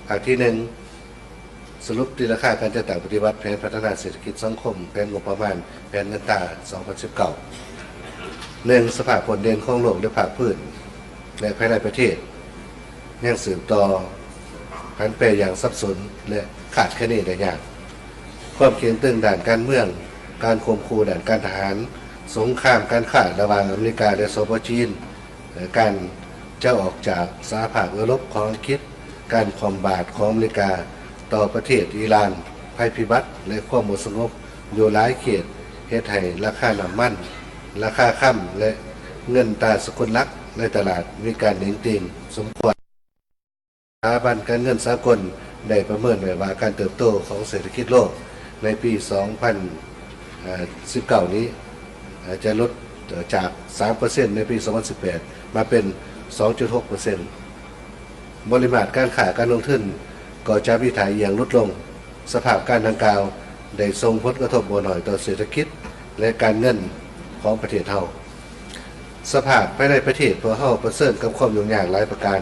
ພາກທີໜຶ່ງ ສະຫຼຸບຕີລາຄາການຈັດຕັ້ງປະຕິບັດແຜນພັດທະນາເສດຖະກິດສັງຄົມ, ແຜນງົບປະມານ, ແຜນເງິນຕາ ສອງພັນສິບເກົ້າ. ໜຶ່ງ, ສະພາບພົ້ນເດັ່ນຂອງໂລກໃນພາກພື້ນ ແລະ ພາຍໃນປະເທດ ຍັງສືບຕໍ່ຜັນແປຢ່າງສັບສົນ ແລະ ຄາດຄະເນໄດ້ຍາກ. ຄວາມເຄັ່ງຕຶງດ້ານການເມືອງ, ການຂົ່ມຂູ່ດ້ານການທະຫານ, ສົງຄາມການຄ້າລະຫວ່າງອາເມລິກາ ແລະ ສປ ຈີນ, ແລະ ການຈະອອກຈາກສະຫະພາບເອີຣົບຂອງອັງກິດ, ການຄວ່ຳບາດຂອງອາເມລິກາຕໍ່ປະເທດອີຣານ, ໄພພິບັດ ແລະ ຄວາມບໍ່ສະຫງົບຢູ່ຫຼາຍເຂດ ເຮັດໃຫ້ລາຄານ້ຳມັນ, ລາຄາຄຳ ແລະ ເງິນຕາສະກຸນຫຼັກໃນຕະຫຼາດມີການເໜັງຕີງສົມຄວນ. ສະຖາບັນການເງິນສາກົນໄດ້ປະເມີນໄວ້ວ່າ ການເຕີບໂຕຂອງເສດຖະກິດໂລກໃນປີສອງພັນສິບເກົ້ານີ້ ຈະຫຼຸດຈາກສາມເປີເຊັນໃນປີສອງພັນສິບແປດ ມາເປັນສອງຈຸດຫົກເປີເຊັນ. ບໍລິມາດການຄ້າການລົງທຶນກໍຈະມີທ່າອ່ຽງຫຼຸດລົງ. ສະພາບການດັ່ງກ່າວໄດ້ສົ່ງຜົນກະທົບບໍ່ໜ້ອຍຕໍ່ເສດຖະກິດ ແລະ ການເງິນຂອງປະເທດເຮົາ. ສະພາບພາຍໃນປະເທດ ພວກເຮົາປະເຊີນກັບຄວາມຫຍຸ້ງຍາກຫຼາຍປະການ.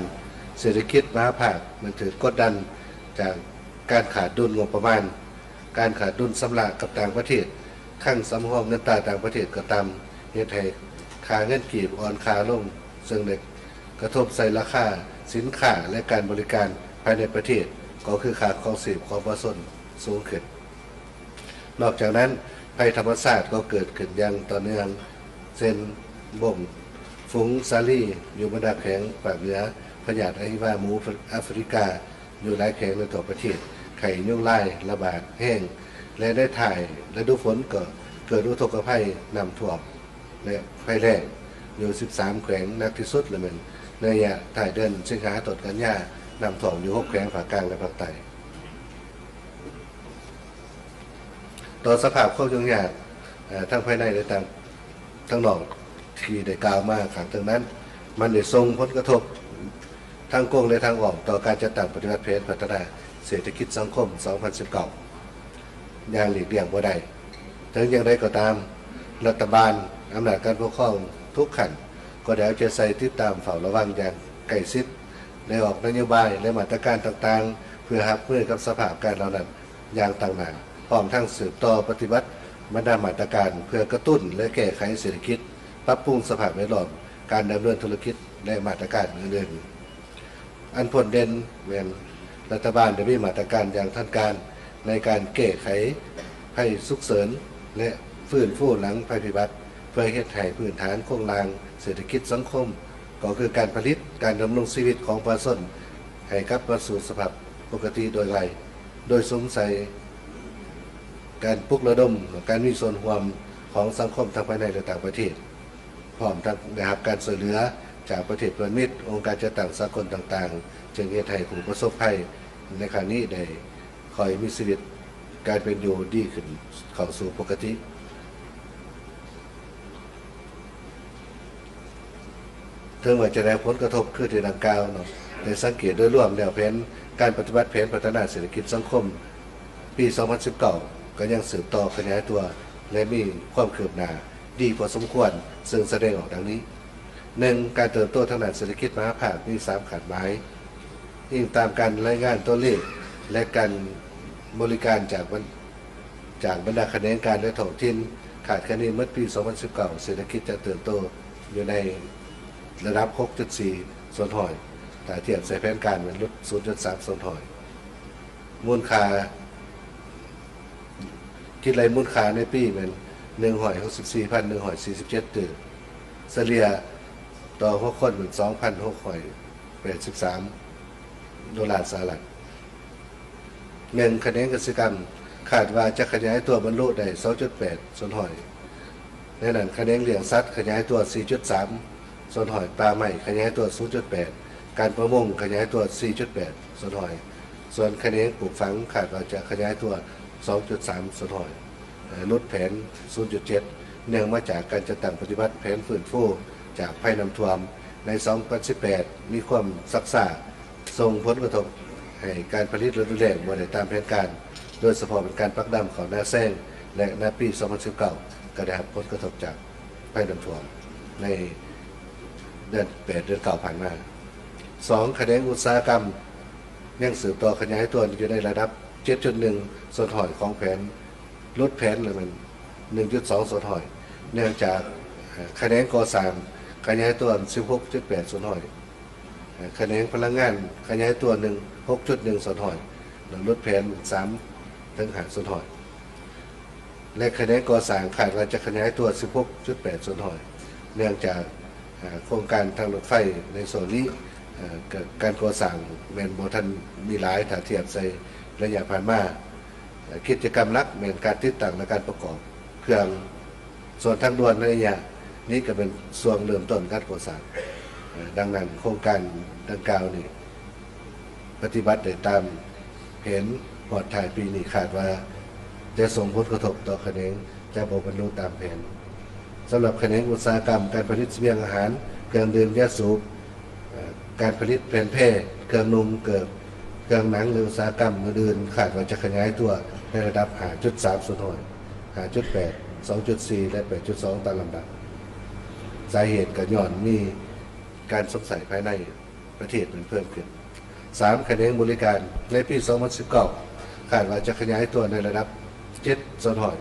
ເສດຖະກິດມະຫາພາກແມ່ນຖືກກົດດັນຈາກການຂາດດຸນງົບປະມານ, ການຂາດດຸນຊຳລະກັບຕ່າງປະເທດ, ຄັງສຳຮອງເງິນຕາຕ່າງປະເທດກໍຕ່ຳ, ເຮັດໃຫ້ຄ່າເງິນກີບອ່ອນຄ່າລົງ, ເຊິ່ງໄດ້ກະທົບໃສ່ລາຄາສິນຄ້າ ແລະ ການບໍລິການພາຍໃນປະເທດ, ກໍຄືຄ່າຄອງຊີບຂອງປະຊາຊົນສູງຂຶ້ນ. ນອກຈາກນັ້ນ, ໄພທຳມະຊາດກໍເກີດຂຶ້ນຢ່າງຕໍ່ເນື່ອງ, ເຊັ່ນ ບົ້ງຝູງສາລີຢູ່ບັນດາແຂວງພາກເໜືອ, ພະຍາດອະຫິວາໝູອາຟຣິກາຢູ່ຫຼາຍແຂວງໃນທົ່ວປະເທດ, ໄຂ້ຍຸງລາຍລະບາດແຮງ ແລະ ໃນທ້າຍລະດູຝົນກໍເກີດອຸທົກກະໄພນ້ຳຖ້ວມ ແລະ ໄພແລ້ງຢູ່ສິບສາມແຂວງ, ໜັກທີ່ສຸດລະແມ່ນໃນໄລຍະທ້າຍເດືອນສິງຫາ ຕົ້ນກັນຍາ, ນ້ຳຖ້ວມຢູ່ຫົກແຂວງພາກກາງ ແລະ ພາກໃຕ້. ຕໍ່ສະພາບຄວາມຫຍຸ້ງຍາກ ເອີ ທັງພາຍໃນ ແລະ ຕ່າງ ທາງນອກທີ່ໄດ້ກ່າວມາຂ້າງເທິງນັ້ນ, ມັນໄດ້ສົ່ງຜົນກະທົບທາງກົງ ແລະ ທາງອ້ອມຕໍ່ການຈັດຕັ້ງປະຕິບັດແຜນພັດທະນາເສດຖະກິດສັງຄົມສອງພັນສິບເກົ້າຢ່າງຫຼີກລ່ຽງບໍ່ໄດ້. ເຖິງຢ່າງໃດກໍຕາມ, ລັດຖະບານ, ອຳນາດການປົກຄອງທຸກຂັ້ນ ກໍໄດ້ເອົາໃຈໃສ່ຕິດຕາມເຝົ້າລະວັງຢ່າງໃກ້ຊິດ, ໄດ້ອອກນະໂຍບາຍ ແລະ ມາດຕະການຕ່າງໆ ເພື່ອຮັບມືກັບສະພາບການເຫຼົ່ານັ້ນ ຢ່າງຕັ້ງໜ້າ, ພ້ອມທັງສືບຕໍ່ປະຕິບັດບັນດາມາດຕະການເພື່ອກະຕຸ້ນ ແລະ ແກ້ໄຂເສດຖະກິດ, ປັບປຸງສະພາບແວດລ້ອມການດຳເນີນທຸລະກິດ ແລະ ມາດຕະການອື່ນໆ. ອັນພົ້ນເດັ່ນແມ່ນລັດຖະບານໄດ້ມີມາດຕະການຢ່າງທັນການໃນການແກ້ໄຂໄພສຸກເສີນ ແລະ ຟື້ນຟູຫຼັງໄພພິບັດ, ເພື່ອເຮັດໃຫ້ພື້ນຖານໂຄງລ່າງເສດຖະກິດສັງຄົມ ກໍຄືການຜະລິດ, ການດຳລົງຊີວິດຂອງປະຊາຊົນໃຫ້ກັບມາສູ່ສະພາບປົກກະຕິໂດຍໄວ, ໂດຍສຸມໃສ່ການປຸກລະດົມການມີສ່ວນຮ່ວມຂອງສັງຄົມທັງພາຍໃນ ແລະ ຕ່າງປະເທດ, ພ້ອມທັງໄດ້ຮັບການຊ່ວຍເຫຼືອຈາກປະເທດເພື່ອນມິດ, ອົງການຈັດຕັ້ງສາກົນຕ່າງໆ, ຈຶ່ງເຮັດໃຫ້ຜູ້ປະສົບໄພໃນຄັ້ງນີ້ໄດ້ ຄ່ອຍມີຊີວິດການເປັນຢູ່ດີຂຶ້ນ ເຂົ້າສູ່ປົກກະຕິ. ເຖິງວ່າຈະໄດ້ຮັບຜົນກະທົບຄືທີ່ດັ່ງກ່າວເນາະ, ແຕ່ສັງເກດໂດຍລວມແລ້ວ ແຜນການປະຕິບັດແຜນພັດທະນາເສດຖະກິດສັງຄົມປີສອງພັນສິບເກົ້າ ກໍຍັງສືບຕໍ່ຂະຫຍາຍຕົວ ແລະ ມີຄວາມຄືບໜ້າດີພໍສົມຄວນ, ເຊິ່ງສະແດງອອກດັ່ງນີ້. ໜຶ່ງ, ການເຕີບໂຕທາງດ້ານເສດຖະກິດມະຫາພາກມີສາມຄາດໝາຍ. ອີງຕາມການລາຍງານຕົວເລກ ແລະ ການບໍລິການຈາກບັນ ຈາກບັນດາຂະແໜງການ ແລະ ທ້ອງຖິ່ນ, ຄາດຄະເນໝົດປີສອງພັນສິບເກົ້າ ເສດຖະກິດຈະເຕີບໂຕຢູ່ໃນລະດັບຫົກຈຸດສີ່ສ່ວນຮ້ອຍ, ຖ້າທຽບໃສ່ແຜນການແມ່ນຫຼຸດສູນຈຸດສາມສ່ວນຮ້ອຍ. ມູນຄ່າ ຄິດໄລ່ມູນຄ່າໃນປີແມ່ນໜຶ່ງຮ້ອຍຫົກສິບສີ່ພັນໜຶ່ງຮ້ອຍສີ່ສິບເຈັດຕື້, ສະເລ່ຍຕໍ່ຫົວຄົນແມ່ນສອງພັນຫົກຮ້ອຍແປດສິບສາມໂດລາສະຫະລັດ. ໜຶ່ງ, ຂະແໜງກະສິກຳຄາດວ່າຈະຂະຫຍາຍຕົວບັນລຸໄດ້ສອງຈຸດແປດສ່ວນຮ້ອຍ. ໃນນັ້ນ, ຂະແໜງລ້ຽງສັດຂະຫຍາຍຕົວສີ່ຈຸດສາມສ່ວນຮ້ອຍ, ປ່າໄມ້ຂະຫຍາຍຕົວສູນຈຸດແປດ, ການປະມົງຂະຫຍາຍຕົວສີ່ຈຸດແປດສ່ວນຮ້ອຍ, ສ່ວນຂະແໜງປູກຝັງຄາດວ່າຈະຂະຫຍາຍຕົວສອງຈຸດສາມສ່ວນຮ້ອຍ, ເອີ ຫຼຸດແຜນສູນຈຸດເຈັດ ເນື່ອງມາຈາກການຈັດຕັ້ງປະຕິບັດແຜນຟື້ນຟູຈາກໄພນ້ຳຖ້ວມໃນສອງພັນສິບແປດ ມີຄວາມຊັກຊ້າ, ສົ່ງຜົນກະທົບໃຫ້ການຜະລິດລະດູແລ້ງບໍ່ໄດ້ຕາມແຜນການ, ໂດຍສະເພາະເປັນການປັກດຳເຂົ້ານາແຊງ ແລະ ໃນປີສອງພັນສິບເກົ້າ ກໍໄດ້ຮັບຜົນກະທົບຈາກໄພນ້ຳຖ້ວມໃນເດືອນແປດ ເດືອນເກົ້າຜ່ານມາ. ສອງ, ຂະແໜງອຸດສາຫະກຳ ຍັງສືບຕໍ່ຂະຫຍາຍຕົວຢູ່ໃນລະດັບເຈັດຈຸດໜຶ່ງສ່ວນຮ້ອຍຂອງແຜນ, ຫຼຸດແຜນລະແມ່ນໜຶ່ງຈຸດສອງສ່ວນຮ້ອຍ ເນື່ອງຈາກ ເອີ່ ຂະແໜງກໍ່ສ້າງຂະຫຍາຍຕົວສິບຫົກຈຸດແປດສ່ວນຮ້ອຍ, ເອີ່ ຂະແໜງພະລັງງານຂະຫຍາຍຕົວໜຶ່ງ ຫົກຈຸດໜຶ່ງສ່ວນຮ້ອຍ ແລະ ຫຼຸດແຜນສາມເຖິງຫ້າສ່ວນຮ້ອຍ. ແລະ ຂະແໜງກໍ່ສ້າງຄາດວ່າຈະຂະຫຍາຍຕົວສິບຫົກຈຸດແປດສ່ວນຮ້ອຍ ເນື່ອງຈາກ ເອີ່ ໂຄງການທາງລົດໄຟໃນຊ່ວງນີ້ ເອີ່ ກະ ການກໍ່ສ້າງແມ່ນບໍ່ທັນມີຫຼາຍ ຖ້າທຽບໃສ່ໄລຍະຜ່ານມາ. ເອີ່ ກິດຈະກຳຫຼັກແມ່ນການຕິດຕັ້ງ ແລະ ການປະກອບເຄື່ອງ ສ່ວນທາງດ່ວນໃນໄລຍະນີ້ກະເປັນຊ່ວງເລີ່ມຕົ້ນການກໍ່ສ້າງ. ເອີ່ ດັ່ງນັ້ນ ໂຄງການດັ່ງກ່າວນີ້ ປະຕິບັດໄດ້ຕາມແຜນ, ຮອດທ້າຍປີນີ້ຄາດວ່າຈະສົ່ງຜົນກະທົບຕໍ່ຂະແໜງ, ຈະບໍ່ບັນລຸຕາມແຜນ. ສຳລັບຂະແໜງອຸດສາຫະກຳການຜະລິດສະບຽງອາຫານ, ເຄື່ອງດື່ມ, ຢາສູບ, ເອີ່ ການຜະລິດແຜ່ນແພ, ເຄື່ອງນຸ່ງ, ເກີບ, ເຄື່ອງໜັງ ແລະ ອຸດສາຫະກຳອື່ນໆ ຄາດວ່າຈະຂະຫຍາຍຕົວໃນລະດັບຫ້າຈຸດສາມສ່ວນຮ້ອຍ, ຫ້າຈຸດແປດ, ສອງຈຸດສີ່ ແລະ ແປດຈຸດສອງ ຕາມລຳດັບ. ສາເຫດກະຍ້ອນມີການຊົມໃຊ້ພາຍໃນ ປະເທດເພີ່ມຂຶ້ນ. ສາມ ຂະແໜງບໍລິການ ໃນປີສອງພັນສິບເກົ້າ ຄາດວ່າຈະຂະຫຍາຍຕົວໃນລະດັບເຈັດສ່ວນຮ້ອຍ,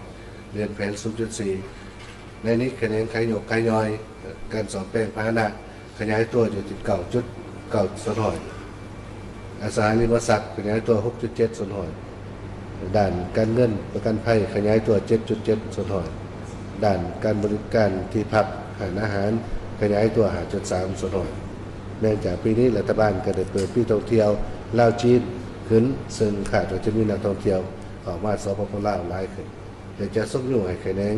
ເກີນແຜນສູນຈຸດສີ່. ໃນນີ້ຂະແໜງຂາຍຍົກຂາຍຍ່ອຍ, ການສ້ອມແປງພາຫະນະ ຂະຫຍາຍຕົວຢູ່ທີ່ເກົ້າຈຸດເກົ້າສ່ວນຮ້ອຍ, ອະສັງຫາລິມະຊັບຂະຫຍາຍຕົວຫົກຈຸດເຈັດສ່ວນຮ້ອຍ. ດ້ານການເງິນປະກັນໄພຂະຫຍາຍຕົວເຈັດຈຸດເຈັດສ່ວນຮ້ອຍ, ດ້ານການບໍລິການທີ່ພັກ, ຮ້ານອາຫານ ຂະຫຍາຍຕົວຫ້າຈຸດສາມສ່ວນຮ້ອຍ. ເນື່ອງຈາກປີນີ້ລັດຖະບານກະໄດ້ເປີດປີທ່ອງທ່ຽວລາວ-ຈີນຂຶ້ນ, ເຊິ່ງຄາດວ່າຈະມີນັກທ່ອງທ່ຽວເຂົ້າມາ ສປປ ລາວ ຫຼາຍຂຶ້ນ ແລະ ຈະຊຸກຍູ້ໃຫ້ຂະແໜງ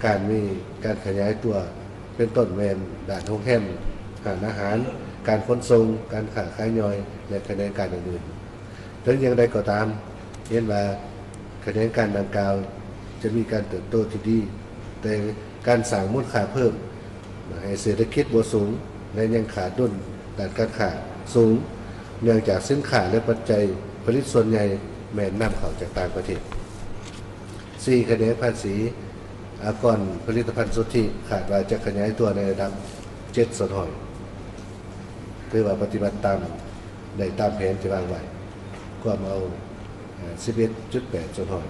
ການມີການຂະຫຍາຍຕົວ ເປັນຕົ້ນແມ່ນດ້ານໂຮງແຮມ, ຮ້ານອາຫານ, ການຂົນສົ່ງ, ການຄ້າຂາຍຍ່ອຍ ແລະ ຂະແໜງການອື່ນໆ. ເຖິງຢ່າງໃດກໍຕາມ, ເຫັນວ່າຂະແໜງການດັ່ງກ່າວຈະມີການເຕີບໂຕທີ່ດີ, ແຕ່ການສ້າງມູນຄ່າເພີ່ມໃຫ້ເສດຖະກິດບໍ່ສູງ ແລະ ຍັງຂາດດຸນດ້ານການຄ້າສູງ, ເນື່ອງຈາກສິນຄ້າ ແລະ ປັດໄຈຜະລິດສ່ວນໃຫຍ່ແມ່ນນຳເຂົ້າຈາກຕ່າງປະເທດ. ສີ່ ຂະແໜງພາສີອາກອນຜະລິດຕະພັນສຸດທິ ຄາດວ່າຈະຂະຫຍາຍຕົວໃນລະດັບເຈັດສ່ວນຮ້ອຍ, ຖືວ່າປະຕິບັດຕາມ ໄດ້ຕາມແຜນທີ່ວາງໄວ້, ກວມເອົາ ເອີ່ ສິບເອັດຈຸດແປດສ່ວນຮ້ອຍ.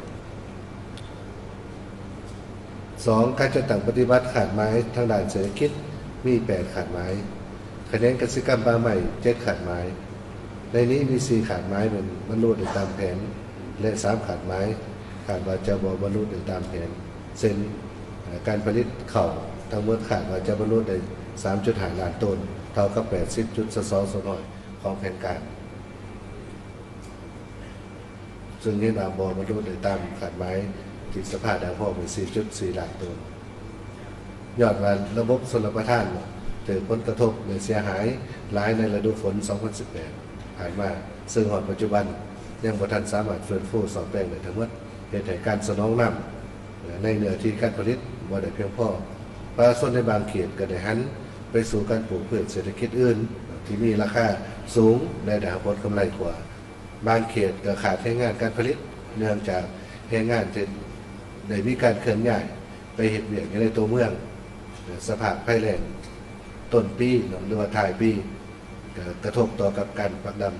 ສອງ ການຈັດຕັ້ງປະຕິບັດຄາດໝາຍທາງດ້ານເສດຖະກິດ ມີແປດຄາດໝາຍ, ຂະແໜງກະສິກຳປ່າໄມ້ ເຈັດຄາດໝາຍ. ໃນນີ້ມີສີ່ຄາດໝາຍແມ່ນບັນລຸໄດ້ຕາມແຜນ ແລະ ສາມຄາດໝາຍຄາດວ່າຈະບໍ່ບັນລຸໄດ້ຕາມແຜນ, ເຊັ່ນ ເອີ່ ການຜະລິດເຂົ້າທັງໝົດຄາດວ່າຈະບັນລຸໄດ້ສາມຈຸດຫ້າລ້ານໂຕນ, ເທົ່າກັບແປດສິບຈຸດສອງສອງສ່ວນຮ້ອຍຂອງແຜນການ. ເຊິ່ງເຫັນວ່າບໍ່ບັນລຸໄດ້ຕາມຄາດໝາຍທີ່ສະພາດຽວພ້ອມ ສີ່ຈຸດສີ່ລ້ານໂຕນ. ຍ້ອນວ່າລະບົບຊົນລະປະທານຖືກຜົນກະທົບ ແລະ ເສຍຫາຍຫຼາຍໃນລະດູຝົນສອງພັນສິບແປດຜ່ານມາ, ເຊິ່ງຮອດປັດຈຸບັນຍັງບໍ່ທັນສາມາດຟື້ນຟູສ້ອມແປງໄດ້ທັງໝົດ, ເຮັດໃຫ້ການສະໜອງນ້ຳໃນເນື້ອທີ່ການຜະລິດບໍ່ໄດ້ພຽງພໍ. ປະຊາຊົນໃນບາງເຂດກໍໄດ້ຫັນໄປສູ່ການປູກພືດເສດຖະກິດອື່ນທີ່ມີລາຄາສູງ ແລະ ໄດ້ຮັບຜົນກຳໄລກວ່າ. ບາງເຂດກໍຂາດແຮງງານການຜະລິດ ເນື່ອງຈາກແຮງງານທີ່ໄດ້ມີການເຄື່ອນຍ້າຍໄປເຮັດວຽກຢູ່ໃນຕົວເມືອງ. ສະພາບໄພແລ້ງຕົ້ນປີເນາະ ຫຼືວ່າທ້າຍປີ ກະ ກະທົບຕໍ່ກັບການປັກດຳ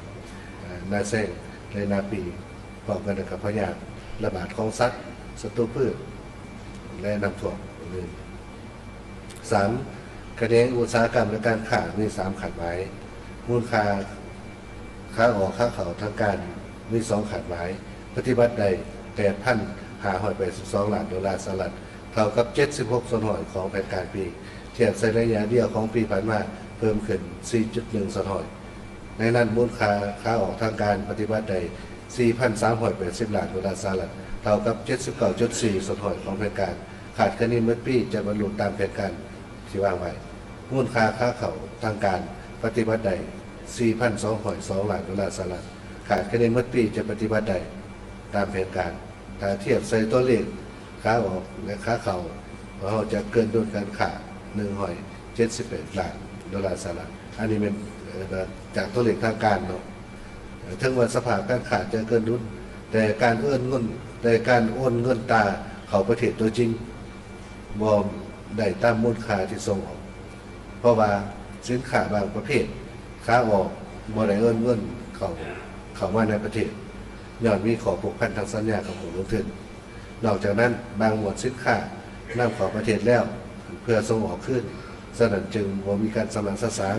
ເອີ່ ນາແຊງ ແລະ ນາປີ ພ້ອມກັນກັບພະຍາດລະບາດຂອງສັດ, ສັດຕູພືດ ແລະ ນ້ຳຖ້ວມອື່ນ. ສາມ ຂະແໜງອຸດສາຫະກຳ ແລະ ການຄ້າມີສາມຄາດໝາຍ. ມູນຄ່າຂາອອກຂາເຂົ້າທາງການມີສອງຄາດໝາຍ, ປະຕິບັດໄດ້ແປດພັນຫ້າຮ້ອຍແປດສິບສອງລ້ານໂດລາສະຫະລັດ, ເທົ່າກັບເຈັດສິບຫົກສ່ວນຮ້ອຍຂອງແຜນການປີ, ທຽບໃສ່ໄລຍະດຽວຂອງປີຜ່ານມາ ເພີ່ມຂຶ້ນສີ່ຈຸດໜຶ່ງສ່ວນຮ້ອຍ. ໃນນັ້ນ ມູນຄ່າຂາອອກທາງການປະຕິບັດໄດ້ສີ່ພັນສາມຮ້ອຍແປດສິບລ້ານໂດລາສະຫະລັດ, ເທົ່າກັບເຈັດສິບເກົ້າຈຸດສີ່ສ່ວນຮ້ອຍຂອງແຜນການ, ຄາດຄະເນໝົດປີຈະບັນລຸຕາມແຜນການທີ່ວາງໄວ້. ມູນຄ່າຂາເຂົ້າທາງການປະຕິບັດໄດ້ສີ່ພັນສອງຮ້ອຍສອງລ້ານໂດລາສະຫະລັດ, ຄາດຄະເນໝົດປີຈະປະຕິບັດໄດ້ຕາມແຜນການ. ຖ້າທຽບໃສ່ຕົວເລກຂາອອກ ແລະ ຂາເຂົ້າ, ພວກເຮົາຈະເກີນດຸນການຄ້າໜຶ່ງຮ້ອຍເຈັດສິບແປດລ້ານໂດລາສະຫະລັດ. ອັນນີ້ແມ່ນ ເອີ່ ຈາກຕົວເລກທາງການເນາະ. ເຖິງວ່າສະພາບການຄ້າຈະເກີນດຸນ, ແຕ່ການໂອນເງິນ, ແຕ່ການໂອນເງິນຕາເຂົ້າປະເທດຕົວຈິງ ບໍ່ໄດ້ຕາມມູນຄ່າທີ່ສົ່ງອອກ, ເພາະວ່າສິນຄ້າບາງປະເພດຂາອອກບໍ່ໄດ້ໂອນເງິນເຂົ້າ, ເ ເຂົ້າມາໃນປະເທດ ຍ້ອນມີຂໍ້ພົວພັນທາງສັນຍາກັບຜູ້ລົງທຶນ. ນອກຈາກນັ້ນ, ບາງໝວດສິນຄ້ານຳເຂົ້າປະເທດແລ້ວ ເພື່ອສົ່ງອອກຄືນ, ສະນັ້ນຈຶ່ງບໍ່ມີການຊຳລະສະສາງ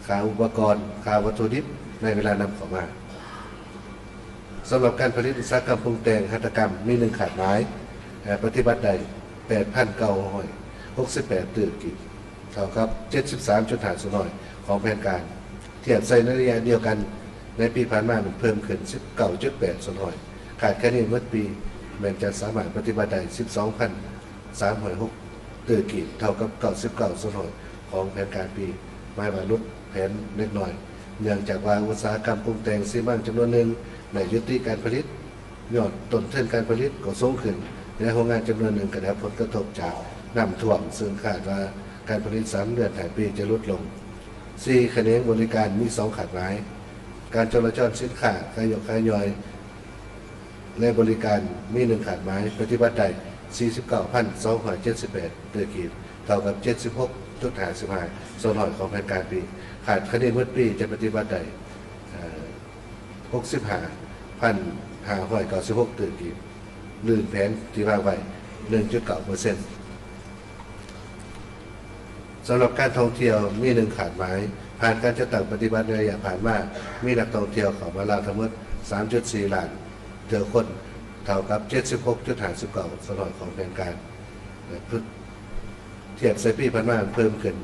ຄ່າອຸປະກອນ, ຄ່າວັດຖຸດິບໃນເວລານຳເຂົ້າມາ. ສຳລັບການຜະລິດອຸດສາຫະກຳປຸງແຕ່ງຫັດຖະກຳ ມີໜຶ່ງຄາດໝາຍ, ເອີ່ ປະຕິບັດໄດ້ ແປດພັນເກົ້າຮ້ອຍຫົກສິບແປດຕື້ກີບ ເທົ່າກັບ ເຈັດສິບສາມຈຸດຫ້າສ່ວນຮ້ອຍຂອງແຜນການ. ທຽບໃສ່ໃນໄລຍະດຽວກັນໃນປີຜ່ານມາ ມັນເພີ່ມຂຶ້ນ ສິບເກົ້າຈຸດແປດສ່ວນຮ້ອຍ. ຄາດຄະເນໝົດປີແມ່ນຈະສາມາດປະຕິບັດໄດ້ ສິບສອງພັນສາມຮ້ອຍຫົກຕື້ກີບ ເທົ່າກັບ ເກົ້າສິບເກົ້າສ່ວນຮ້ອຍຂອງແຜນການປີ, ໝາຍວ່າຫຼຸດແຜນເລັກນ້ອຍ ເນື່ອງຈາກວ່າອຸດສາຫະກຳປຸງແຕ່ງຊີມັງຈຳນວນໜຶ່ງໄດ້ຢຸດຕິການຜະລິດ ຍອດຕົ້ນທຶນການຜະລິດກໍສູງຂຶ້ນ ແລະ ໂຮງງານຈຳນວນໜຶ່ງກໍໄດ້ຮັບຜົນກະທົບຈາກນ້ຳຖ້ວມ, ເຊິ່ງຄາດວ່າການຜະລິດສາມເດືອນທ້າຍປີຈະຫຼຸດລົງ. ສີ່, ຂະແໜງບໍລິການມີສອງຄາດໝາຍ, ການຈະລາຈອນສິນຄ້າ, ການຍົກການຍ່ອຍ ແລະ ບໍລິການມີໜຶ່ງຄາດໝາຍ, ປະຕິບັດໄດ້ ສີ່ສິບເກົ້າພັນສອງຮ້ອຍເຈັດສິບແປດຕື້ກີບ ເທົ່າກັບ ເຈັດສິບຫົກຈຸດຫ້າສິບຫ້າສ່ວນຮ້ອຍຂອງແຜນການປີ. ຄາດຄະເນໝົດປີຈະປະຕິບັດໄດ້ ເອີ່ ຫົກສິບຫ້າພັນຫ້າຮ້ອຍເກົ້າສິບຫົກຕື້ກີບ ລື່ນແຜນທີ່ວາງໄວ້ ໜຶ່ງຈຸດເກົ້າເປີເຊັນ. ສຳລັບການທ່ອງທ່ຽວມີໜຶ່ງຄາດໝາຍ, ຜ່ານການຈັດຕັ້ງປະຕິບັດໃນໄລຍະຜ່ານມາ ມີນັກທ່ອງທ່ຽວເຂົ້າມາລາວທັງໝົດ ສາມຈຸດສີ່ລ້ານເທື່ອຄົນ ເທົ່າກັບ ເຈັດສິບຫົກຈຸດຫ້າສິບເກົ້າສ່ວນຮ້ອຍຂອງແຜນການ ແລະ ທຽບໃສ່ປີຜ່ານມາເພີ່ມຂຶ້ນ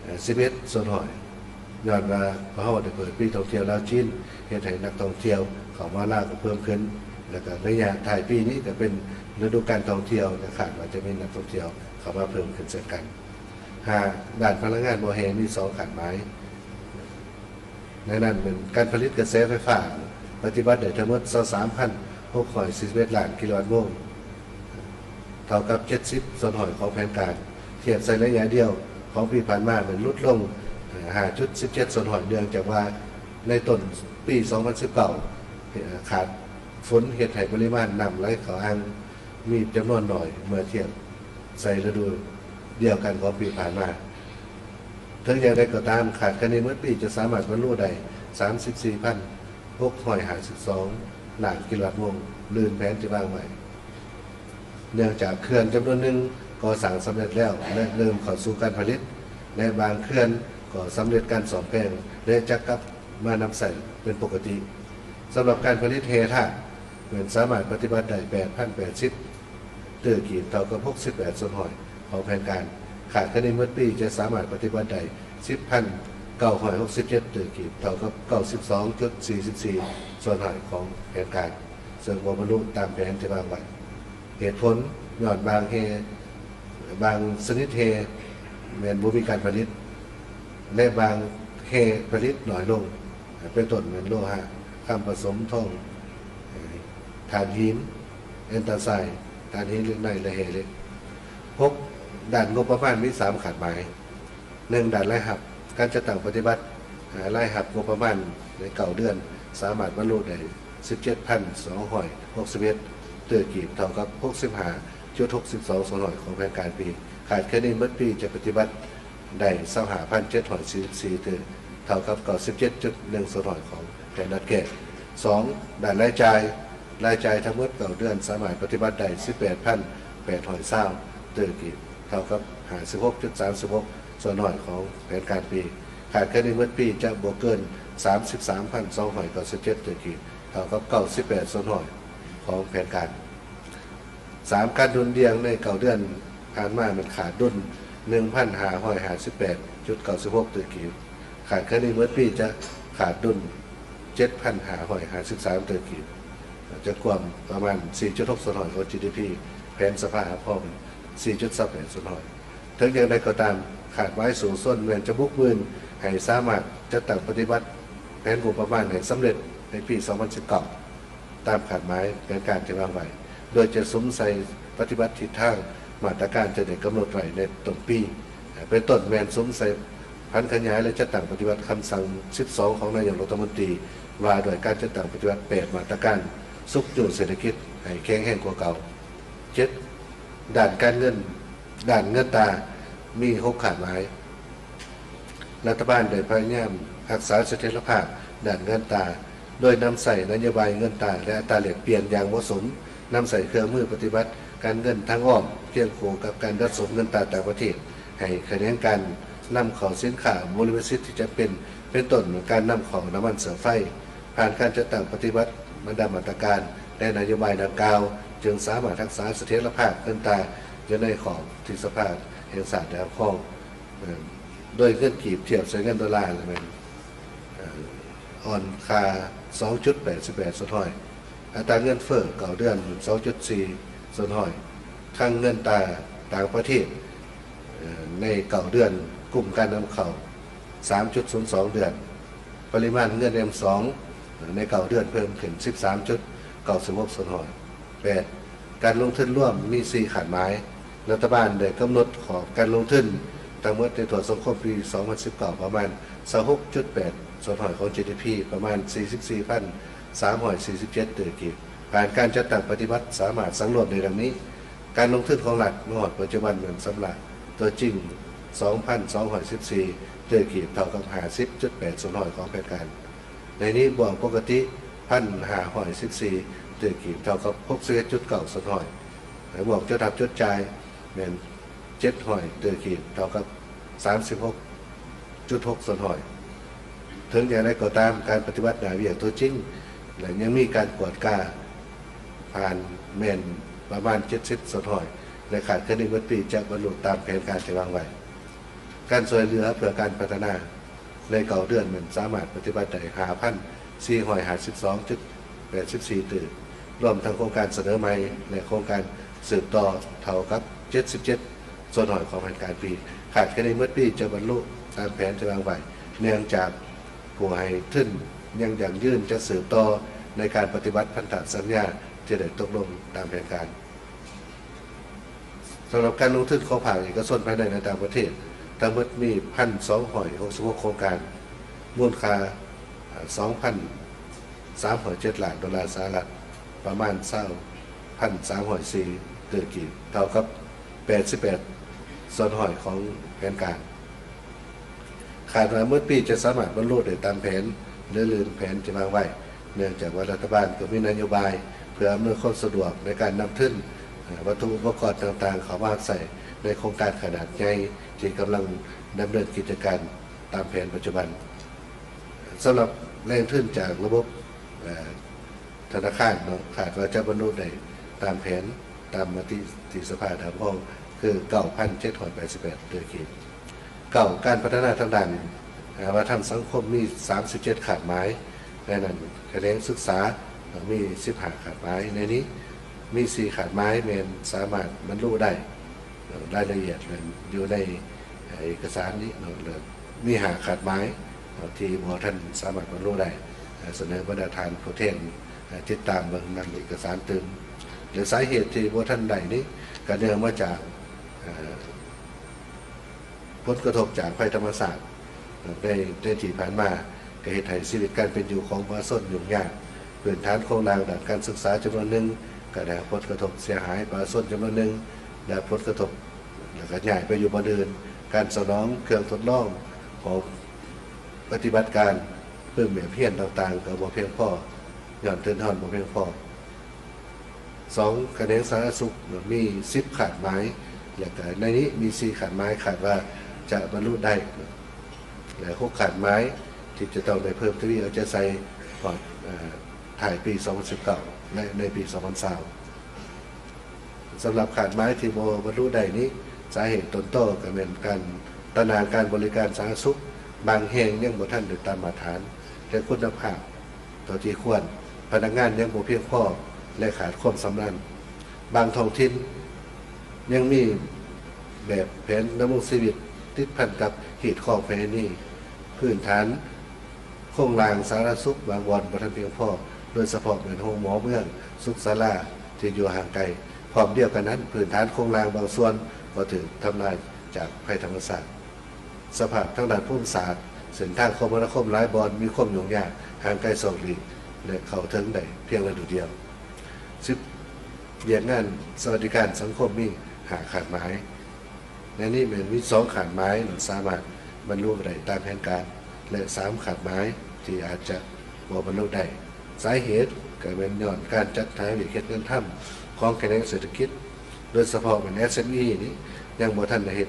ເອີ່ ສິບເອັດສ່ວນຮ້ອຍ ຍ້ອນວ່າພວກເຮົາໄດ້ເປີດປີທ່ອງທ່ຽວລາວ-ຈີນ ເຮັດໃຫ້ນັກທ່ອງທ່ຽວເຂົ້າມາລາວກໍເພີ່ມຂຶ້ນ ແລ້ວກໍໄລຍະທ້າຍປີນີ້ກໍເປັນລະດູການທ່ອງທ່ຽວ ກໍຄາດວ່າຈະມີນັກທ່ອງທ່ຽວເຂົ້າມາເພີ່ມຂຶ້ນເຊັ່ນກັນ. ຫ້າ, ດ້ານພະລັງງານບໍ່ແຮ່ມີສອງຄາດໝາຍ. ໃນນັ້ນແມ່ນການຜະລິດກະແສໄຟຟ້າ ປະຕິບັດໄດ້ທັງໝົດ ຊາວສາມພັນຫົກຮ້ອຍສີ່ສິບເອັດລ້ານກິໂລວັດໂມງ ເທົ່າກັບ ເຈັດສິບສ່ວນຮ້ອຍຂອງແຜນການ. ທຽບໃສ່ໄລຍະດຽວຂອງປີຜ່ານມາແມ່ນຫຼຸດລົງ ຫ້າຈຸດສິບເຈັດສ່ວນຮ້ອຍ ເນື່ອງຈາກວ່າໃນຕົ້ນປີສອງພັນສິບເກົ້າ ຂາດຝົນເຮັດໃຫ້ປະລິມານນ້ຳໄຫຼເຂົ້າອ່າງ ມີຈຳນວນໜ້ອຍເມື່ອທຽບໃສ່ລະດູດຽວກັນຂອງປີຜ່ານມາ. ເຖິງຢ່າງໃດກໍຕາມ, ຄາດຄະເນໝົດປີຈະສາມາດບັນລຸໄດ້ ສາມສິບສີ່ພັນຫົກຮ້ອຍຫ້າສິບສອງລ້ານກິໂລວັດໂມງ, ລື່ນແຜນທີ່ວາງໄວ້ ເນື່ອງຈາກເຂື່ອນຈຳນວນໜຶ່ງກໍ່ສ້າງສຳເລັດແລ້ວ ແລະ ເລີ່ມເຂົ້າສູ່ການຜະລິດ ແລະ ບາງເຂື່ອນກໍສຳເລັດການສ້ອມແປງ ແລະ ຈະກັບມານຳໃຊ້ເປັນປົກກະຕິ. ສຳລັບການຜະລິດແຮ່ທາດ ແມ່ນສາມາດປະຕິບັດໄດ້ ແປດພັນແປດສິບຕື້ກີບ ເທົ່າກັບ ຫົກສິບແປດສ່ວນຮ້ອຍຂອງແຜນການ. ຄາດຄະເນໝົດປີຈະສາມາດປະຕິບັດໄດ້ ສິບພັນເກົ້າຮ້ອຍຫົກສິບເຈັດຕື້ກີບ ເທົ່າກັບ ເກົ້າສິບສອງຈຸດສີ່ສິບສີ່ສ່ວນຮ້ອຍຂອງແຜນການ, ເຊິ່ງບໍ່ບັນລຸຕາມແຜນທີ່ວາງໄວ້. ເຫດຜົນຍ້ອນບາງແຮ່ ບາງຊະນິດແຮ່ແມ່ນບໍ່ມີການຜະລິດ ແລະ ບາງແຮ່ຜະລິດໜ້ອຍລົງ ເປັນຕົ້ນແມ່ນໂລຫະ, ຄຳປະສົມ, ທອງ, ຖ່ານຫີນ, ແອນຕາໄຊ, ຖ່ານຫີນເຫຼັກໃນ ແລະ ແຮ່ເຫຼັກ. ຫົກ, ດ້ານງົບປະມານມີສາມຄາດໝາຍ. ໜຶ່ງ, ດ້ານລາຍຮັບ, ການຈັດຕັ້ງປະຕິບັດ ລາຍຮັບງົບປະມານໃນເກົ້າເດືອນ ສາມາດບັນລຸໄດ້ ສິບເຈັດພັນສອງຮ້ອຍຫົກສິບເອັດຕື້ກີບ ເທົ່າກັບ ຫົກສິບຫ້າຈຸດຫົກສິບສອງສ່ວນຮ້ອຍຂອງແຜນການປີ. ຄາດຄະເນໝົດປີຈະປະຕິບັດໄດ້ ຊາວຫ້າພັນເຈັດຮ້ອຍສີ່ສິບສີ່ຕື້ ເທົ່າກັບ ເກົ້າສິບເຈັດຈຸດໜຶ່ງສ່ວນຮ້ອຍຂອງແຜນນັດແກ້. ສອງ, ດ້ານລາຍຈ່າຍ, ລາຍຈ່າຍທັງໝົດເກົ້າເດືອນ ສາມາດປະຕິບັດໄດ້ ສິບແປດພັນແປດຮ້ອຍຊາວຕື້ກີບ ເທົ່າກັບ ຫ້າສິບຫົກຈຸດສາມສິບຫົກສ່ວນຮ້ອຍຂອງແຜນການປີ. ຄາດຄະເນໝົດປີຈະບໍ່ເກີນ ສາມສິບສາມພັນສອງຮ້ອຍເກົ້າສິບເຈັດຕື້ກີບ ເທົ່າກັບ ເກົ້າສິບແປດສ່ວນຮ້ອຍຂອງແຜນການ. ສາມ, ການດຸນດ່ຽງໃນເກົ້າເດືອນຜ່ານມາແມ່ນຂາດດຸນ ໜຶ່ງພັນຫ້າຮ້ອຍຫ້າສິບແປດຈຸດເກົ້າສິບຫົກຕື້ກີບ. ຄາດຄະເນໝົດປີຈະຂາດດຸນ ເຈັດພັນຫ້າຮ້ອຍຫ້າສິບສາມຕື້ກີບ ຈະກວມປະມານ ສີ່ຈຸດຫົກສ່ວນຮ້ອຍຂອງ ຈີດີພີ ແຜນສະພາຫາພ້ອມ ສີ່ຈຸດຊາວແປດສ່ວນຮ້ອຍ. ເຖິງຢ່າງໃດກໍຕາມ, ຄາດໝາຍສູ້ຊົນແມ່ນຈະບຸກບືນໃຫ້ສາມາດຈັດຕັ້ງປະຕິບັດແຜນງົບປະມານໃຫ້ສຳເລັດໃນປີສອງພັນສິບເກົ້າ ຕາມຄາດໝາຍແຜນການທີ່ວາງໄວ້, ໂດຍຈະສຸມໃສ່ປະຕິບັດທິດທາງມາດຕະການທີ່ໄດ້ກຳນົດໄວ້ໃນຕົ້ນປີ, ເປັນຕົ້ນແມ່ນສຸມໃສ່ຜັນຂະຫຍາຍ ແລະ ຈັດຕັ້ງປະຕິບັດຄຳສັ່ງສິບສອງຂອງນາຍົກລັດຖະມົນຕີ ວ່າດ້ວຍການຈັດຕັ້ງປະຕິບັດແປດມາດຕະການຊຸກຍູ້ເສດຖະກິດໃຫ້ແຂງແຮງກວ່າເກົ່າ. ເຈັດ, ດ້ານການເງິນ, ດ້ານເງິນຕາມີຫົກຄາດໝາຍ. ລັດຖະບານໄດ້ພະຍາຍາມຮັກສາສະຖຽນລະພາບດ້ານເງິນຕາ ໂດຍນຳໃຊ້ນະໂຍບາຍເງິນຕາ ແລະ ອັດຕາແລກປ່ຽນຢ່າງເໝາະສົມ, ນຳໃຊ້ເຄື່ອງມືປະຕິບັດການເງິນທາງອ້ອມ ຄຽງຄູ່ກັບການສະສົມເງິນຕາຕ່າງປະເທດ ໃຫ້ຂະແໜງການນຳເຂົ້າສິນຄ້າບໍລິມະສິດທີ່ຈຳເປັນ, ເປັນຕົ້ນການນຳເຂົ້ານ້ຳມັນເຊື້ອໄຟ. ຜ່ານການຈັດຕັ້ງປະຕິບັດບັນດາມາດຕະການ ແລະ ນະໂຍບາຍດັ່ງກ່າວ, ຈຶ່ງສາມາດຮັກສາສະຖຽນລະພາບເງິນຕາຢູ່ໃນຂອບທີ່ສະພາແຫ່ງຊາດໄດ້ຮັບຮອງ. ໂດຍເງິນກີບທຽບໃສ່ເງິນໂດລາແລ້ວແມ່ນ ອ່ອນຄ່າສອງຈຸດແປດສິບແປດສ່ວນຮ້ອຍ, ອັດຕາເງິນເຟີ້ເກົ້າເດືອນສອງຈຸດສີ່ສ່ວນຮ້ອຍ, ຄັງເງິນຕາຕ່າງປະເທດໃນເກົ້າເດືອນກຸ່ມການນຳເຂົ້າສາມຈຸດສູນສອງເດືອນ, ປະລິມານເງິນເອັມສອງໃນເກົ້າເດືອນເພີ່ມຂຶ້ນສິບສາມຈຸດເກົ້າສິບຫົກສ່ວນຮ້ອຍ. ແປດ ການລົງທຶນລວມມີສີ່ຄາດໝາຍ. ລັດຖະບານໄດ້ກຳນົດຂອບການລົງທຶນທັງໝົດໃນທົ່ວສັງຄົມປີສອງພັນສິບເກົ້າປະມານຊາວຫົກຈຸດແປດສ່ວນຮ້ອຍຂອງ ຈີດີພີ ປະມານສີ່ສິບສີ່ພັນສາມຮ້ອຍສີ່ສິບເຈັດຕື້ກີບ. ຜ່ານການຈັດຕັ້ງປະຕິບັດສາມາດສັງລວມໄດ້ດັ່ງນີ້: ການລົງທຶນຂອງລັດມາຮອດປັດຈຸບັນແມ່ນຊຳລະຕົວຈິງສອງພັນສອງຮ້ອຍສິບສີ່ຕື້ກີບ ເທົ່າກັບຫ້າສິບຈຸດແປດສ່ວນຮ້ອຍຂອງແຜນການ. ໃນນີ້ບວກປົກກະຕິພັນຫ້າຮ້ອຍສິບສີ່ຕື້ກີບ ເທົ່າກັບຫົກສິບເອັດຈຸດເກົ້າສ່ວນຮ້ອຍ, ແລະ ບວກຈົດຮັບຈົດຈ່າຍແມ່ນເຈັດຮ້ອຍຕື້ກີບ ເທົ່າກັບສາມສິບຫົກຈຸດຫົກສ່ວນຮ້ອຍ. ເຖິງຢ່າງໃດກໍຕາມ, ການປະຕິບັດໜ້າວຽກຕົວຈິງ ແລະ ຍັງມີການກວດກາຜ່ານແມ່ນປະມານເຈັດສິບສ່ວນຮ້ອຍ ແລະ ຄາດຄະເນໝົດປີຈະບັນລຸຕາມແຜນການທີ່ວາງໄວ້. ການຊ່ວຍເຫຼືອເພື່ອການພັດທະນາ ໃນເກົ້າເດືອນແມ່ນສາມາດປະຕິບັດໄດ້ຫ້າພັນສີ່ຮ້ອຍຫ້າສິບສອງຈຸດແປດສິບສີ່ຕື້, ລວມທັງໂຄງການສະເໜີໃໝ່ ແລະ ໂຄງການສືບຕໍ່ ເທົ່າກັບເຈັດສິບເຈັດສ່ວນຮ້ອຍຂອງແຜນການປີ. ຄາດຄະເນໝົດປີຈະບັນລຸຕາມແຜນທີ່ວາງໄວ້, ເນື່ອງຈາກຜູ້ໃຫ້ທຶນຍັງຢັ້ງຢືນຈະສືບຕໍ່ໃນການປະຕິບັດພັນທະສັນຍາທີ່ໄດ້ຕົກລົງຕາມແຜນການ. ສຳລັບການລົງທຶນຂອງພາກເອກະຊົນພາຍໃນ ແລະ ຕ່າງປະເທດ ທັງໝົດມີພັນສອງຮ້ອຍຫົກສິບຫົກໂຄງການ, ມູນຄ່າສອງພັນສາມຮ້ອຍເຈັດລ້ານໂດລາສະຫະລັດ, ປະມານຊາວພັນສາມຮ້ອຍສີ່ຕື້ກີບ, ເທົ່າກັບແປດສິບແປດສ່ວນຮ້ອຍຂອງແຜນການ. ຄາດວ່າໝົດປີຈະສາມາດບັນລຸໄດ້ຕາມແຜນ ຫຼື ລື່ນແຜນທີ່ວາງໄວ້, ເນື່ອງຈາກວ່າລັດຖະບານກໍມີນະໂຍບາຍເພື່ອອຳນວຍຄວາມສະດວກໃນການນຳທຶນ ວັດຖຸອຸປະກອນຕ່າງໆເຂົ້າມາຮັບໃຊ້ໃນໂຄງການຂະໜາດໃຫຍ່ທີ່ກຳລັງດຳເນີນກິດຈະການຕາມແຜນປັດຈຸບັນ. ສຳລັບແຫຼ່ງທຶນຈາກລະບົບ ທະນາຄານເນາະ ຄາດວ່າຈະບັນລຸໄດ້ຕາມແຜນ ຕາມມະຕິທີ່ສະພາໄດ້ຮັບຮອງ ຄືເກົ້າພັນເຈັດຮ້ອຍແປດສິບແປດຕື້ກີບ. ເກົ້າ ການພັດທະນາທາງດ້ານ ອາ ວັດທະນະທຳສັງຄົມມີສາມສິບເຈັດຄາດໝາຍ, ໃນນັ້ນຂະແໜງສຶກສາມີສິບຫ້າຄາດໝາຍ, ໃນນີ້ມີສີ່ຄາດໝາຍແມ່ນສາມາດບັນລຸໄດ້. ລາຍລະອຽດນັ້ນຢູ່ໃນເອກະສານນີ້ເນາະ, ແລ້ວມີຫ້າຄາດໝາຍທີ່ບໍ່ທັນສາມາດບັນລຸໄດ້, ສະເໜີບັນດາທ່ານຜູ້ແທນຕິດຕາມເບິ່ງນຳເອກະສານຕື່ມ. ແລະ ສາເຫດທີ່ບໍ່ທັນໄດ້ນີ້ ກະເນື່ອງມາຈາກ ເອີ ຜົນກະທົບຈາກໄພທຳມະຊາດ ໃນ ໃນທີ່ຜ່ານມາ ກະເຮັດໃຫ້ຊີວິດການເປັນຢູ່ຂອງປະຊາຊົນຫຍຸ້ງຍາກ, ພື້ນຖານໂຄງລ່າງດ້ານການສຶກສາຈຳນວນໜຶ່ງກະໄດ້ຮັບຜົນກະທົບເສຍຫາຍ, ປະຊາຊົນຈຳນວນໜຶ່ງໄດ້ຮັບຜົນກະທົບ ແລ້ວກະຍ້າຍໄປຢູ່ບ່ອນອື່ນ, ການສະໜອງເຄື່ອງທົດລອງຂອງປະຕິບັດການປຶ້ມແບບຮຽນຕ່າງໆ ກະບໍ່ພຽງພໍ, ຍ້ອນທຶນຮອນບໍ່ພຽງພໍ. ສອງ ຂະແໜງສາທາລະນະສຸກມີສິບຄາດໝາຍ ແລະ ກະໃນນີ້ມີສີ່ຄາດໝາຍຄາດວ່າຈະບັນລຸໄດ້ ແລະ ຫົກຄາດໝາຍທີ່ຈະຕ້ອງໄດ້ເພີ່ມທະວີເອົາໃຈໃສ່ຮອດ ເອີ ທ້າຍປີສອງພັນສິບເກົ້າ ແລະ ໃນປີສອງພັນຊາວ. ສຳລັບຄາດໝາຍທີ່ບໍ່ບັນລຸໄດ້ນີ້ ສາເຫດຕົ້ນຕໍກະແມ່ນການ ຕາໜ່າງການບໍລິການສາທາລະນະສຸກບາງແຫ່ງຍັງບໍ່ທັນໄດ້ຕາມມາດຕະຖານ ແລະ ຄຸນນະພາບເທົ່າທີ່ຄວນ, ພະນັກງານຍັງບໍ່ພຽງພໍ ແລະ ຂາດຄວາມຊຳນານ. ບາງທ້ອງຖິ່ນຍັງມີແບບແຜນດຳລົງຊີວິດຕິດພັນກັບຮີດຄອງປະເພນີ, ພື້ນຖານໂຄງລ່າງສາທາລະນະສຸກບາງບ່ອນບໍ່ທັນພຽງພໍ, ໂດຍສະເພາະແມ່ນໂຮງໝໍເມືອງ, ສຸກສາລາທີ່ຢູ່ຫ່າງໄກ. ພ້ອມດຽວກັນນັ້ນ, ພື້ນຖານໂຄງລ່າງບາງສ່ວນກໍຖືກທຳລາຍຈາກໄພທຳມະຊາດ. ສະພາບທາງດ້ານພູມສາດ, ເສັ້ນທາງຄົມມະນາຄົມຫຼາຍບ່ອນມີຄວາມຫຍຸ້ງຍາກ, ຫ່າງໄກສອກຫຼີກ ແລະ ເຂົ້າເຖິງໄດ້ພຽງລະດູດຽວ. ສິບ ວຽກງານສະຫວັດດີການສັງຄົມມີຫ້າຄາດໝາຍ. ໃນນີ້ແມ່ນມີສອງຄາດໝາຍທີ່ສາມາດບັນລຸໄດ້ຕາມແຜນການ ແລະ ສາມຄາດໝາຍທີ່ອາດຈະບໍ່ບັນລຸໄດ້. ສາເຫດກໍແມ່ນຍ້ອນການຈັດຫາວຽກເຮັດງານທຳຂອງຂະແໜງເສດຖະກິດ, ໂດຍສະເພາະແມ່ນ ເອັສເອັມອີ ນີ້ຍັງບໍ່ທັນໄດ້ເຮັດ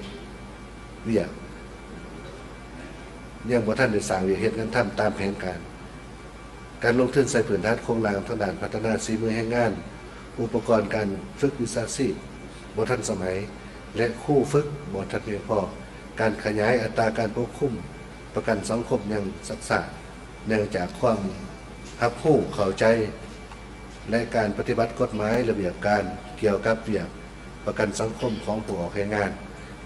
ວຽກ, ຍັງບໍ່ທັນໄດ້ສ້າງວຽກເຮັດງານທຳຕາມແຜນການ. ການລົງທຶນໃສ່ພື້ນຖານໂຄງລ່າງທາງດ້ານພັດທະນາສີມືແຮງງານ, ອຸປະກອນການຝຶກວິຊາຊີບບໍ່ທັນສະໄໝ ແລະ ຄູຝຶກບໍ່ທັນພຽງພໍ. ການຂະຫຍາຍອັດຕາການປົກຄຸມປະກັນສັງຄົມຍັງຊັກຊ້າ ເນື່ອງຈາກຄວາມຮັບຮູ້ເຂົ້າໃຈ ແລະ ການປະຕິບັດກົດໝາຍລະບຽບການກ່ຽວກັບວຽກປະກັນສັງຄົມຂອງຜູ້ອອກແຮງງານ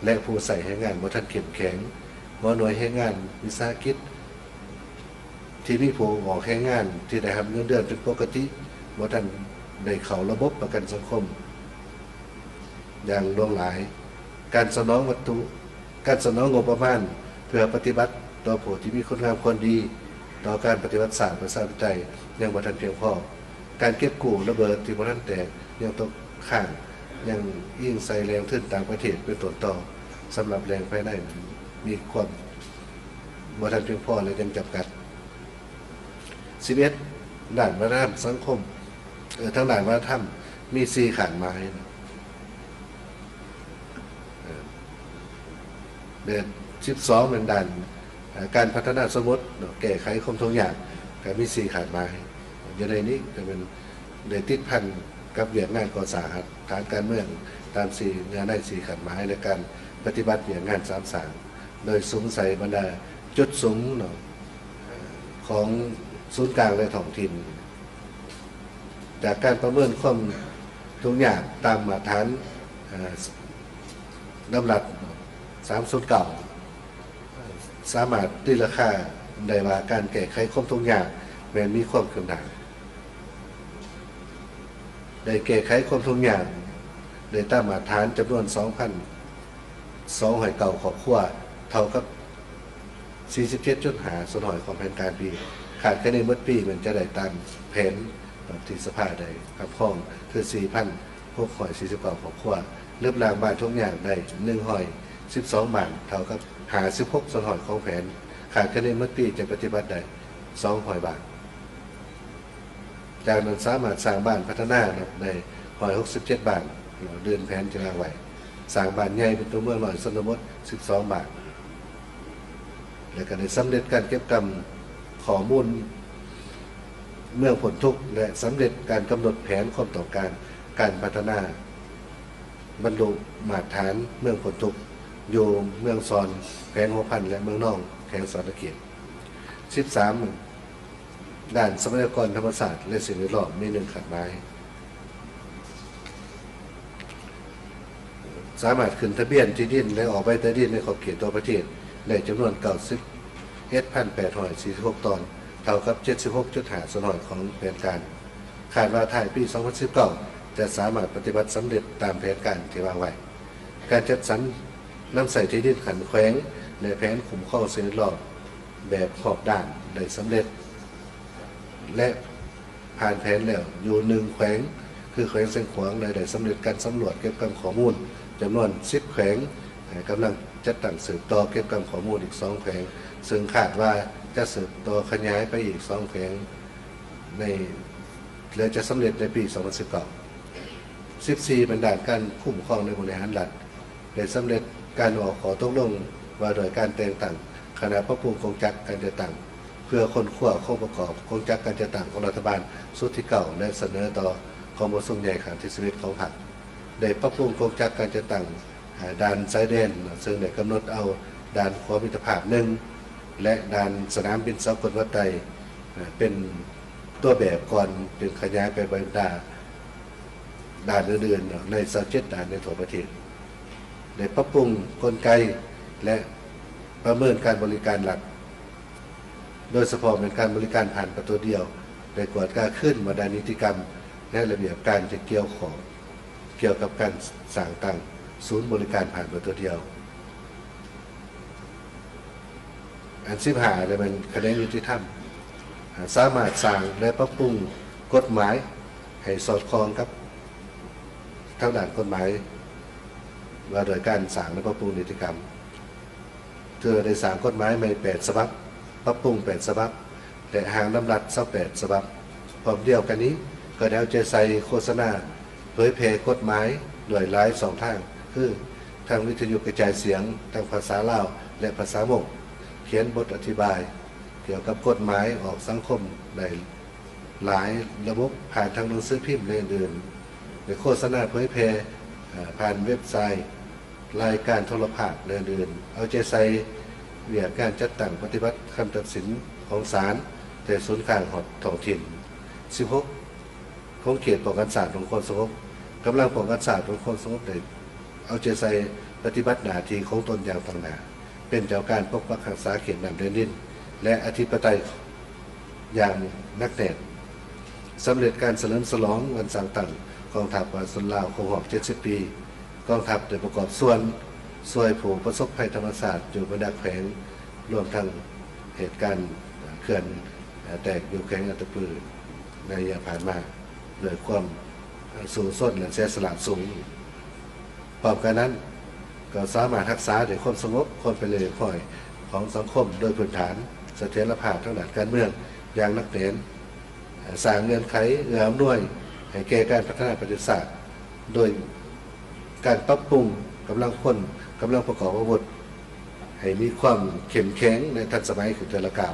ແລະ ຜູ້ໃຊ້ແຮງງານບໍ່ທັນເຂັ້ມແຂງ. ຫົວໜ່ວຍແຮງງານວິສາຫະກິດ ທີ່ມີຜູ້ອອກແຮງງານທີ່ໄດ້ຮັບເງິນເດືອນເປັນປົກກະຕິ ບໍ່ທັນໄດ້ເຂົ້າລະບົບປະກັນສັງຄົມຢ່າງຫຼວງຫຼາຍ. ການສະໜອງວັດຖຸ, ການສະໜອງງົບປະມານເພື່ອປະຕິບັດຕໍ່ຜູ້ທີ່ມີຄຸນງາມຄວາມດີຕໍ່ການປະຕິວັດຊາດປະຊາທິປະໄຕຍັງບໍ່ທັນພຽງພໍ. ການເກັບກູ້ລະເບີດທີ່ບໍ່ທັນແຕກຍັງຕົກຄ້າງ, ຍັງອີງໃສ່ແຫຼ່ງທຶນຕ່າງປະເທດເປັນຕົ້ນຕໍ. ສຳລັບແຫຼ່ງພາຍໃນນັ້ນມີຄວາມ ບໍ່ທັນພຽງພໍ ແລະ ຍັງຈຳກັດ. ສິບເອັດ ດ້ານວັດທະນະທຳສັງຄົມ, ເອີ ທາງດ້ານວັດທະນະທຳມີສີ່ຄາດໝາຍ, ເອີ ແລະ ສິບສອງ ແມ່ນດ້ານ ເອີ ການພັດທະນາຊົນບົດເນາະ, ແກ້ໄຂຄວາມທຸກຍາກ ກໍມີສີ່ຄາດໝາຍ. ຢູ່ໃນນີ້ກໍແມ່ນໄດ້ຕິດພັນກັບວຽກງານກໍ່ສ້າງຮາກຖານການເມືອງຕາມສີ່ເນື້ອໃນສີ່ຄາດໝາຍ ແລະ ການປະຕິບັດວຽກງານສາມສ້າງ ໂດຍສຸມໃສ່ບັນດາຈຸດສຸມເນາະ ຂອງສູນກາງ ແລະ ທ້ອງຖິ່ນ. ຈາກການປະເມີນຄວາມທຸກຍາກຕາມມາດຕະຖານ ເອີ ດຳລັດ ສາມສູນເກົ້າ ສາມາດຕີລາຄາໄດ້ວ່າການແກ້ໄຂຄວາມທຸກຍາກແມ່ນມີຄວາມຄືບໜ້າ. ໄດ້ແກ້ໄຂຄວາມທຸກຍາກໄດ້ຕາມມາດຕະຖານຈຳນວນສອງພັນສອງຮ້ອຍເກົ້າຄອບຄົວ, ເທົ່າກັບສີ່ສິບເຈັດຈຸດຫ້າສ່ວນຮ້ອຍຂອງແຜນການປີ. ຄາດຄະເນໝົດປີແມ່ນຈະໄດ້ຕາມແຜນທີ່ສະພາໄດ້ຮັບຮອງ ຄື ສີ່ພັນຫົກຮ້ອຍສີ່ສິບເກົ້າຄອບຄົວ, ລຶບລ້າງບ້ານທຸກຍາກໄດ້ໜຶ່ງຮ້ອຍສິບສອງບ້ານ, ເທົ່າກັບຫ້າສິບຫົກສ່ວນຮ້ອຍຂອງແຜນ. ຄາດຄະເນໝົດປີຈະປະຕິບັດໄດ້ສອງຮ້ອຍບ້ານ. ຈາກນັ້ນສາມາດສ້າງບ້ານພັດທະນາໄດ້ຮ້ອຍຫົກສິບເຈັດບ້ານ, ເດີນແຜນທີ່ວາງໄວ້, ສ້າງບ້ານໃຫຍ່ເປັນຕົວເມືອງນ້ອຍຊົນນະບົດສິບສອງບ້ານ, ແລະ ກໍໄດ້ສຳເລັດການເກັບກຳຂໍ້ມູນເມືອງພົ້ນທຸກ ແລະ ສຳເລັດການກຳນົດແຜນຄວາມຕ້ອງການການພັດທະນາບັນລຸມາດຖານເມືອງພົ້ນທຸກ ຢູ່ເມືອງຊອນ ແຂວງຫົວພັນ ແລະ ເມືອງນອງ ແຂວງສະຫວັນນະເຂດ. ສິບສາມ ດ້ານຊັບພະຍາກອນທຳມະຊາດ ແລະ ສິ່ງແວດລ້ອມມີໜຶ່ງຄາດໝາຍ, ສາມາດຂຶ້ນທະບຽນທີ່ດິນ ແລະ ອອກໃບຕາດິນໃນຂອບເຂດທົ່ວປະເທດໄດ້ຈຳນວນເກົ້າສິບເອັດພັນແປດຮ້ອຍສີ່ສິບຫົກຕອນ, ເທົ່າກັບເຈັດສິບຫົກຈຸດຫ້າສ່ວນຮ້ອຍຂອງແຜນການ. ຄາດວ່າທ້າຍປີສອງພັນສິບເກົ້າ ຈະສາມາດປະຕິບັດສຳເລັດຕາມແຜນການທີ່ວາງໄວ້. ການຈັດສັນນຳໃຊ້ທີ່ດິນຂັ້ນແຂວງ ແລະ ແຜນຄຸ້ມຄອງສິ່ງແວດລ້ອມແບບຮອບດ້ານໄດ້ສຳເລັດ ແລະ ຜ່ານແຜນແລ້ວຢູ່ໜຶ່ງແຂວງ ຄືແຂວງຊຽງຂວາງ ແລະ ໄດ້ສຳເລັດການສຳຫຼວດເກັບກຳຂໍ້ມູນຈຳນວນສິບແຂວງ, ແລະ ກຳລັງຈັດຕັ້ງສືບຕໍ່ເກັບກຳຂໍ້ມູນອີກສອງແຂວງ, ເຊິ່ງຄາດວ່າຈະສືບຕໍ່ຂະຫຍາຍໄປອີກສອງແຂວງໃນ ແລະ ຈະສຳເລັດໃນປີສອງພັນສິບເກົ້າ. ສິບສີ່ ແມ່ນດ້ານການຄຸ້ມຄອງ ແລະ ບໍລິຫານລັດ ໄດ້ສຳເລັດການອອກຂໍ້ຕົກລົງວ່າດ້ວຍການແຕ່ງຕັ້ງຄະນະປັບປຸງກົງຈັກການຈັດຕັ້ງ ເພື່ອຄົ້ນຄວ້າໂຄງປະກອບກົງຈັກການຈັດຕັ້ງຂອງລັດຖະບານຊຸດທີເກົ້າ ແລະ ສະເໜີຕໍ່ກອງປະຊຸມໃຫຍ່ຄັ້ງທີສິບເອັດຂອງພັກ. ໄດ້ປັບປຸງກົງຈັກການຈັດຕັ້ງ ອາ ດ່ານຊາຍແດນ ເຊິ່ງໄດ້ກຳນົດເອົາດ່ານຂົວມິດຕະພາບໜຶ່ງ ແລະ ດ່ານສະໜາມບິນສາກົນວັດໄຕ ອາ ເປັນຕົວແບບກ່ອນ ຈຶ່ງຂະຫຍາຍໄປບັນດາດ່ານອື່ນໆ ເນາະ ໃນຊາວເຈັດດ່ານໃນທົ່ວປະເທດ. ໄດ້ປັບປຸງກົນໄກ ແລະ ປະເມີນການບໍລິການລັດ ໂດຍສະເພາະແມ່ນການບໍລິການຜ່ານປະຕູດຽວ, ໄດ້ກວດກາຄືນບັນດານິຕິກຳ ແລະ ລະບຽບການທີ່ກ່ຽວຂ້ອງ ກ່ຽວກັບການສ້າງຕັ້ງສູນບໍລິການຜ່ານປະຕູດຽວ. ອັນສິບຫ້າ ແມ່ນຂະແໜງຍຸຕິທຳ, ສາມາດສ້າງ ແລະ ປັບປຸງກົດໝາຍໃຫ້ສອດຄ່ອງກັບທາງດ້ານກົດໝາຍວ່າດ້ວຍການສ້າງ ແລະ ປັບປຸງນິຕິກຳ. ເທື່ອໄດ້ສ້າງກົດໝາຍໃໝ່ແປດສະບັບ, ປັບປຸງແປດສະບັບ ແລະ ຮ່າງດຳລັດຊາວແປດສະບັບ. ພ້ອມດຽວກັນນີ້, ກໍໄດ້ເອົາໃຈໃສ່ໂຄສະນາເຜີຍແຜ່ກົດໝາຍດ້ວຍຫຼາຍຊ່ອງທາງ ຄືທາງວິທະຍຸກະຈາຍສຽງທັງພາສາລາວ ແລະ ພາສາມົ້ງ, ຂຽນບົດອະທິບາຍກ່ຽວກັບກົດໝາຍອອກສັງຄົມໄດ້ຫຼາຍລະບົບ ຜ່ານທາງໜັງສືພິມ ແລະ ອື່ນໆ ແລະ ໂຄສະນາເຜີຍແຜ່ ເອີ່ ຜ່ານເວັບໄຊ, ລາຍການໂທລະພາບ ແລະ ອື່ນໆ, ເອົາໃຈໃສ່ວຽກງານຈັດຕັ້ງປະຕິບັດຄຳຕັດສິນຂອງສານ ແຕ່ສູນກາງຮອດທ້ອງຖິ່ນ. ສິບຫົກ ຂົງເຂດປ້ອງກັນຊາດ ແລະ ຄວາມສະຫງົບ. ກຳລັງປ້ອງກັນຊາດ ແລະ ຄວາມສະຫງົບໄດ້ເອົາໃຈໃສ່ປະຕິບັດໜ້າທີ່ຂອງຕົນຢ່າງຕັ້ງໜ້າ, ເປັນເຈົ້າການປົກປັກຮັກສາເຂດນ້ຳແດນດິນ ແລະ ອະທິປະໄຕຢ່າງໜັກແໜ້ນ. ສຳເລັດການສະເຫຼີມສະຫຼອງວັນສ້າງຕັ້ງກອງທັບປະຊາຊົນລາວຄົບຮອບເຈັດສິບປີ. ກອງທັບໄດ້ປະກອບສ່ວນຊ່ວຍຜູ້ປະສົບໄພທຳມະຊາດຢູ່ບັນດາແຂວງ, ລວມທັງເຫດການເຂື່ອນແຕກຢູ່ແຂວງອັດຕະປືໃນໄລຍະຜ່ານມາ ດ້ວຍຄວາມສູ້ຊົນ ແລະ ເສຍສະຫຼະສູງ. ພ້ອມກັນນັ້ນ, ກໍສາມາດຮັກສາໄດ້ຄວາມສະຫງົບ, ຄວາມເປັນລະບຽບຮຽບຮ້ອຍຂອງສັງຄົມ ໂດຍພື້ນຖານສະຖຽນລະພາບທາງດ້ານການເມືອງຢ່າງໜັກແໜ້ນ, ສ້າງເງື່ອນໄຂເອື້ອອຳນວຍໃຫ້ແກ່ການພັດທະນາປະເທດຊາດ ໂດຍການປັບປຸງກຳລັງຄົນ, ກຳລັງປະກອບອາວຸດ ໃຫ້ມີຄວາມເຂັ້ມແຂງ ແລະ ທັນສະໄໝຂຶ້ນເທື່ອລະກ້າວ,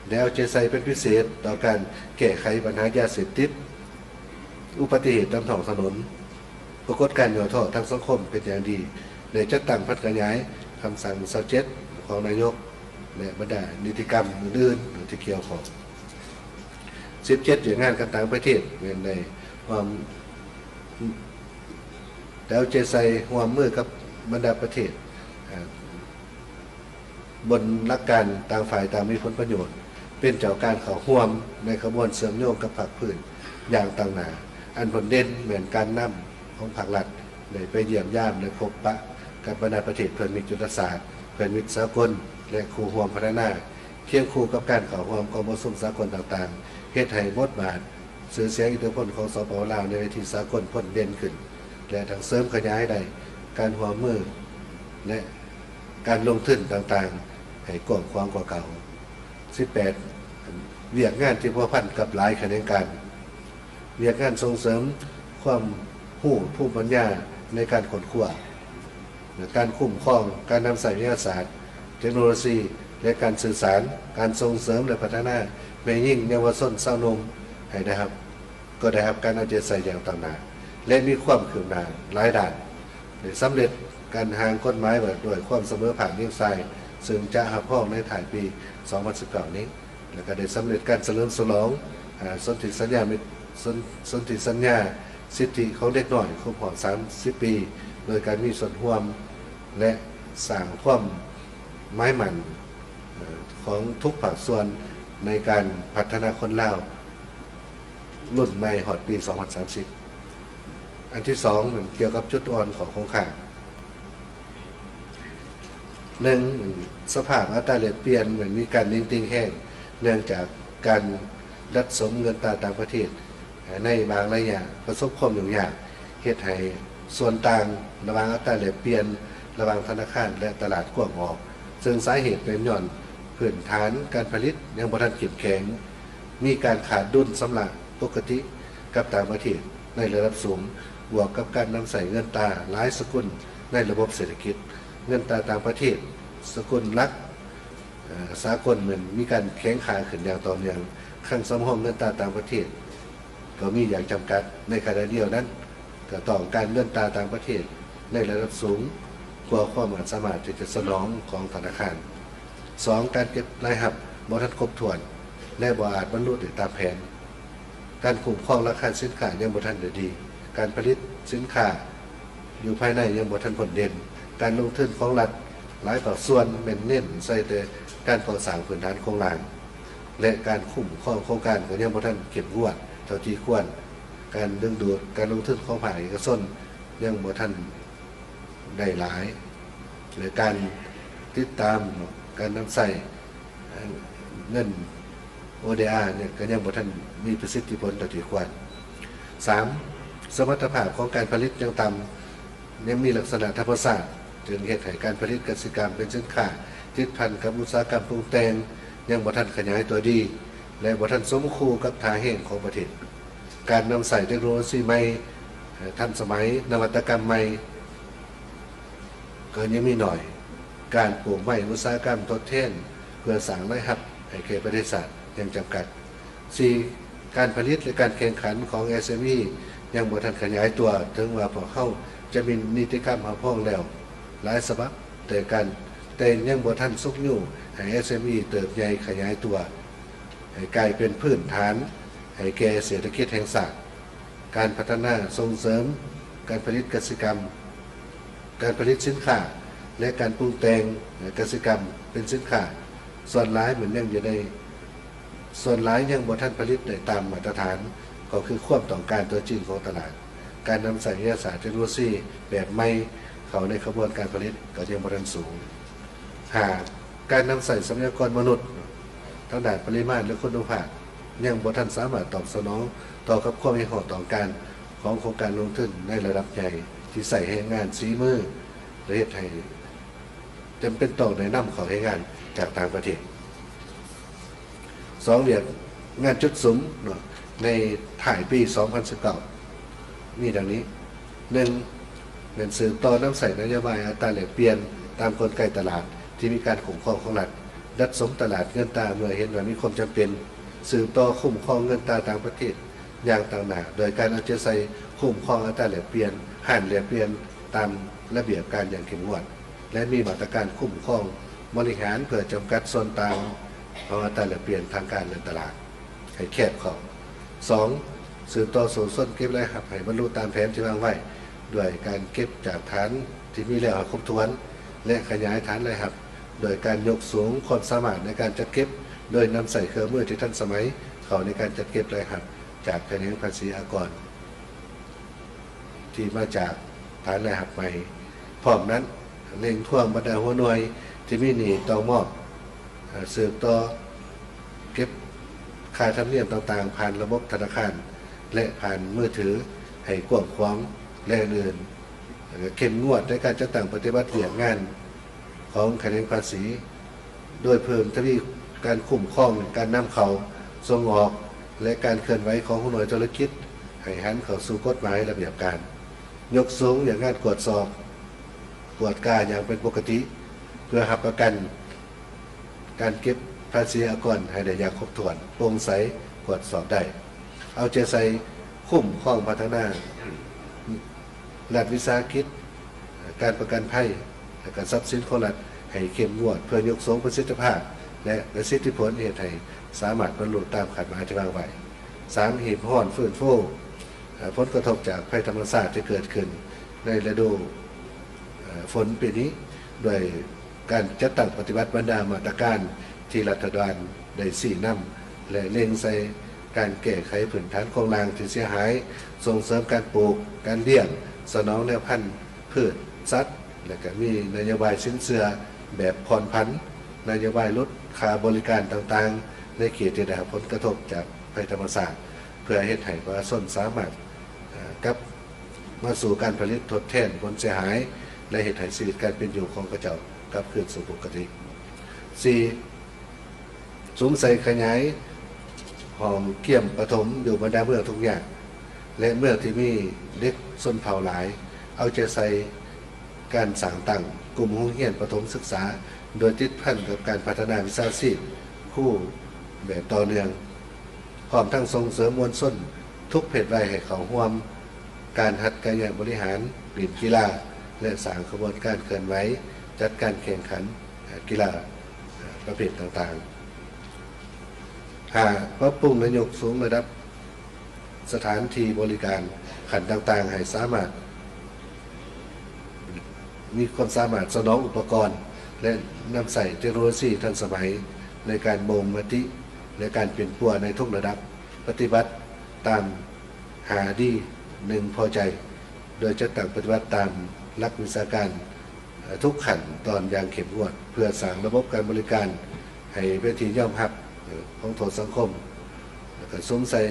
ແລະ ເອົາໃຈໃສ່ເປັນພິເສດຕໍ່ການແກ້ໄຂບັນຫາຢາເສບຕິດ, ອຸບັດຕິເຫດຕາມທ້ອງຖະໜົນ, ປາກົດການຫຍໍ້ທໍ້ທາງສັງຄົມເປັນຢ່າງດີ, ໄດ້ຈັດຕັ້ງຜັນຂະຫຍາຍຄຳສັ່ງຊາວເຈັດຂອງນາຍົກ ແລະ ບັນດານິຕິກຳອື່ນໆທີ່ກ່ຽວຂ້ອງ. ສິບເຈັດ ວຽກງານການຕ່າງປະເທດ ແມ່ນໄດ້ຮ່ວມ ໄດ້ເອົາໃຈໃສ່ຮ່ວມມືກັບບັນດາປະເທດ ເອີ່ ບົນຫຼັກການຕ່າງຝ່າຍຕ່າງມີຜົນປະໂຫຍດ, ເປັນເຈົ້າການເຂົ້າຮ່ວມໃນຂະບວນເຊື່ອມໂຍງກັບພາກພື້ນຢ່າງຕັ້ງໜ້າ. ອັນໂດດເດັ່ນແມ່ນການນຳຂອງພາກລັດໄດ້ໄປຢ້ຽມຢາມ ແລະ ພົບປະກັບບັນດາປະເທດເພື່ອນມິດຍຸດທະສາດ, ເພື່ອນມິດສາກົນ ແລະ ຄູ່ຮ່ວມພັດທະນາ, ຄຽງຄູ່ກັບການເຂົ້າຮ່ວມກອງປະຊຸມສາກົນຕ່າງໆ, ເຮັດໃຫ້ບົດບາດ ຊື່ສຽງອິດທິພົນຂອງ ສປປ ລາວ ໃນເວທີສາກົນພົ້ນເດັ່ນຂຶ້ນ ແລະ ທັງເສີມຂະຫຍາຍໄດ້ການຮ່ວມມື ແລະ ການລົງທຶນຕ່າງໆໃຫ້ກວ້າງຂວາງກວ່າເກົ່າ. ສິບແປດ ວຽກງານທີ່ພົວພັນກັບຫຼາຍຂະແໜງການ, ວຽກງານສົ່ງເສີມຄວາມຮູ້ພູມປັນຍາໃນການຄົ້ນຄວ້າ ແລະ ການຄຸ້ມຄອງ, ການນຳໃຊ້ວິທະຍາສາດ, ເຕັກໂນໂລຊີ ແລະ ການສື່ສານ, ການສົ່ງເສີມ ແລະ ພັດທະນາແມ່ຍິງເຍົາວະຊົນຊາວໜຸ່ມໃຫ້ໄດ້ຮັບ ກໍໄດ້ຮັບການເອົາໃຈໃສ່ຢ່າງຕັ້ງໜ້າ ແລະ ມີຄວາມຄືບໜ້າຫຼາຍດ້ານ. ໄດ້ສຳເລັດການຮ່າງກົດໝາຍວ່າດ້ວຍຄວາມສະເໝີພາບຍິງຊາຍ ເຊິ່ງຈະຮັບຮອງໃນທ້າຍປີສອງພັນສິບເກົ້ານີ້ ແລະ ກໍໄດ້ສຳເລັດການສະເຫຼີມສະຫຼອງ ອາ ສົນທິສັນຍາມິດ ສົນ ສົນທິສັນຍາສິດທິຂອງເດັກນ້ອຍຄົບຮອບສາມສິບປີ ໂດຍການມີສ່ວນຮ່ວມ ແລະ ສ້າງຄວາມໝາຍໝັ້ນ ເອີ່ ຂອງທຸກພາກສ່ວນໃນການພັດທະນາຄົນລາວລຸ້ນໃໝ່ຮອດປີສອງພັນສາມສິບ. ອັນທີສອງ ແມ່ນກ່ຽວກັບຈຸດອ່ອນ ຂໍ້ຄົງຄ້າງ. ໜຶ່ງ ສະພາບອັດຕາແລກປ່ຽນແມ່ນມີການເໜັງຕີງແຮງ ເນື່ອງຈາກການດັດສົມເງິນຕາຕ່າງປະເທດໃນບາງໄລຍະປະສົບຄວາມຫຍຸ້ງຍາກ, ເຮັດໃຫ້ສ່ວນຕ່າງລະຫວ່າງອັດຕາແລກປ່ຽນລະຫວ່າງທະນາຄານ ແລະ ຕະຫຼາດກວ້າງອອກ, ເຊິ່ງສາເຫດແມ່ນຍ້ອນພື້ນຖານການຜະລິດຍັງບໍ່ທັນເຂັ້ມແຂງ, ມີການຂາດດຸນຊຳລະປົກກະຕິກັບຕ່າງປະເທດໃນລະດັບສູງ, ບວກກັບການນຳໃຊ້ເງິນຕາຫຼາຍສະກຸນໃນລະບົບເສດຖະກິດ. ເງິນຕາຕ່າງປະເທດສະກຸນຫຼັກ ເອີ່ ສາກົນແມ່ນມີການແຂງຄ່າຂຶ້ນຢ່າງຕໍ່ເນື່ອງ, ຄັງສຳຮອງເງິນຕາຕ່າງປະເທດກໍມີຢ່າງຈຳກັດ. ໃນຂະນະດຽວກັນ, ກໍຕ້ອງການເງິນຕາຕ່າງປະເທດໃນລະດັບສູງກວ່າຄວາມອາດສາມາດທີ່ຈະສະໜອງຂອງທະນາຄານ. ສອງ ການເກັບລາຍຮັບບໍ່ທັນຄົບຖ້ວນ ແລະ ບໍ່ອາດບັນລຸໄດ້ຕາມແຜນ. ການຄຸ້ມຄອງລາຄາສິນຄ້າຍັງບໍ່ທັນໄດ້ດີ, ການຜະລິດສິນຄ້າຢູ່ພາຍໃນຍັງບໍ່ທັນພົ້ນເດັ່ນ, ການລົງທຶນຂອງລັດຫຼາຍພາກສ່ວນແມ່ນເນັ້ນໃສ່ແຕ່ການກໍ່ສ້າງພື້ນຖານໂຄງລ່າງ ແລະ ການຄຸ້ມຄອງໂຄງການກໍຍັງບໍ່ທັນເຂັ້ມງວດເທົ່າທີ່ຄວນ, ການດຶງດູດການລົງທຶນຂອງພາກເອກະຊົນຍັງບໍ່ທັນໄດ້ຫຼາຍ ແລະ ການຕິດຕາມການນຳໃຊ້ ເງິນ ໂອ ດີ ອາ ນີ້ກໍຍັງບໍ່ທັນມີປະສິດທິຜົນເທົ່າທີ່ຄວນ. ສາມ ສະມັດຕະພາບຂອງການຜະລິດຍັງຕ່ຳ, ຍັງມີລັກສະນະທຳມະຊາດ, ຈຶ່ງເຮັດໃຫ້ການຜະລິດກະສິກຳເປັນສິນຄ້າຕິດພັນກັບອຸດສາຫະກຳປຸງແຕ່ງຍັງບໍ່ທັນຂະຫຍາຍຕົວດີ. ແລະ ບໍ່ທັນສົມຄູ່ກັບທ່າແຮງຂອງປະເທດ. ການນຳໃຊ້ເຕັກໂນໂລຊີໃໝ່, ທັນສະໄໝ, ນະວັດຕະກຳໃໝ່ ກໍຍັງມີໜ້ອຍ. ການປູກໄມ້ອຸດສາຫະກຳທົດແທນເພື່ອສ້າງລາຍຮັບໃຫ້ແກ່ປະເທດຊາດຍັງຈຳກັດ. ສີ່, ການຜະລິດ ແລະ ການແຂ່ງຂັນຂອງ ເອສເອັມອີ ຍັງບໍ່ທັນຂະຫຍາຍຕົວ, ເຖິງວ່າພວກເຮົາຈະມີນິຕິກຳຮັບຮອງແລ້ວຫຼາຍສະບັບ, ແຕ່ການ, ແຕ່ຍັງບໍ່ທັນຊຸກຍູ້ໃຫ້ ເອສເອັມອີ ເຕີບໃຫຍ່ຂະຫຍາຍຕົວ ໃຫ້ກາຍເປັນພື້ນຖານໃຫ້ແກ່ເສດຖະກິດແຫ່ງຊາດ. ການພັດທະນາສົ່ງເສີມການຜະລິດກະສິກຳ, ການຜະລິດສິນຄ້າ ແລະ ການປຸງແຕ່ງກະສິກຳເປັນສິນຄ້າ ສ່ວນຫຼາຍມັນຍັງຢູ່ໃນ, ສ່ວນຫຼາຍຍັງບໍ່ທັນຜະລິດໄດ້ຕາມມາດຕະຖານ, ກໍຄືຄວາມຕ້ອງການຕົວຈິງຂອງຕະຫຼາດ. ການນຳໃຊ້ວິທະຍາສາດເຕັກໂນໂລຊີແບບໃໝ່ເຂົ້າໃນຂະບວນການຜະລິດກໍຍັງບໍ່ທັນສູງ. ຫ້າ, ການນຳໃຊ້ຊັບພະຍາກອນມະນຸດ ທັງດ້ານປະລິມານ ແລະ ຄຸນນະພາບ ຍັງບໍ່ທັນສາມາດຕອບສະໜອງຕໍ່ກັບຄວາມຮຽກຮ້ອງຕ້ອງການຂອງໂຄງການລົງທຶນໃນລະດັບໃຫຍ່ທີ່ໃຊ້ແຮງງານສີມື ແລະ ເຮັດໃຫ້ຈຳເປັນຕ້ອງໄດ້ນຳເຂົ້າແຮງງານຈາກຕ່າງປະເທດ. ສອງ, ວຽກງານຈຸດສຸມເນາະ ໃນທ້າຍປີສອງພັນສິບເກົ້າ ມີດັ່ງນີ້: ໜຶ່ງ, ແມ່ນສືບຕໍ່ນຳໃຊ້ນະໂຍບາຍອັດຕາແລກປ່ຽນຕາມກົນໄກຕະຫຼາດທີ່ມີການຄຸ້ມຄອງຂອງລັດ, ດັດສົມຕະຫຼາດເງິນຕາເມື່ອເຫັນວ່າມີຄວາມຈຳເປັນ, ສືບຕໍ່ຄຸ້ມຄອງເງິນຕາຕ່າງປະເທດຢ່າງຕັ້ງໜ້າ ໂດຍການເອົາໃຈໃສ່ຄຸ້ມຄອງອັດຕາແລກປ່ຽນ, ຮ້ານແລກປ່ຽນຕາມລະບຽບການຢ່າງເຂັ້ມງວດ ແລະ ມີມາດຕະການຄຸ້ມຄອງບໍລິຫານເພື່ອຈຳກັດສ່ວນຕ່າງຂອງອັດຕາແລກປ່ຽນທາງການ ແລະ ຕະຫຼາດໃຫ້ແຄບເຂົ້າ. ສອງ, ສືບຕໍ່ສູ້ຊົນເກັບລາຍຮັບໃຫ້ບັນລຸຕາມແຜນທີ່ວາງໄວ້ ດ້ວຍການເກັບຈາກຖານທີ່ມີແລ້ວໃຫ້ຄົບຖ້ວນ ແລະ ຂະຫຍາຍຖານລາຍຮັບ ໂດຍການຍົກສູງຄວາມສາມາດໃນການຈັດເກັບ ໂດຍນຳໃຊ້ເຄື່ອງມືທີ່ທັນສະໄໝເຂົ້າໃນການຈັດເກັບລາຍຮັບຈາກຂະແໜງພາສີອາກອນ ທີ່ມາຈາກຖານລາຍຮັບໃໝ່. ພ້ອມນັ້ນ, ເລັ່ງທວງບັນດາຫົວໜ່ວຍທີ່ມີໜີ້ຕ້ອງມອບ, ເອີ່, ສືບຕໍ່ເກັບຄ່າທຳນຽມຕ່າງໆ ຜ່ານລະບົບທະນາຄານ ແລະ ຜ່ານມືຖືໃຫ້ກວ້າງຂວາງ ແລະ ອື່ນໆ. ແລະ ເຂັ້ມງວດໃນການຈັດຕັ້ງປະຕິບັດວຽກງານ ຂອງຂະແໜງພາສີ ໂດຍເພີ່ມທະວີການຄຸ້ມຄອງການນຳເຂົ້າ, ສົ່ງອອກ ແລະ ການເຄື່ອນໄຫວຂອງຫົວໜ່ວຍທຸລະກິດ ໃຫ້ຫັນເຂົ້າສູ່ກົດໝາຍລະບຽບການ. ຍົກສູງວຽກງານກວດສອບ, ກວດກາຢ່າງເປັນປົກກະຕິ ເພື່ອຮັບປະກັນການເກັບພາສີອາກອນໃຫ້ໄດ້ຢ່າງຄົບຖ້ວນ, ໂປ່ງໃສ, ກວດສອບໄດ້. ເອົາໃຈໃສ່ຄຸ້ມຄອງພັດທະນາ ລັດວິສາຫະກິດ, ການປະກັນໄພ ແລະ ການຊັບສິນຂອງລັດໃຫ້ເຂັ້ມງວດ ເພື່ອຍົກສູງປະສິດທິພາບ ແລະ ປະສິດທິຜົນ ເຮັດໃຫ້ສາມາດບັນລຸຕາມຄາດໝາຍທີ່ວາງໄວ້. ສາມ, ຮີບຮ້ອນຟື້ນຟູ ເອີ່, ຜົນກະທົບຈາກໄພທຳມະຊາດທີ່ເກີດຂຶ້ນໃນລະດູ ເອີ່, ຝົນປີນີ້ ດ້ວຍ ການຈັດຕັ້ງປະຕິບັດບັນດາມາດຕະການທີ່ລັດຖະບານໄດ້ຊີ້ນຳ ແລະ ເລັງໃສ່ການແກ້ໄຂພື້ນຖານໂຄງລ່າງທີ່ເສຍຫາຍ, ສົ່ງເສີມການປູກ, ການລ້ຽງ, ສະໜອງແນວພັນພືດ, ສັດ ແລະ ກະມີນະໂຍບາຍສິນເຊື່ອແບບຜ່ອນຜັນ, ນະໂຍບາຍຫຼຸດຄ່າບໍລິການຕ່າງໆ ໃນເຂດທີ່ໄດ້ຮັບຜົນກະທົບຈາກໄພທຳມະຊາດ ເພື່ອເຮັດໃຫ້ປະຊາຊົນສາມາດ ເອີ່ ກັບມາສູ່ການຜະລິດທົດແທນຜົນເສຍຫາຍ ແລະ ເຮັດໃຫ້ຊີວິດການເປັນຢູ່ຂອງເຂົາເຈົ້າກັບຄືນສູ່ປົກກະຕິ. ສີ່, ສຸມໃສ່ຂະຫຍາຍຫ້ອງກຽມປະຖົມຢູ່ບັນດາເມືອງທຸກຍາກ ແລະ ເມືອງທີ່ມີເດັກຊົນເຜົ່າຫຼາຍ, ເອົາໃຈໃສ່ການສ້າງຕັ້ງກຸ່ມໂຮງຮຽນປະຖົມສຶກສາ ໂດຍຕິດພັນກັບການພັດທະນາວິຊາຊີບຄູແບບຕໍ່ເນື່ອງ. ພ້ອມທັງສົ່ງເສີມມວນຊົນທຸກເພດໄວໃຫ້ເຂົ້າຮ່ວມການຮັດການບໍລິຫານ, ຫຼິ້ນກິລາ ແລະ ສ້າງຂະບວນການເຄື່ອນໄຫວ, ຈັດການແຂ່ງຂັນ ເອີ່, ກິລາ, ເອີ່, ປະເພດຕ່າງໆ. ຫ້າ, ປັບປຸງ ແລະ ຍົກສູງລະດັບ ສະຖານທີ່ບໍລິການຂັ້ນຕ່າງໆ ໃຫ້ສາມາດມີຄວາມສາມາດສະໜອງອຸປະກອນ ແລະ ນຳໃຊ້ເຕັກໂນໂລຊີທັນສະໄໝໃນການບົ່ງມະຕິ ແລະ ການປິ່ນປົວໃນທຸກລະດັບ, ປະຕິບັດຕາມຫ້າດີ ໜຶ່ງພໍໃຈ ໂດຍຈັດຕັ້ງປະຕິບັດຕາມຫຼັກວິຊາການ ເອີ່ ທຸກຂັ້ນຕອນຢ່າງເຂັ້ມງວດ ເພື່ອສ້າງລະບົບການບໍລິການໃຫ້ເປັນທີ່ຍອມຮັບ ເອີ່ ຂອງທົ່ວສັງຄົມ ແລ້ວກໍສຸມໃສ່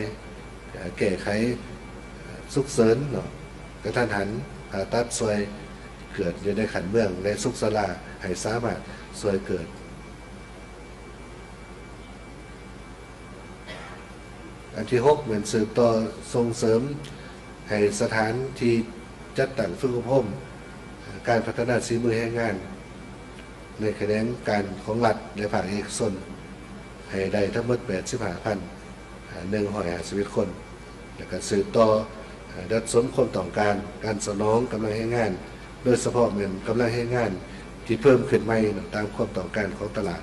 ເອີ່ ແກ້ໄຂ ເອີ່ ສຸກເສີນເນາະ ກະທັນຫັນ, ຜ່າຕັດຊ່ວຍເກີດຢູ່ໃນຂັ້ນເມືອງ ແລະ ສຸກສາລາໃຫ້ສາມາດຊ່ວຍເກີດ. ອັນທີຫົກ ແມ່ນສືບຕໍ່ສົ່ງເສີມໃຫ້ສະຖານທີ່ຈັດຕັ້ງຝຶກອົບຮົມການພັດທະນາສີມືແຮງງານ ໃນຂະແໜງການຂອງລັດ ແລະ ພາກເອກະຊົນ ໃຫ້ໄດ້ທັງໝົດ ແປດສິບຫ້າພັນໜຶ່ງຮ້ອຍຫ້າສິບເອັດຄົນ ແລະ ກະສືບຕໍ່ດັດສົມຄວາມຕ້ອງການການສະໜອງກຳລັງແຮງງານ ໂດຍສະເພາະແມ່ນກຳລັງແຮງງານທີ່ເພີ່ມຂຶ້ນໃໝ່ຕາມຄວາມຕ້ອງການຂອງຕະຫຼາດ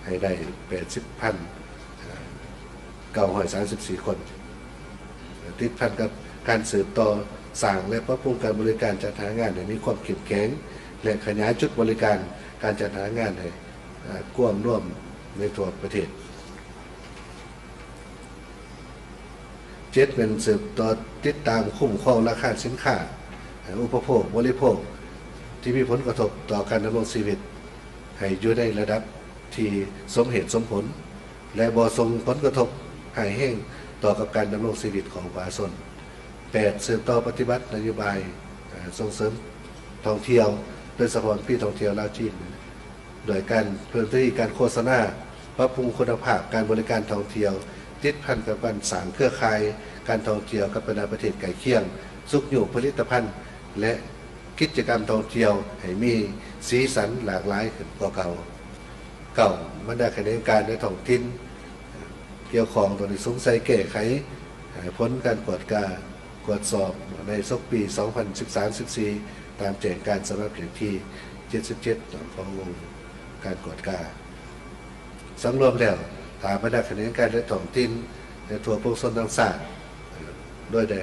ໃຫ້ໄດ້ ແປດສິບພັນ ເກົ້າຮ້ອຍສາມສິບສີ່ຄົນ. ຕິດພັນກັບການສືບຕໍ່ສ້າງ ແລະ ປັບປຸງການບໍລິການຈັດຫາງານໃຫ້ມີຄວາມເຂັ້ມແຂງ ແລະ ຂະຫຍາຍຈຸດບໍລິການການຈັດຫາງານໃຫ້ກວ້າງລວມໃນທົ່ວປະເທດ. ເຈັດ ແມ່ນສືບຕໍ່ຕິດຕາມຄຸ້ມຄອງລາຄາສິນຄ້າ ອຸປະໂພກບໍລິໂພກ ທີ່ມີຜົນກະທົບຕໍ່ການດຳລົງຊີວິດ ໃຫ້ຢູ່ໃນລະດັບທີ່ສົມເຫດສົມຜົນ ແລະ ບໍ່ສົ່ງຜົນກະທົບຮ້າຍແຮງຕໍ່ກັບການດຳລົງຊີວິດຂອງປະຊາຊົນ. ແປດ ສືບຕໍ່ປະຕິບັດນະໂຍບາຍ ເອີ ສົ່ງເສີມທ່ອງທ່ຽວ ໂດຍສະເພາະປີທ່ອງທ່ຽວລາວຈີນ ໂດຍການເພີ່ມທະວີການໂຄສະນາ, ປັບປຸງຄຸນນະພາບການບໍລິການທ່ອງທ່ຽວ, ຕິດພັນກັບການສ້າງເຄືອຂ່າຍການທ່ອງທ່ຽວກັບບັນດາປະເທດໃກ້ຄຽງ, ຊຸກຍູ້ຜະລິດຕະພັນ ແລະ ກິດຈະກຳທ່ອງທ່ຽວໃຫ້ມີສີສັນຫຼາກຫຼາຍຂຶ້ນກວ່າເກົ່າ. ເກົ້າ ບັນດາຂະແໜງການໃນທ້ອງຖິ່ນກ່ຽວຂ້ອງຕ້ອງໄດ້ສຸມໃສ່ແກ້ໄຂ ເອີ ຜົນການກວດກາ ກວດສອບໃນສົກປີສອງພັນສິບສາມ ສິບສີ່ ຕາມແຈ້ງການສຳລັບເລກທີເຈັດສິບເຈັດຂອງອົງການກວດກາ. ສັງລວມແລ້ວ ຖ້າບັນດາຂະແໜງການໃນທ້ອງຖິ່ນ ແລະ ທົ່ວປວງຊົນທັງຊາດ ໂດຍໄດ້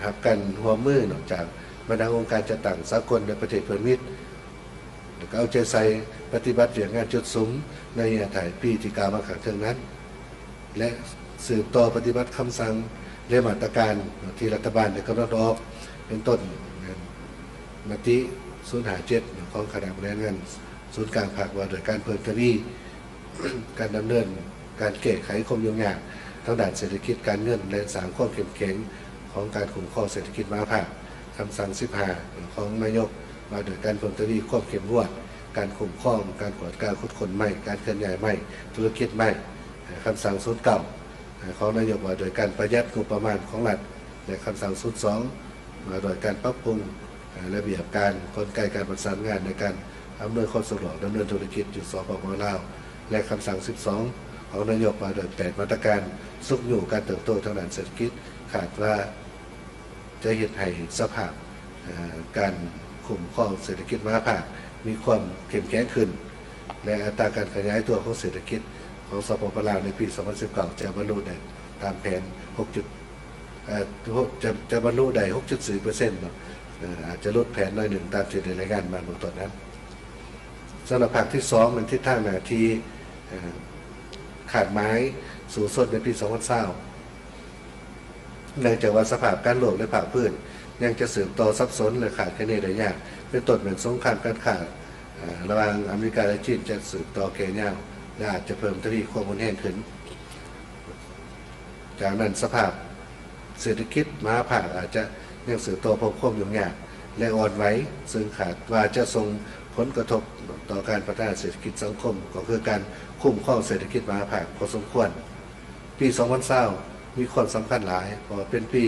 ຮັບການຮ່ວມມືນອກຈາກບັນດາອົງການຈັດຕັ້ງສາກົນ ແລະ ປະເທດເພື່ອນມິດ ແລະ ກໍເອົາໃຈໃສ່ປະຕິບັດວຽກງານຈຸດສຸມໃນໄລຍະທ້າຍປີທີ່ກ່າວມາຂ້າງເທິງນັ້ນ ແລະ ສືບຕໍ່ປະຕິບັດຄຳສັ່ງ ແລະ ມາດຕະການທີ່ລັດຖະບານໄດ້ກຳນົດອອກ ເປັນຕົ້ນແມ່ນມະຕິສູນຫ້າເຈັດຂອງຄະນະບໍລິຫານງານສູນກາງພັກ ວ່າດ້ວຍການເພີ່ມທະວີ ການດຳເນີນການແກ້ໄຂຄວາມຫຍຸ້ງຍາກທາງດ້ານເສດຖະກິດການເງິນ ແລະ ສ້າງຄວາມເຂັ້ມແຂງຂອງການຄຸ້ມຄອງເສດຖະກິດມະຫາພາກ, ຄຳສັ່ງສິບຫ້າຂອງນາຍົກວ່າດ້ວຍການເພີ່ມທະວີຄວາມເຂັ້ມງວດການຄຸ້ມຄອງ, ການກວດກາຂຸດຄົ້ນໄມ້, ການເຄື່ອນຍ້າຍໄມ້, ທຸລະກິດໄມ້, ຄຳສັ່ງສູນເກົ້າຂອງນາຍົກວ່າດ້ວຍການປະຢັດງົບປະມານຂອງລັດ ແລະ ຄຳສັ່ງສູນສອງ ວ່າດ້ວຍການປັບປຸງ ເອີ ລະບຽບການ ກົນໄກການປະສານງານໃນການອຳນວຍຄວາມສະດວກດຳເນີນທຸລະກິດຢູ່ ສປປ ລາວ ແລະ ຄຳສັ່ງສິບສອງຂອງນາຍົກວ່າດ້ວຍແຜນມາດຕະການຊຸກຍູ້ການເຕີບໂຕທາງດ້ານເສດຖະກິດ ຄາດວ່າຈະເຮັດໃຫ້ສະພາບ ເອີ ການຄຸ້ມຄອງເສດຖະກິດມະຫາພາກມີຄວາມເຂັ້ມແຂງຂຶ້ນ ແລະ ອັດຕາການຂະຫຍາຍຕົວຂອງເສດຖະກິດຂອງ ສປປ ລາວ ໃນປີສອງພັນສິບເກົ້າ ຈະບັນລຸໄດ້ຕາມແຜນຫົກຈຸດ ເອີ ຈະ ຈະບັນລຸໄດ້ຫົກຈຸດສີ່ເປີເຊັນເນາະ ເອີ ອາດຈະຫຼຸດແຜນໜ້ອຍໜຶ່ງຕາມທີ່ໄດ້ລາຍງານມາເບື້ອງຕົ້ນນັ້ນ. ສຳລັບພາກທີສອງ ແມ່ນທິດທາງໜ້າທີ່ ເອີ ຄາດໝາຍສູ້ຊົນໃນປີສອງພັນຊາວ ເນື່ອງຈາກວ່າສະພາບການໂລກໃນພາກພື້ນຍັງຈະສືບຕໍ່ສັບສົນ ແລະ ຄາດຄະເນໄດ້ຍາກ ເປັນຕົ້ນແມ່ນສົງຄາມການຄ້າ ເອີ ລະຫວ່າງອາເມລິກາ ແລະ ຈີນຈະສືບຕໍ່ແກ່ຍາວ ແລະ ອາດຈະເພີ່ມທະວີຄວາມຮຸນແຮງຂຶ້ນ. ຈາກນັ້ນ ສະພາບເສດຖະກິດມະຫາພາກອາດຈະຍັງສືບຕໍ່ພົບຄວາມຫຍຸ້ງຍາກ ແລະ ອ່ອນໄຫວ, ເຊິ່ງຄາດວ່າຈະສົ່ງຜົນກະທົບຕໍ່ການພັດທະນາເສດຖະກິດສັງຄົມ ກໍຄືການຄຸ້ມຄອງເສດຖະກິດມະຫາພາກພໍສົມຄວນ. ປີສອງພັນຊາວ ມີຄວາມສຳຄັນຫຼາຍ ເພາະວ່າເປັນປີ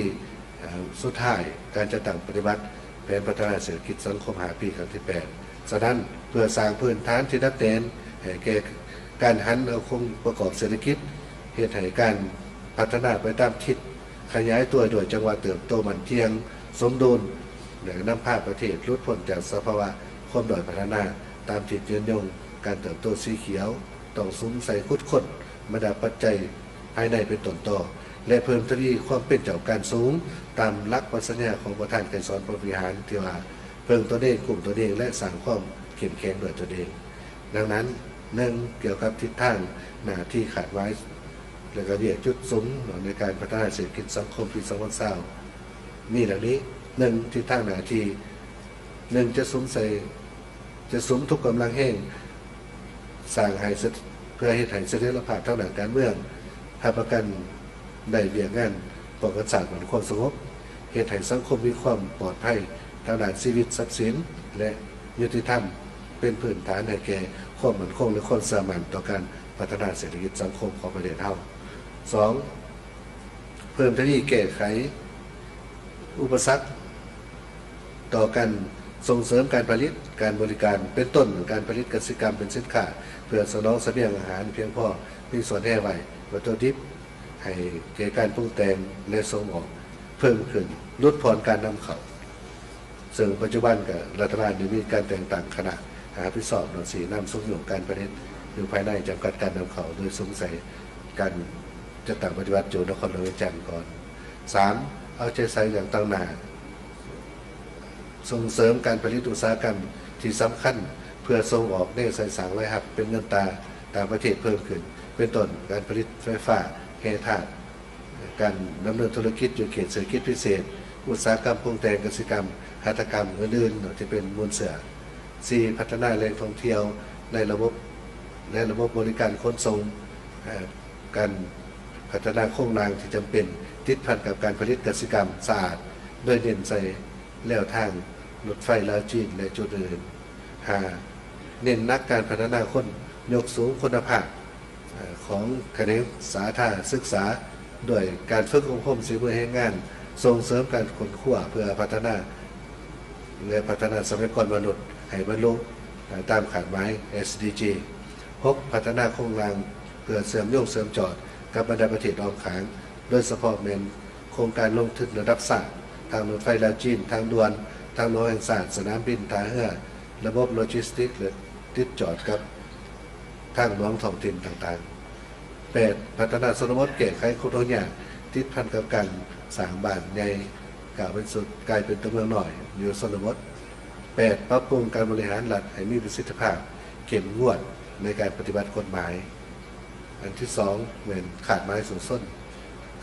ເອີ ສຸດທ້າຍການຈັດຕັ້ງປະຕິບັດແຜນພັດທະນາເສດຖະກິດສັງຄົມຫ້າປີຄັ້ງທີແປດ. ສະນັ້ນ, ເພື່ອສ້າງພື້ນຖານທີ່ໜັກແໜ້ນໃຫ້ແກ່ການຫັນເອົາໂຄງປະກອບເສດຖະກິດ, ເຮັດໃຫ້ການພັດທະນາໄປຕາມທິດ, ຂະຫຍາຍຕົວດ້ວຍຈັງຫວະເຕີບໂຕໝັ້ນທ່ຽງ, ສົມດຸນ ແລະ ນຳພາປະເທດຫຼຸດພົ້ນຈາກສະພາວະຄວາມດ້ອຍພັດທະນາ, ຕາມທິດຍືນຍົງການເຕີບໂຕສີຂຽວ, ຕ້ອງສຸມໃສ່ຂຸດຄົ້ນບັນດາປັດໄຈ ພາຍໃນເປັນຕົ້ນຕໍ ແລະ ເພີ່ມທະວີຄວາມເປັນເຈົ້າການສູງ ຕາມຫຼັກປັດຊະຍາຂອງປະທານໄກສອນ ພົມວິຫານ ທີ່ວ່າເພິ່ງຕົນເອງ, ກຸ້ມຕົນເອງ ແລະ ສ້າງຄວາມເຂັ້ມແຂງດ້ວຍຕົນເອງ. ດັ່ງນັ້ນ, ໜຶ່ງ ກ່ຽວກັບທິດທາງໜ້າທີ່ຄາດໝາຍ ແລະ ກະວຽກຈຸດສຸມໃນການພັດທະນາເສດຖະກິດສັງຄົມປີສອງພັນຊາວ ມີດັ່ງນີ້: ໜຶ່ງ ທິດທາງໜ້າທີ່ ໜຶ່ງ ຈະສຸມໃສ່ ຈະສຸມທຸກກຳລັງແຮງ ສ້າງໃຫ້ສະ ເພື່ອເຮັດໃຫ້ສະຖຽນລະພາບທາງດ້ານການເມືອງ, ຮັບປະກັນໄດ້ວຽກງານປ້ອງກັນຊາດ ແລະ ຄວາມສະຫງົບ, ເຮັດໃຫ້ສັງຄົມມີຄວາມປອດໄພທາງດ້ານຊີວິດຊັບສິນ ແລະ ຍຸຕິທຳ ເປັນພື້ນຖານໃຫ້ແກ່ຄວາມໝັ້ນຄົງ ແລະ ຄວາມເຊື່ອໝັ້ນຕໍ່ການພັດທະນາເສດຖະກິດສັງຄົມຂອງປະເທດເຮົາ. ສອງ ເພີ່ມທະວີແກ້ໄຂອຸປະສັກຕໍ່ການສົ່ງເສີມການຜະລິດ, ການບໍລິການ ເປັນຕົ້ນການຜະລິດກະສິກຳເປັນສິນຄ້າ ເພື່ອສະໜອງສະບຽງອາຫານພຽງພໍ, ມີສ່ວນແຮ່ໄວ້ວັດຖຸດິບໃຫ້ແກ່ການປຸງແຕ່ງ ແລະ ສົ່ງອອກເພີ່ມຂຶ້ນ, ຫຼຸດຜ່ອນການນຳເຂົ້າ. ເຊິ່ງປັດຈຸບັນກໍລັດຖະບານໄດ້ມີການແຕ່ງຕັ້ງຄະນະຮັບຜິດຊອບໜ້າທີ່ນຳຊຸກຍູ້ການຜະລິດຢູ່ພາຍໃນ ຈຳກັດການນຳເຂົ້າ ໂດຍສຸມໃສ່ການຈັດຕັ້ງປະຕິບັດຢູ່ນະຄອນຫຼວງວຽງຈັນກ່ອນ. ສາມ ເອົາໃຈໃສ່ຢ່າງຕັ້ງໜ້າ ສົ່ງເສີມການຜະລິດອຸດສາຫະກຳທີ່ສຳຄັນ ເພື່ອສົ່ງອອກແນວໃສ່ສ້າງລາຍຮັບເປັນເງິນຕາຕ່າງປະເທດເພີ່ມຂຶ້ນ ເປັນຕົ້ນການຜະລິດໄຟຟ້າ, ແຮ່ທາດ, ການດຳເນີນທຸລະກິດຢູ່ເຂດເສດຖະກິດພິເສດ, ອຸດສາຫະກຳປຸງແຕ່ງກະສິກຳ, ຫັດຖະກຳອື່ນໆ ທີ່ເປັນມູນເຊື້ອ. ສີ່ ພັດທະນາແຫຼ່ງທ່ອງທ່ຽວໃນລະບົບ ແລະ ລະບົບບໍລິການຂົນສົ່ງ, ເອີ່ ການພັດທະນາໂຄງລ່າງທີ່ຈຳເປັນ ຕິດພັນກັບການຜະລິດກະສິກຳສະອາດ ໂດຍເນັ້ນໃສ່ແລວທາງລົດໄຟລາວ-ຈີນ ແລະ ຈຸດອື່ນ. ຫ້າ ເນັ້ນໜັກການພັດທະນາຄົນຍົກສູງຄຸນນະພາບ ຂອງຂະແໜງສາທານສຶກສາ ດ້ວຍການຝຶກອົບຮົມສີມືແຮງງານ, ສົ່ງເສີມການຄົ້ນຄວ້າເພື່ອພັດທະນາ ແລະ ພັດທະນາຊັບພະຍາກອນມະນຸດໃຫ້ບັນລຸຕາມຄາດໝາຍ ເອສດີຈີ. ຫົກ ພັດທະນາໂຄງລ່າງເພື່ອເຊື່ອມໂຍງເຊື່ອມຈອດກັບບັນດາປະເທດອ້ອມຂ້າງ, ໂດຍສະເພາະແມ່ນໂຄງການລົງທຶນລະດັບຊາດ, ທາງລົດໄຟລາວ-ຈີນ, ທາງດ່ວນ, ທາງຫຼວງແຫ່ງຊາດ, ສະໜາມບິນ, ທ່າເຮືອ, ລະບົບໂລຈິສຕິກ ແລະ ຕິດຈອດກັບທາງຫຼວງທ້ອງຖິ່ນຕ່າງໆ. ແປດ ພັດທະນາຊົນນະບົດ, ແກ້ໄຂຄວາມທຸກຍາກຕິດພັນກັບການສ້າງບ້ານໃຫຍ່ກ້າວເປັນສຸດ ກາຍເປັນຕົວເມືອງນ້ອຍຢູ່ຊົນນະບົດ. ແປດ ປັບປຸງການບໍລິຫານລັດໃຫ້ມີປະສິດທິພາບ, ເຂັ້ມງວດໃນການປະຕິບັດກົດໝາຍ. ອັນທີສອງ ແມ່ນຄາດໝາຍສູ້ຊົນ,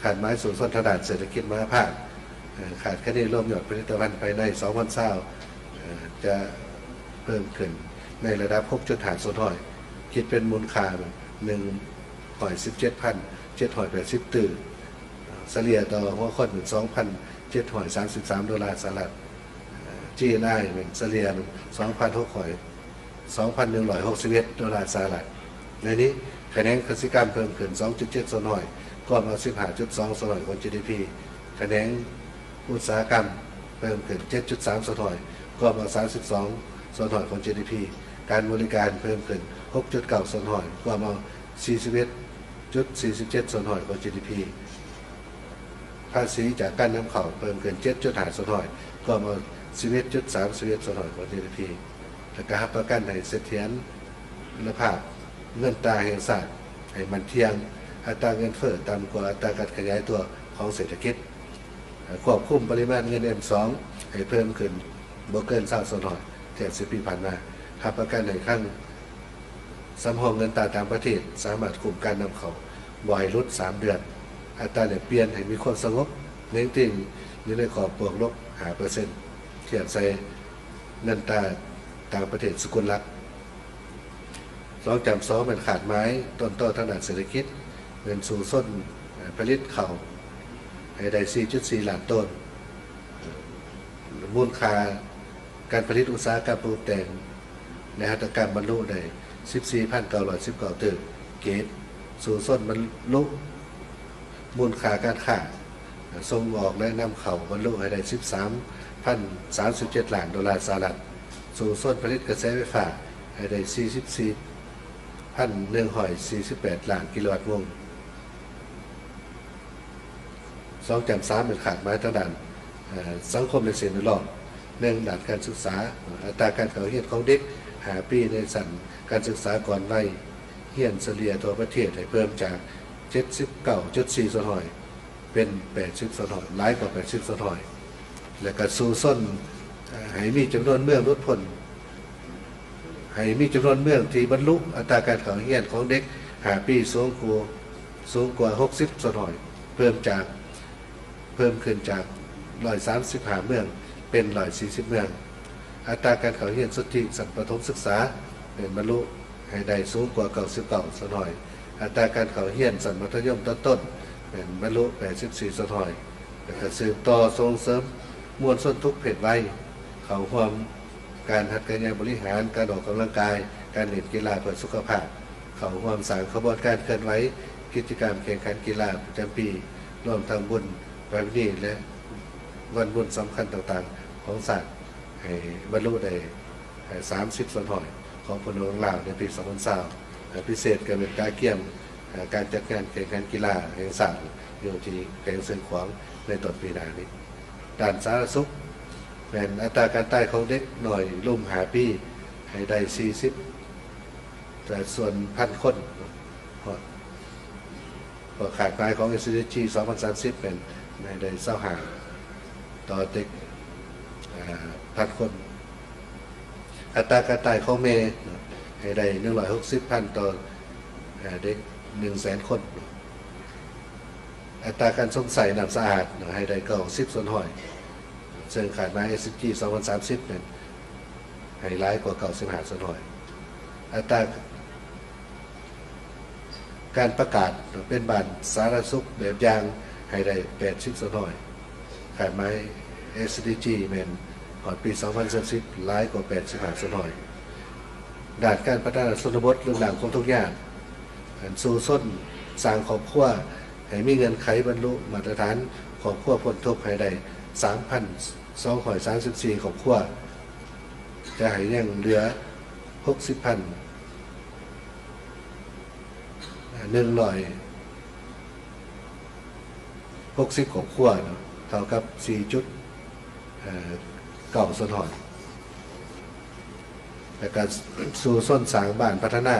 ຄາດໝາຍສູ້ຊົນທາງດ້ານເສດຖະກິດມະຫາພາກ, ເອີ່ ຄາດຄະເນລວມຍອດຜະລິດຕະພັນພາຍໃນສອງພັນຊາວ ເອີ່ ຈະເພີ່ມຂຶ້ນໃນລະດັບຫົກຈຸດຫ້າສ່ວນຮ້ອຍ ຄິດເປັນມູນຄ່າໜຶ່ງຮ້ອຍສິບເຈັດພັນເຈັດຮ້ອຍແປດສິບຕື້, ສະເລ່ຍຕໍ່ຫົວຄົນເປັນສອງພັນເຈັດຮ້ອຍສາມສິບສາມໂດລາສະຫະລັດ, ຈີເອັນໄອ ເປັນສະເລ່ຍສອງພັນຫົກຮ້ອຍ ສອງພັນໜຶ່ງຮ້ອຍຫົກສິບເອັດໂດລາສະຫະລັດ. ໃນນີ້ ຂະແໜງກະສິກຳເພີ່ມຂຶ້ນສອງຈຸດເຈັດສ່ວນຮ້ອຍ ກວມເອົາສິບຫ້າຈຸດສອງສ່ວນຮ້ອຍຂອງຈີດີພີ, ຂະແໜງອຸດສາຫະກຳເພີ່ມຂຶ້ນເຈັດຈຸດສາມສ່ວນຮ້ອຍ ກວມເອົາສາມສິບສອງສ່ວນຮ້ອຍຂອງຈີດີພີ, ການບໍລິການເພີ່ມຂຶ້ນຫົກຈຸດເກົ້າສ່ວນຮ້ອຍ ກວມເອົາສີ່ສິບເອັດຈຸດສີ່ສິບເຈັດສ່ວນຮ້ອຍຂອງຈີດີພີ. ພາສີຈາກການນຳເຂົ້າເພີ່ມຂຶ້ນເຈັດຈຸດຫ້າສ່ວນຮ້ອຍ ກວມເອົາສິບເອັດຈຸດສາມສິບເອັດສ່ວນຮ້ອຍຂອງຈີດີພີ ແລະ ກໍຮັບປະກັນໃຫ້ສະຖຽນລະພາບເງິນຕາແຫ່ງຊາດໃຫ້ໝັ້ນທ່ຽງ, ອັດຕາເງິນເຟີ້ຕ່ຳກວ່າອັດຕາການຂະຫຍາຍຕົວຂອງເສດຖະກິດ, ຄວບຄຸມປະລິມານເງິນເອັມສອງໃຫ້ເພີ່ມຂຶ້ນບໍ່ເກີນຊາວສ່ວນຮ້ອຍ ທຽບໃສ່ປີຜ່ານມາ, ຮັບປະກັນໃຫ້ຄັງ ສຳຮອງເງິນຕາຕ່າງປະເທດສາມາດຄຸ້ມການນຳເຂົ້າບໍ່ໃຫ້ຫຼຸດສາມເດືອນ, ອັດຕາແລກປ່ຽນໃຫ້ມີຄວາມສະຫງົບເໜັງຕີງຢູ່ໃນຂອບບວກລົບຫ້າເປີເຊັນ ທຽບໃສ່ເງິນຕາຕ່າງປະເທດສະກຸນຫຼັກ. ສອງຈ້ຳສອງ ແມ່ນຄາດໝາຍຕົ້ນຕໍທາງດ້ານເສດຖະກິດ ແມ່ນສູ້ຊົນ ເອີ່ ຜະລິດເຂົ້າໃຫ້ໄດ້ສີ່ຈຸດສີ່ລ້ານໂຕນ, ມູນຄ່າ ການຜະລິດອຸດສາຫະກຳປຸງແຕ່ງ ແລະ ຫັດຖະກຳບັນລຸໄດ້ສິບສີ່ພັນເກົ້າຮ້ອຍສິບເກົ້າຕື້ກີບ, ສູ້ຊົນບັນລຸມູນຄ່າການຄ້າສົ່ງອອກ ແລະ ນຳເຂົ້າບັນລຸໃຫ້ໄດ້ສິບສາມພັນສາມສິບເຈັດລ້ານໂດລາສະຫະລັດ, ສູ້ຊົນຜະລິດກະແສໄຟຟ້າໃຫ້ໄດ້ສີ່ສິບສີ່ພັນໜຶ່ງຮ້ອຍສີ່ສິບແປດລ້ານກິໂລວັດໂມງ. ສອງຈ້ຳສາມ ແມ່ນຄາດໝາຍທາງດ້ານ ເອີ່ ສັງຄົມ ແລະ ສິ່ງແວດລ້ອມ. ໜຶ່ງ ດ້ານການສຶກສາ, ອັດຕາການເຂົ້າຮຽນຂອງເດັກຫ້າປີໃນຊັ້ນການສຶກສາກ່ອນໄວຮຽນສະເລ່ຍທົ່ວປະເທດໃຫ້ເພີ່ມຈາກເຈັດສິບເກົ້າຈຸດສີ່ສ່ວນຮ້ອຍ ເປັນແປດສິບສ່ວນຮ້ອຍ ຫຼາຍກວ່າແປດສິບສ່ວນຮ້ອຍ ແລະ ກະສູ້ຊົນ ເອີ່ ໃຫ້ມີຈຳນວນເມືອງຫຼຸດພົ້ນ ໃຫ້ມີຈຳນວນເມືອງທີ່ບັນລຸອັດຕາການເຂົ້າຮຽນຂອງເດັກຫ້າປີສູງກວ່າ ສູງກວ່າຫົກສິບສ່ວນຮ້ອຍ ເພີ່ມຈາກ ເພີ່ມຂຶ້ນຈາກຮ້ອຍສາມສິບຫ້າເມືອງເປັນຮ້ອຍສີ່ສິບເມືອງ. ອັດຕາການເຂົ້າຮຽນສຸດທິຊັ້ນປະຖົມສຶກສາແມ່ນບັນລຸໃຫ້ໄດ້ສູງກວ່າເກົ້າສິບເກົ້າສ່ວນຮ້ອຍ. ອັດຕາການເຂົ້າຮຽນຊັ້ນມັດທະຍົມຕອນຕົ້ນແມ່ນບັນລຸແປດສິບສີ່ສ່ວນຮ້ອຍ ແລະ ກະສືບຕໍ່ສົ່ງເສີມມວນຊົນທຸກເພດໄວເຂົ້າຮ່ວມ ການຫັດການຍ່າງບໍລິຫານ, ການອອກກຳລັງກາຍ, ການຫຼິ້ນກິລາເພື່ອສຸຂະພາບ, ເຂົ້າຮ່ວມສ້າງຂະບວນການເຄື່ອນໄຫວກິດຈະກຳແຂ່ງຂັນກິລາປະຈຳປີ ລວມທັງບຸນປະເພນີ ແລະ ວັນບຸນສຳຄັນຕ່າງໆຂອງຊາດ ໃຫ້ບັນລຸໄດ້ ສາມສິບສ່ວນຮ້ອຍຂອງຜົນຂອງລາວໃນປີສອງພັນຊາວ ແລະ ພິເສດກໍແມ່ນກະກຽມ ເອີ່ ການຈັດງານແຂ່ງຂັນກິລາແຫ່ງຊາດຢູ່ທີ່ແຂວງຊຽງຂວາງໃນຕົ້ນປີໜ້ານີ້. ດ້ານສາທາລະນະສຸກ ແມ່ນອັດຕາການຕາຍຂອງເດັກນ້ອຍລຸ່ມຫ້າປີ ໃຫ້ໄດ້ສີ່ສິບ ສ່ວນພັນຄົນ ເພາະ ເພາະຄາດໝາຍຂອງ ເອສດີຈີ ສອງພັນສາມສິບ ແມ່ນໃຫ້ໄດ້ຊາວຫ້າຕໍ່ເດັກ ເອີ່ ພັນຄົນ. ອັດຕາການຕາຍຂອງແມ່ໃຫ້ໄດ້ໜຶ່ງຮ້ອຍຫົກສິບພັນຕໍ່ ເອີ່ ເດັກໜຶ່ງແສນຄົນ. ອັດຕາການຊົມໃຊ້ນ້ຳສະອາດໃຫ້ໄດ້ເກົ້າສິບສ່ວນຮ້ອຍ ເຊິ່ງຄາດໝາຍ ເອສດີຈີ ສອງພັນສາມສິບ ນັ້ນໃຫ້ຫຼາຍກວ່າເກົ້າສິບຫ້າສ່ວນຮ້ອຍ. ອັດຕາ ການປະກາດເປັນບ້ານສາທາລະນະສຸກແບບຢ່າງໃຫ້ໄດ້ແປດສິບສ່ວນຮ້ອຍ ຄາດໝາຍ ເອສດີຈີ ແມ່ນຮອດປີສອງພັນສາມສິບ ຫຼາຍກວ່າແປດສິບຫ້າສ່ວນຮ້ອຍ. ດ້ານການພັດທະນາຊົນນະບົດ ເລື່ອງລ້າງຄວາມທຸກຍາກ ອັນສູ້ຊົນສ້າງຄອບຄົວໃຫ້ມີເງື່ອນໄຂບັນລຸມາດຕະຖານຄອບຄົວພົ້ນທຸກໃຫ້ໄດ້ສາມພັນສອງຮ້ອຍສາມສິບສີ່ຄອບຄົວ ຈະໃຫ້ຍັງເຫຼືອຫົກສິບພັນ ໜຶ່ງຮ້ອຍຫົກສິບຄອບຄົວເນາະ ເທົ່າກັບສີ່ຈຸດເກົ້າສ່ວນຮ້ອຍ ແລ້ວກະສູ້ຊົນສ້າງບ້ານພັດທະນາ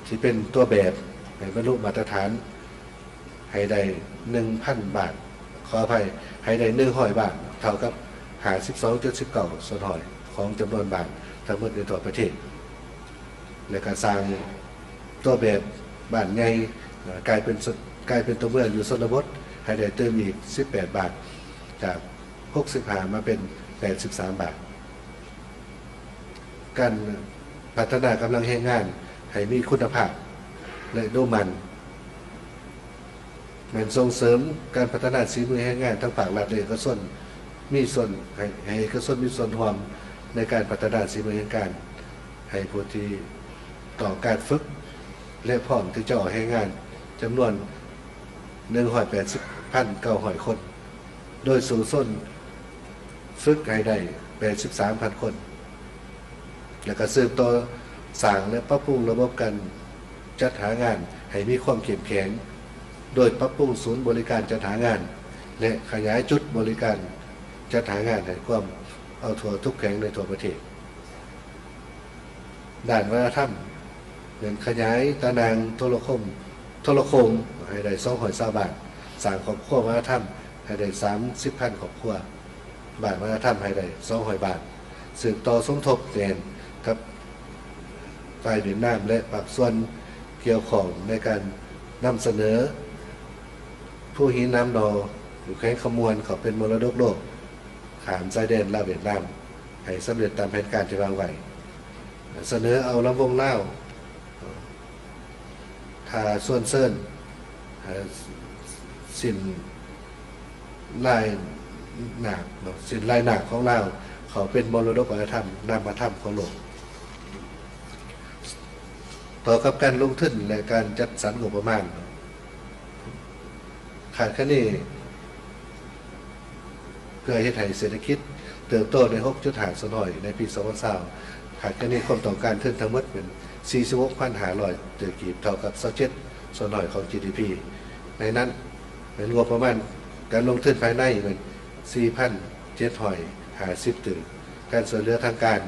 ທີ່ເປັນຕົວແບບໃຫ້ບັນລຸມາດຕະຖານ ໃຫ້ໄດ້ໜຶ່ງພັນບ້ານ ຂໍອະໄພ ໃຫ້ໄດ້ໜຶ່ງຮ້ອຍບ້ານ ເທົ່າກັບຫ້າສິບສອງຈຸດສິບເກົ້າສ່ວນຮ້ອຍຂອງຈຳນວນບ້ານທັງໝົດໃນທົ່ວປະເທດ ແລະ ກະສ້າງຕົວແບບບ້ານໃຫຍ່ ເອີ່ ກາຍເປັນ ກາຍເປັນຕົວເມືອງຢູ່ຊົນນະບົດໃຫ້ໄດ້ຕື່ມອີກສິບແປດບ້ານ ຈາກຫົກສິບຫ້າມາເປັນແປດສິບສາມບ້ານ. ການພັດທະນາກຳລັງແຮງງານໃຫ້ມີຄຸນນະພາບ ແລະ ດຸໝັ່ນ ແມ່ນສົ່ງເສີມການພັດທະນາສີມືແຮງງານທັງພາກລັດ ແລະ ເອກະຊົນ ມີສ່ວນ ໃຫ້ ໃຫ້ເອກະຊົນມີສ່ວນຮ່ວມໃນການພັດທະນາສີມືແຮງງານ ໃຫ້ຜູ້ທີ່ຕ້ອງການຝຶກ ແລະ ພ້ອມທີ່ຈະອອກແຮງງານຈຳນວນໜຶ່ງຮ້ອຍແປດສິບພັນເກົ້າຮ້ອຍຄົນ ໂດຍສູ້ຊົນຝຶກໃຫ້ໄດ້ແປດສິບສາມພັນຄົນ ແລະ ກະສືບຕໍ່ສ້າງ ແລະ ປັບປຸງລະບົບການຈັດຫາງານໃຫ້ມີຄວາມເຂັ້ມແຂງ ໂດຍປັບປຸງສູນບໍລິການຈັດຫາງານ ແລະ ຂະຫຍາຍຈຸດບໍລິການຈັດຫາງານໃຫ້ກວມເອົາທົ່ວທຸກແຂວງໃນທົ່ວປະເທດ. ດ້ານວັດທະນະທຳ ແມ່ນຂະຫຍາຍຕາໜ່າງໂທລະຄົມ ໂທລະໂຄ່ງໃຫ້ໄດ້ສອງຮ້ອຍຊາວບ້ານ, ສ້າງຄອບຄົວວັດທະນະທຳໃຫ້ໄດ້ສາມສິບພັນຄອບຄົວ, ບ້ານວັດທະນະທຳໃຫ້ໄດ້ສອງຮ້ອຍບ້ານ, ສືບຕໍ່ສົມທົບແໜ້ນກັບຝ່າຍຫວຽດນາມ ແລະ ພາກສ່ວນກ່ຽວຂ້ອງໃນການນຳສະເໜີພູຫີນໜາມໜໍ່ ຢູ່ແຂວງຄຳມ່ວນ ເຂົ້າເປັນມໍລະດົກໂລກ ຂ້າມຊາຍແດນລາວຫວຽດນາມ ໃຫ້ສຳເລັດຕາມແຜນການທີ່ວາງໄວ້. ສະເໜີເອົາລຳວົງລາວ ທ່າຊວນເຊີນ ເອີ່ ສິ້ນລາຍນາກເນາະ ສິ້ນລາຍນາກຂອງລາວ ເຂົ້າເປັນມໍລະດົກວັດທະນະທຳ ນາມະທຳຂອງໂລກ. ຕໍ່ກັບການລົງທຶນ ແລະ ການຈັດສັນງົບປະມານ ຄາດຄະເນ ເພື່ອເຮັດໃຫ້ເສດຖະກິດເຕີບໂຕໄດ້ຫົກຈຸດຫ້າສ່ວນຮ້ອຍໃນປີສອງພັນຊາວ ຄາດຄະເນຄວາມຕ້ອງການທຶນທັງໝົດເປັນສີ່ສິບຫົກພັນຫ້າຮ້ອຍຕື້ກີບ ເທົ່າກັບຊາວເຈັດສ່ວນຮ້ອຍຂອງຈີດີພີ. ໃນນັ້ນແມ່ນງົບປະມານການລົງທຶນພາຍໃນແມ່ນສີ່ພັນເຈັດຮ້ອຍຫ້າສິບຕື້, ການຊ່ວຍເຫຼືອທາງການ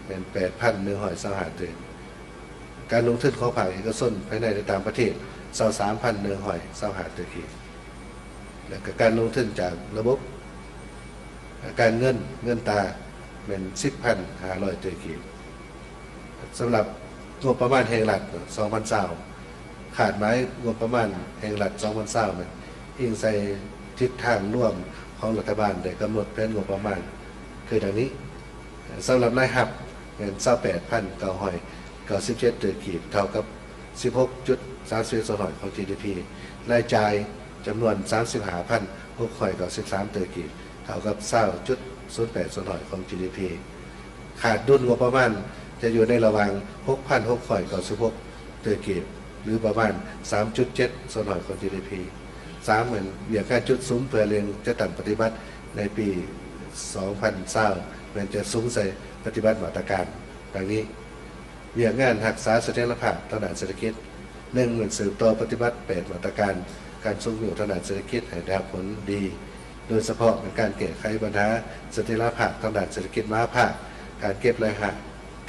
ແມ່ນແປດພັນໜຶ່ງຮ້ອຍຊາວຫ້າຕື້. ການລົງທຶນຂອງພາກເອກະຊົນພາຍໃນ ແລະ ຕ່າງປະເທດ ຊາວສາມພັນໜຶ່ງຮ້ອຍຊາວຫ້າຕື້ກີບ ແລະ ກະການລົງທຶນຈາກລະບົບການເງິນ ເງິນຕາ ແມ່ນສິບພັນຫ້າຮ້ອຍຕື້ກີບ. ສຳລັບງົບປະມານແຫ່ງລັດສອງພັນຊາວ ຄາດໝາຍງົບປະມານແຫ່ງລັດສອງພັນຊາວ ແມ່ນອີງໃສ່ທິດທາງລວມຂອງລັດຖະບານໄດ້ກຳນົດແຜນງົບປະມານຄືດັ່ງນີ້. ສຳລັບລາຍຮັບແມ່ນຊາວແປດພັນເກົ້າຮ້ອຍເກົ້າສິບເຈັດຕື້ກີບ ເທົ່າກັບສິບຫົກຈຸດສາມສິບເອັດສ່ວນຮ້ອຍຂອງຈີດີພີ. ລາຍຈ່າຍຈຳນວນສາມສິບຫ້າພັນຫົກຮ້ອຍເກົ້າສິບສາມຕື້ກີບ ເທົ່າກັບຊາວຈຸດສູນແປດສ່ວນຮ້ອຍຂອງຈີດີພີ. ຂາດດຸນງົບປະມານຈະຢູ່ໃນລະຫວ່າງຫົກພັນຫົກຮ້ອຍເກົ້າສິບຫົກຕື້ກີບ ຫຼື ປະມານສາມຈຸດເຈັດສ່ວນຮ້ອຍຂອງຈີດີພີ. ສາມແມ່ນວຽກງານຈຸດສຸມເພື່ອເລັ່ງຈັດຕັ້ງປະຕິບັດໃນປີສອງພັນຊາວ ແມ່ນຈະສຸມໃສ່ປະຕິບັດມາດຕະການດັ່ງນີ້: ວຽກງານຮັກສາສະຖຽນລະພາບທາງດ້ານເສດຖະກິດ. ໜຶ່ງແມ່ນສືບຕໍ່ປະຕິບັດແປດມາດຕະການການຊຸກຍູ້ທາງດ້ານເສດຖະກິດໃຫ້ໄດ້ຮັບຜົນດີ, ໂດຍສະເພາະແມ່ນການແກ້ໄຂບັນຫາສະຖຽນລະພາບທາງດ້ານເສດຖະກິດມະຫາພາກ, ການເກັບລາຍຮັບ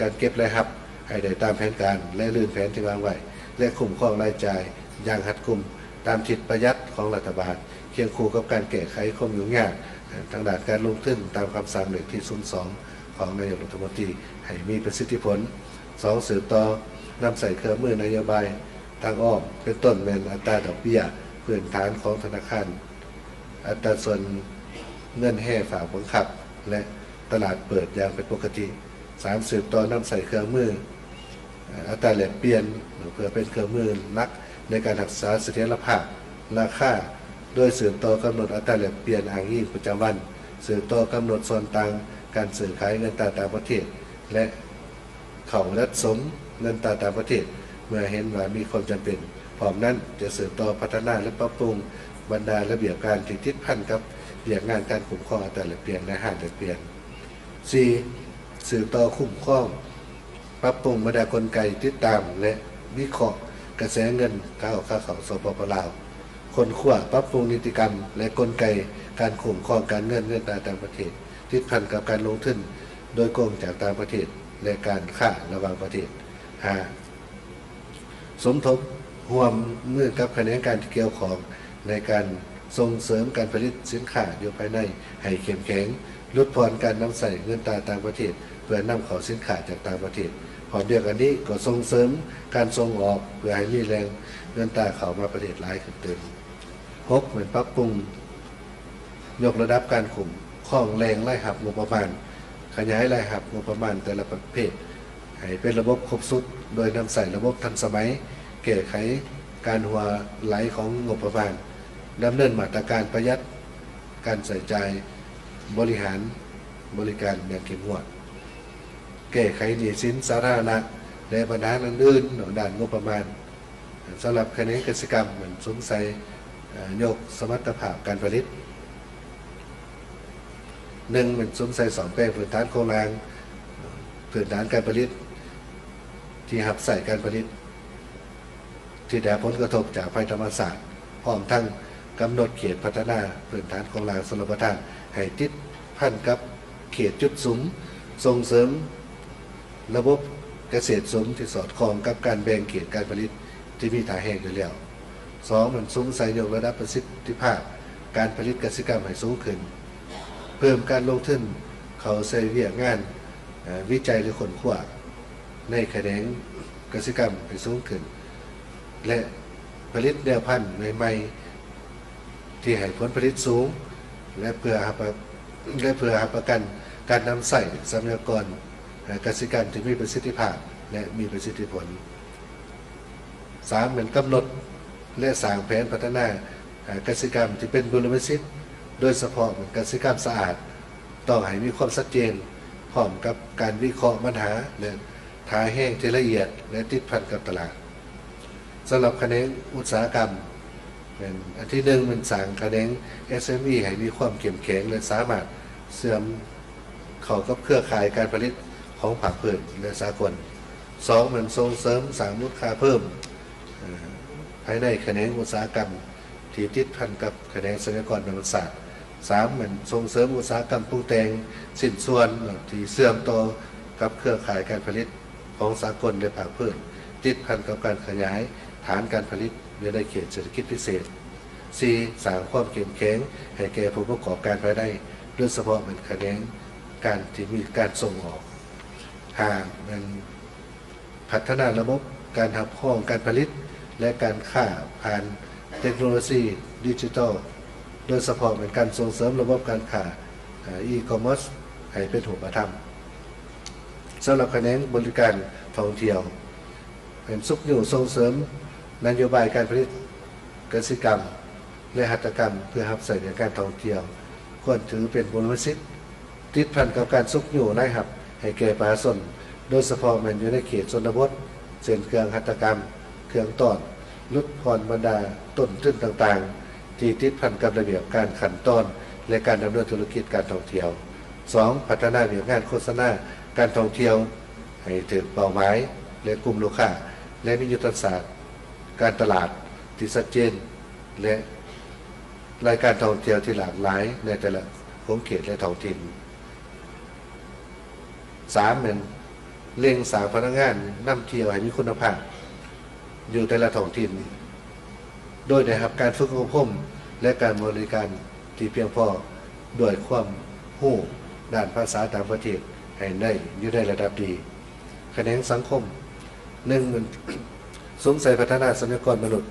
ການເກັບລາຍຮັບໃຫ້ໄດ້ຕາມແຜນການ ແລະ ລື່ນແຜນທີ່ວາງໄວ້ ແລະ ຄຸ້ມຄອງລາຍຈ່າຍຢ່າງຮັດກຸມຕາມທິດປະຢັດຂອງລັດຖະບານ, ຄຽງຄູ່ກັບການແກ້ໄຂຄວາມຫຍຸ້ງຍາກທາງດ້ານການລົງທຶນຕາມຄຳສັ່ງເລກທີສູນສອງຂອງນາຍົກລັດຖະມົນຕີໃຫ້ມີປະສິດທິຜົນ. ສອງ ສືບຕໍ່ນຳໃຊ້ເຄື່ອງມືນະໂຍບາຍທາງອ້ອມ ເປັນຕົ້ນແມ່ນອັດຕາດອກເບ້ຍພື້ນຖານຂອງທະນາຄານ, ອັດຕາສ່ວນເງິນແຮຝາກບັງຄັບ ແລະ ຕະຫຼາດເປີດຢ່າງເປັນປົກກະຕິ. ສາມ ສືບຕໍ່ນຳໃຊ້ເຄື່ອງມື ອັດຕາແລກປ່ຽນ ເພື່ອເປັນເຄື່ອງມືຫຼັກໃນການຮັກສາສະຖຽນລະພາບລາຄາ ໂດຍສືບຕໍ່ກຳນົດອັດຕາແລກປ່ຽນອ້າງອີງປະຈຳວັນ, ສືບຕໍ່ກຳນົດສ່ວນຕ່າງການຊື້ຂາຍເງິນຕາຕ່າງປະເທດ ແລະ ເຂົ້າດັດສົມເງິນຕາຕ່າງປະເທດ ເມື່ອເຫັນວ່າມີຄວາມຈຳເປັນ. ພ້ອມນັ້ນຈະສືບຕໍ່ພັດທະນາ ແລະ ປັບປຸງບັນດາລະບຽບການທີ່ຕິດພັນກັບວຽກງານການຄຸ້ມຄອງອັດຕາແລກປ່ຽນ ແລະ ຮ້ານແລກປ່ຽນ. ສີ່ ສືບຕໍ່ຄຸ້ມຄອງ ປັບປຸງບັນດາກົນໄກຕິດຕາມ ແລະ ວິເຄາະກະແສເງິນຂາອອກຂາເຂົ້າ ສປປ ລາວ, ຄົ້ນຄວ້າປັບປຸງນິຕິກຳ ແລະ ກົນໄກການຄຸ້ມຄອງການເງິນ ເງິນຕາຕ່າງປະເທດ ຕິດພັນກັບການລົງທຶນໂດຍກົງຈາກຕ່າງປະເທດ ແລະ ການຄ້າລະຫວ່າງປະເທດ. ຫ້າ ສົມທົບຮ່ວມມືກັບຂະແໜງການທີ່ກ່ຽວຂ້ອງໃນການສົ່ງເສີມການຜະລິດສິນຄ້າຢູ່ພາຍໃນໃຫ້ເຂັ້ມແຂງ, ຫຼຸດຜ່ອນການນຳໃຊ້ເງິນຕາຕ່າງປະເທດເພື່ອນຳເຂົ້າສິນຄ້າຈາກຕ່າງປະເທດ. ພ້ອມດຽວກັນນີ້ກໍສົ່ງເສີມການສົ່ງອອກເພື່ອໃຫ້ມີແຫຼ່ງເງິນຕາເຂົ້າມາປະເທດຫຼາຍຂຶ້ນຕື່ມ. ຫົກ ແມ່ນປັບປຸງ ຍົກລະດັບການຄຸ້ມຄອງແຫຼ່ງລາຍຮັບງົບປະມານ, ຂະຫຍາຍລາຍຮັບງົບປະມານແຕ່ລະປະເພດໃຫ້ເປັນລະບົບຄົບຊຸດ ໂດຍນຳໃຊ້ລະບົບທັນສະໄໝ, ແກ້ໄຂການຮົ່ວໄຫຼຂອງງົບປະມານ, ດຳເນີນມາດຕະການປະຢັດການໃຊ້ຈ່າຍ, ບໍລິຫານບໍລິການຢ່າງເຂັ້ມງວດ, ແກ້ໄຂໜີ້ສິນສາທາລະນະ ແລະ ບັນຫາອື່ນໆດ້ານງົບປະມານ. ສຳລັບຂະແໜງກະສິກຳ ແມ່ນສຸມໃສ່ ເອີ່ ຍົກສະມັດຕະພາບການຜະລິດ. ໜຶ່ງ ແມ່ນສຸມໃສ່ສ້ອມແປງພື້ນຖານໂຄງລ່າງ, ພື້ນຖານການຜະລິດທີ່ຮັບໃຊ້ການຜະລິດທີ່ໄດ້ຮັບຜົນກະທົບຈາກໄພທຳມະຊາດ, ພ້ອມທັງກຳນົດເຂດພັດທະນາພື້ນຖານໂຄງລ່າງຊົນລະປະທານໃຫ້ຕິດພັນກັບເຂດຈຸດສຸມ, ສົ່ງເສີມ ລະບົບກະເສດສຸມທີ່ສອດຄ່ອງກັບການແບ່ງເຂດການຜະລິດທີ່ມີທ່າແຮງຢູ່ແລ້ວ. ສອງ ແມ່ນສຸມໃສ່ຍົກລະດັບປະສິດທິພາບການຜະລິດກະສິກຳໃຫ້ສູງຂຶ້ນ, ເພີ່ມການລົງທຶນເຂົ້າໃສ່ວຽກງານ ເອີ່ ວິໄຈ ຫຼື ຄົ້ນຄວ້າໃນຂະແໜງກະສິກຳໃຫ້ສູງຂຶ້ນ ແລະ ຜະລິດແນວພັນໃໝ່ໆ ທີ່ໃຫ້ຜົນຜະລິດສູງ ແລະ ເພື່ອຮັບປະ ແລະ ເພື່ອຮັບປະກັນການນຳໃຊ້ຊັບພະຍາກອນ ເອີ່ ກະສິກຳທີ່ມີປະສິດທິພາບ ແລະ ມີປະສິດທິຜົນ. ສາມ ແມ່ນກຳນົດ ແລະ ສ້າງແຜນພັດທະນາ ເອີ່ ກະສິກຳທີ່ເປັນບຸລິມະສິດ, ໂດຍສະເພາະແມ່ນກະສິກຳສະອາດ ຕ້ອງໃຫ້ມີຄວາມຊັດເຈນ ພ້ອມກັບການວິເຄາະບັນຫາ ແລະ ທ່າແຮງທີ່ລະອຽດ ແລະ ຕິດພັນກັບຕະຫຼາດ. ສຳລັບຂະແໜງອຸດສາຫະກຳ ແມ່ນອັນທີໜຶ່ງ ແມ່ນສ້າງຂະແໜງ ເອັສເອັມອີ ໃຫ້ມີຄວາມເຂັ້ມແຂງ ແລະ ສາມາດເຊື່ອມເຂົ້າກັບເຄືອຂ່າຍການຜະລິດຂອງພາກພື້ນ ແລະ ສາກົນ. ສອງ ແມ່ນສົ່ງເສີມສ້າງມູນຄ່າເພີ່ມ ເອີ່ ພາຍໃນຂະແໜງອຸດສາຫະກຳ ທີ່ຕິດພັນກັບຂະແໜງຊັບພະຍາກອນທຳມະຊາດ. ສາມ ແມ່ນສົ່ງເສີມອຸດສາຫະກຳປຸງແຕ່ງຊິ້ນສ່ວນທີ່ເຊື່ອມຕໍ່ກັບເຄືອຂ່າຍການຜະລິດຂອງສາກົນ ແລະ ພາກພື້ນ ຕິດພັນກັບການຂະຫຍາຍຖານການຜະລິດຢູ່ໃນເຂດເສດຖະກິດພິເສດ. ສີ່ ສ້າງຄວາມເຂັ້ມແຂງໃຫ້ແກ່ຜູ້ປະກອບການພາຍໃນ ໂດຍສະເພາະແມ່ນຂະແໜງການທີ່ມີການສົ່ງອອກ. ຫ້າ ແມ່ນ ພັດທະນາລະບົບການຮັບຮອງການຜະລິດ ແລະ ການຄ້າຜ່ານເຕັກໂນໂລຊີດິຈິຕອລ, ໂດຍສະເພາະແມ່ນການສົ່ງເສີມລະບົບການຄ້າ ເອີ່ ອີຄອມເມີສ ໃຫ້ເປັນຮູບປະທຳ. ສຳລັບຂະແໜງບໍລິການທ່ອງທ່ຽວ ແມ່ນຊຸກຍູ້ສົ່ງເສີມນະໂຍບາຍການຜະລິດກະສິກຳ ແລະ ຫັດຖະກຳ ເພື່ອຮັບໃຊ້ວຽກງານທ່ອງທ່ຽວ ຄວນຖືເປັນບຸລິມະສິດ ຕິດພັນກັບການຊຸກຍູ້ລາຍຮັບໃຫ້ແກ່ປະຊາຊົນ, ໂດຍສະເພາະແມ່ນຢູ່ໃນເຂດຊົນນະບົດ ເຊັ່ນ ເຄື່ອງຫັດຖະກຳ, ເຄື່ອງຕ້ອນ, ຫຼຸດຜ່ອນບັນດາຕົ້ນທຶນຕ່າງ ທີ່ຕິດພັນກັບລະບຽບການຂັ້ນຕອນ ແລະ ການດຳເນີນທຸລະກິດການທ່ອງທ່ຽວ. ສອງ, ພັດທະນາວຽກງານໂຄສະນາການທ່ອງທ່ຽວໃຫ້ຖືກເປົ້າໝາຍ ແລະ ກຸ່ມລູກຄ້າ ແລະ ມີຍຸດທະສາດການຕະຫຼາດທີ່ຊັດເຈນ ແລະ ລາຍການທ່ອງທ່ຽວທີ່ຫຼາກຫຼາຍໃນແຕ່ລະຂົງເຂດ ແລະ ທ້ອງຖິ່ນ. ສາມແມ່ນເລັ່ງສ້າງພະນັກງານນຳທ່ຽວໃຫ້ມີຄຸນນະພາບຢູ່ແຕ່ລະທ້ອງຖິ່ນ ໂດຍໄດ້ຮັບການຝຶກອົບຮົມ ແລະ ການບໍລິການທີ່ພຽງພໍ ດ້ວຍຄວາມຮູ້ດ້ານພາສາຕ່າງປະເທດໃຫ້ໄດ້ຢູ່ໃນລະດັບດີ. ຂະແໜງສັງຄົມ ໜຶ່ງ ສຸມໃສ່ພັດທະນາຊັບພະຍາກອນມະນຸດ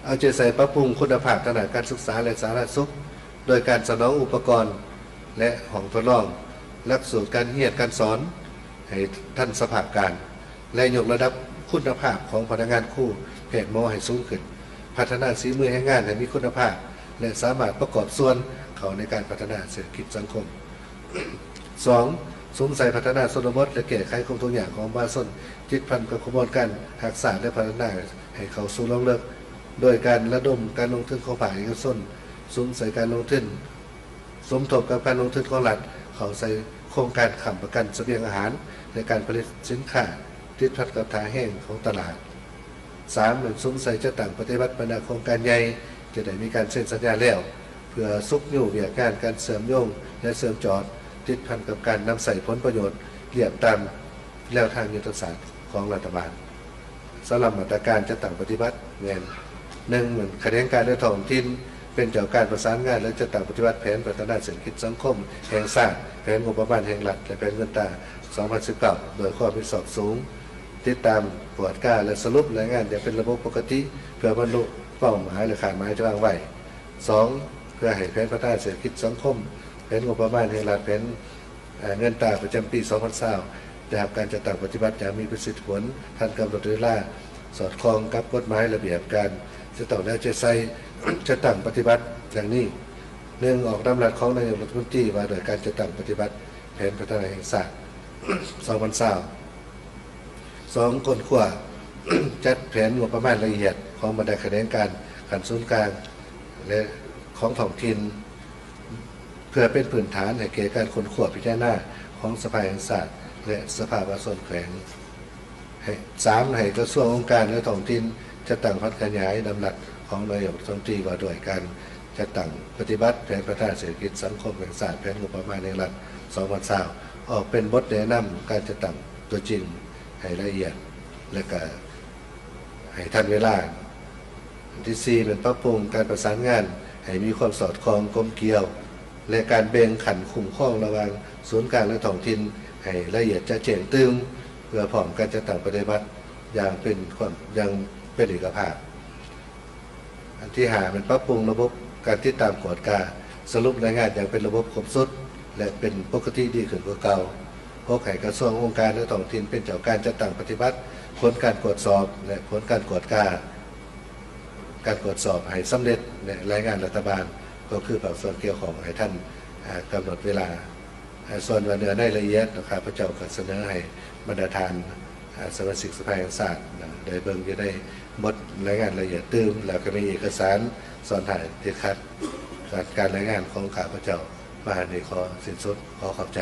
ເອົາໃຈໃສ່ປັບປຸງຄຸນນະພາບທາງດ້ານການສຶກສາ ແລະ ສາທາລະນະສຸກ ໂດຍການສະໜອງອຸປະກອນ ແລະ ຫ້ອງທົດລອງ, ຫຼັກສູດການຮຽນການສອນໃຫ້ທັນສະພາບການ ແລະ ຍົກລະດັບຄຸນນະພາບຂອງພະນັກງານຄູ, ແພດ, ໝໍໃຫ້ສູງຂຶ້ນ, ພັດທະນາສີມືແຮງງານໃຫ້ມີຄຸນນະພາບ ແລະ ສາມາດປະກອບສ່ວນເຂົ້າໃນການພັດທະນາເສດຖະກິດສັງຄົມ. ສອງ, ສຸມໃສ່ພັດທະນາຊົນນະບົດ ແລະ ແກ້ໄຂຄວາມທຸກຍາກຂອງປະຊາຊົນ ຕິດພັນກັບຂະບວນການຮັກຊາດ ແລະ ພັດທະນາໃຫ້ເຂົ້າສູ່ລວງເລິກ ໂດຍການລະດົມການລົງທຶນຂອງພາກເອກະຊົນ, ສຸມໃສ່ການລົງທຶນສົມທົບກັບການລົງທຶນຂອງລັດ ເຂົ້າໃສ່ໂຄງການຄ້ຳປະກັນສະບຽງອາຫານ ແລະ ການຜະລິດສິນຄ້າ ຕິດພັນກັບທ່າແຮງຂອງຕະຫຼາດ. ສາມ, ແມ່ນສຸມໃສ່ຈັດຕັ້ງປະຕິບັດບັນດາໂຄງການໃຫຍ່ທີ່ໄດ້ມີການເຊັນສັນຍາແລ້ວ ເພື່ອຊຸກຍູ້ວຽກງານການເຊື່ອມໂຍງ ແລະ ເຊື່ອມຈອດ ຕິດພັນກັບການນຳໃຊ້ຜົນປະໂຫຍດລຽບຕາມແນວທາງຍຸດທະສາດຂອງລັດຖະບານ. ສຳລັບມາດຕະການຈັດຕັ້ງປະຕິບັດແມ່ນ ໜຶ່ງ, ແມ່ນຂະແໜງການໃນທ້ອງຖິ່ນເປັນເຈົ້າການປະສານງານ ແລະ ຈັດຕັ້ງປະຕິບັດແຜນພັດທະນາເສດຖະກິດສັງຄົມແຫ່ງຊາດ, ແຜນງົບປະມານແຫ່ງລັດ ແລະ ແຜນເງິນຕາ ສອງພັນສິບເກົ້າ ໂດຍຄວາມຮັບຜິດຊອບສູງ, ຕິດຕາມ, ກວດກາ ແລະ ສະຫຼຸບລາຍງານຢ່າງເປັນລະບົບປົກກະຕິ ເພື່ອບັນລຸເປົ້າໝາຍ ແລະ ຄາດໝາຍທີ່ວາງໄວ້. ສອງ, ເພື່ອໃຫ້ແຜນພັດທະນາເສດຖະກິດສັງຄົມ, ແຜນງົບປະມານແຫ່ງລັດ, ແຜນ ເອີ ເງິນຕາປະຈຳປີສອງພັນຊາວ ໄດ້ຮັບການຈັດຕັ້ງປະຕິບັດຢ່າງມີປະສິດທິຜົນ, ທັນກຳນົດເວລາ, ສອດຄ່ອງກັບກົດໝາຍ, ລະບຽບການ, ຈະຕ້ອງໄດ້ເອົາໃຈໃສ່ຈັດຕັ້ງປະຕິບັດດັ່ງນີ້: ໜຶ່ງ, ອອກດຳລັດຂອງນາຍົກລັດຖະມົນຕີວ່າດ້ວຍການຈັດຕັ້ງປະຕິບັດແຜນພັດທະນາແຫ່ງຊາດ ສອງພັນຊາວ. ສອງ, ຄົ້ນຄວ້າຈັດແຜນງົບປະມານລະອຽດຂອງບັນດາຂະແໜງການຂັ້ນສູນກາງ ແລະ ຂອງທ້ອງຖິ່ນ ເພື່ອເປັນພື້ນຖານໃຫ້ແກ່ການຄົ້ນຄວ້າພິຈາລະນາຂອງສະພາແຫ່ງຊາດ ແລະ ສະພາປະຊາຊົນແຂວງ. ໃຫ້ ສາມ, ໃຫ້ກະຊວງ, ອົງການ ແລະ ທ້ອງຖິ່ນຈັດຕັ້ງຜັນຂະຫຍາຍດຳລັດຂອງນາຍົກລັດຖະມົນຕີວ່າດ້ວຍການຈັດຕັ້ງປະຕິບັດແຜນພັດທະນາເສດຖະກິດສັງຄົມແຫ່ງຊາດ ແຜນງົບປະມານແຫ່ງລັດ ສອງພັນຊາວ ອອກເປັນບົດແນະນຳການຈັດຕັ້ງຕົວຈິງໃຫ້ລະອຽດ ແລະ ກະໃຫ້ທັນເວລາ. ອັນທີສີ່ ແມ່ນປັບປຸງການປະສານງານໃຫ້ມີຄວາມສອດຄ່ອງກົມກຽວ ແລະ ການແບ່ງຂັ້ນຄຸ້ມຄອງລະຫວ່າງສູນກາງ ແລະ ທ້ອງຖິ່ນໃຫ້ລະອຽດຈະແຈ້ງຕື່ມ ເພື່ອພ້ອມການຈັດຕັ້ງປະຕິບັດຢ່າງເປັນຄວາມ ຢ່າງເປັນເອກະພາບ. ອັນທີຫ້າ ແມ່ນປັບປຸງລະບົບການຕິດຕາມກວດກາ ສະຫຼຸບລາຍງານຢ່າງເປັນລະບົບຄົບຊຸດ ແລະ ເປັນປົກກະຕິດີຂຶ້ນກວ່າເກົ່າ. ຫົກ ໃຫ້ກະຊວງ, ອົງການ ແລະ ທ້ອງຖິ່ນເປັນເຈົ້າການຈັດຕັ້ງປະຕິບັດຜົນການກວດສອບ ແລະ ຜົນການກວດກາ ການກວດສອບໃຫ້ສຳເລັດ ແລະ ລາຍງານລັດຖະບານ ກໍຄືພາກສ່ວນກ່ຽວຂ້ອງໃຫ້ທັນ ອາ ກຳນົດເວລາ. ອາ ສ່ວນວ່າເນື້ອໃນລະອຽດເນາະ ຂ້າພະເຈົ້າກໍສະເໜີໃຫ້ບັນດາທ່ານ ອາ ສະມາຊິກສະພາແຫ່ງຊາດ ອາ ໄດ້ເບິ່ງຢູ່ໃນບົດລາຍງານລະອຽດຕື່ມ ແລ້ວກໍມີເອກະສານສອນທ້າຍຕິດຂັດ. ການ ການລາຍງານຂອງຂ້າພະເຈົ້າມານີ້ຂໍສິ້ນສຸດ. ຂໍຂອບໃຈ.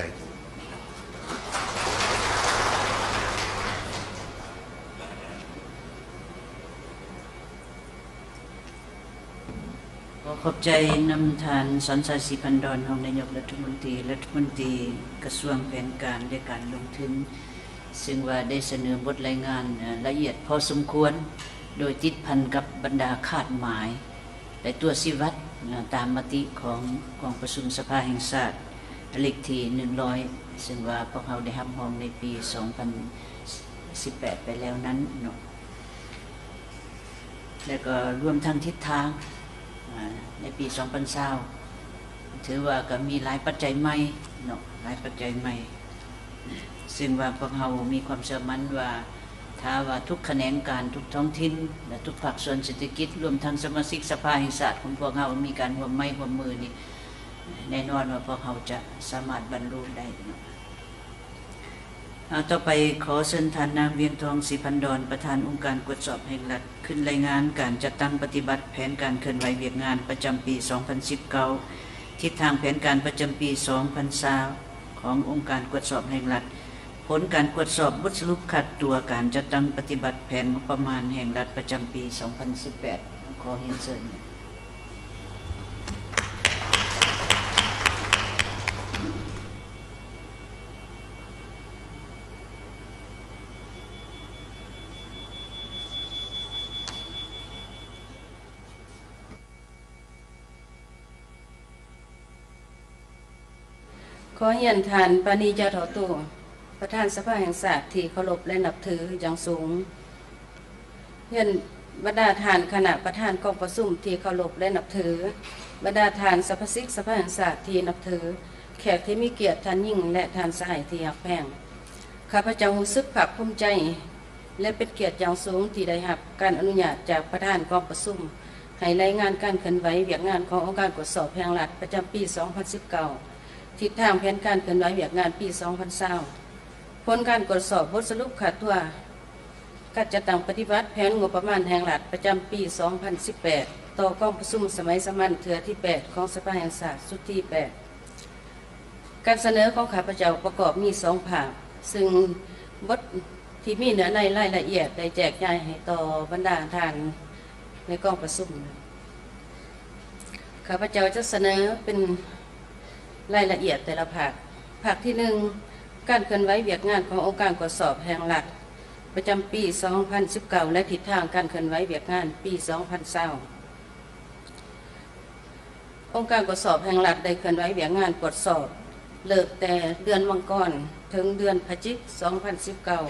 ຂໍຂອບໃຈນຳທ່ານ ສອນຊາຍ ສີພັນດອນ ຮອງນາຍົກລັດຖະມົນຕີ, ລັດຖະມົນຕີກະຊວງແຜນການ ແລະ ການລົງທຶນ, ເຊິ່ງວ່າໄດ້ສະເໜີບົດລາຍງານ ເອີ ລະອຽດພໍສົມຄວນ ໂດຍຕິດພັນກັບບັນດາຄາດໝາຍ ແລະ ຕົວຊີ້ວັດ ເອີ ຕາມມະຕິຂອງກອງປະຊຸມສະພາແຫ່ງຊາດ ເລກທີໜຶ່ງຮ້ອຍ ເຊິ່ງວ່າພວກເຮົາໄດ້ຮັບຮອງໃນປີສອງພັນສິບແປດໄປແລ້ວນັ້ນເນາະ. ແລະກໍລວມທັງທິດທາງ ອາ ໃນປີສອງພັນຊາວ ຖືວ່າກໍມີຫຼາຍປັດໄຈໃໝ່ເນາະ, ຫຼາຍປັດໄຈໃໝ່ ເຊິ່ງວ່າພວກເຮົາມີຄວາມເຊື່ອໝັ້ນວ່າ ຖ້າວ່າທຸກຂະແໜງການ, ທຸກທ້ອງຖິ່ນ ແລະ ທຸກພາກສ່ວນເສດຖະກິດ, ລວມທັງສະມາຊິກສະພາແຫ່ງຊາດຂອງພວກເຮົາ ມີການຮ່ວມໄມ້ຮ່ວມມືນີ້ ແນ່ນອນວ່າພວກເຮົາຈະສາມາດບັນລຸໄດ້ເນາະ. ຕໍ່ໄປ ຂໍເຊີນທ່ານນາງ ວຽງທອງ ສີພັນດອນ ປະທານອົງການກວດສອບແຫ່ງລັດ ຂຶ້ນລາຍງານການຈັດຕັ້ງປະຕິບັດແຜນການເຄື່ອນໄຫວວຽກງານປະຈຳປີສອງພັນສິບເກົ້າ ທິດທາງແຜນການປະຈຳປີສອງພັນຊາວ ຂອງອົງການກວດສອບແຫ່ງລັດ, ຜົນການກວດສອບ, ບົດສະຫຼຸບຄາດຕົວການຈັດຕັ້ງປະຕິບັດແຜນງົບປະມານແຫ່ງລັດປະຈຳປີສອງພັນສິບແປດ. ຂໍຮຽນເຊີນ. ຂໍຮຽນທ່ານ ປານີ ຈາທໍ່ຕູ້ ປະທານສະພາແຫ່ງຊາດທີ່ເຄົາລົບ ແລະ ນັບຖືຢ່າງສູງ. ຮຽນບັນດາທ່ານຄະນະປະທານກອງປະຊຸມທີ່ເຄົາລົບ ແລະ ນັບຖື, ບັນດາທ່ານສະມາຊິກສະພາແຫ່ງຊາດທີ່ນັບຖື, ແຂກທີ່ມີກຽດທ່ານຍິງ ແລະ ທ່ານຊາຍທີ່ຮັກແພງ. ຂ້າພະເຈົ້າຮູ້ສຶກພາກພູມໃຈ ແລະ ເປັນກຽດຢ່າງສູງທີ່ໄດ້ຮັບການອະນຸຍາດຈາກປະທານກອງປະຊຸມ ໃຫ້ລາຍງານການເຄື່ອນໄຫວວຽກງານຂອງອົງການກວດສອບແຫ່ງລັດປະຈຳປີສອງພັນສິບເກົ້າ, ທິດທາງແຜນການເຄື່ອນໄຫວວຽກງານປີສອງພັນຊາວ, ຜົນການກວດສອບບົດສະຫຼຸບຄາດຕົວການຈັດຕັ້ງປະຕິບັດແຜນງົບປະມານແຫ່ງລັດປະຈຳປີສອງພັນສິບແປດ ຕໍ່ກອງປະຊຸມສະໄໝສາມັນເທື່ອທີແປດ ຂອງສະພາແຫ່ງຊາດຊຸດທີແປດ. ການສະເໜີຂອງຂ້າພະເຈົ້າປະກອບມີສອງພາກ, ຊຶ່ງບົດທີ່ມີເນື້ອໃນລາຍລະອຽດໄດ້ແຈກຈ່າຍໃຫ້ຕໍ່ບັນດາທ່ານໃນກອງປະຊຸມ. ຂ້າພະເຈົ້າຈະສະເໜີເປັນລາຍລະອຽດແຕ່ລະພາກ. ພາກທີໜຶ່ງ, ການເຄື່ອນໄຫວວຽກງານຂອງອົງການກວດສອບແຫ່ງລັດປະຈຳປີສອງພັນສິບເກົ້າ ແລະ ທິດທາງການເຄື່ອນໄຫວວຽກງານປີສອງພັນຊາວ. ອົງການກວດສອບແຫ່ງລັດໄດ້ເຄື່ອນໄຫວວຽກງານກວດສອບ ເລີ່ມແຕ່ເດືອນມັງກອນ ເຖິງເດືອນພະຈິກ ສອງພັນສິບເກົ້າ,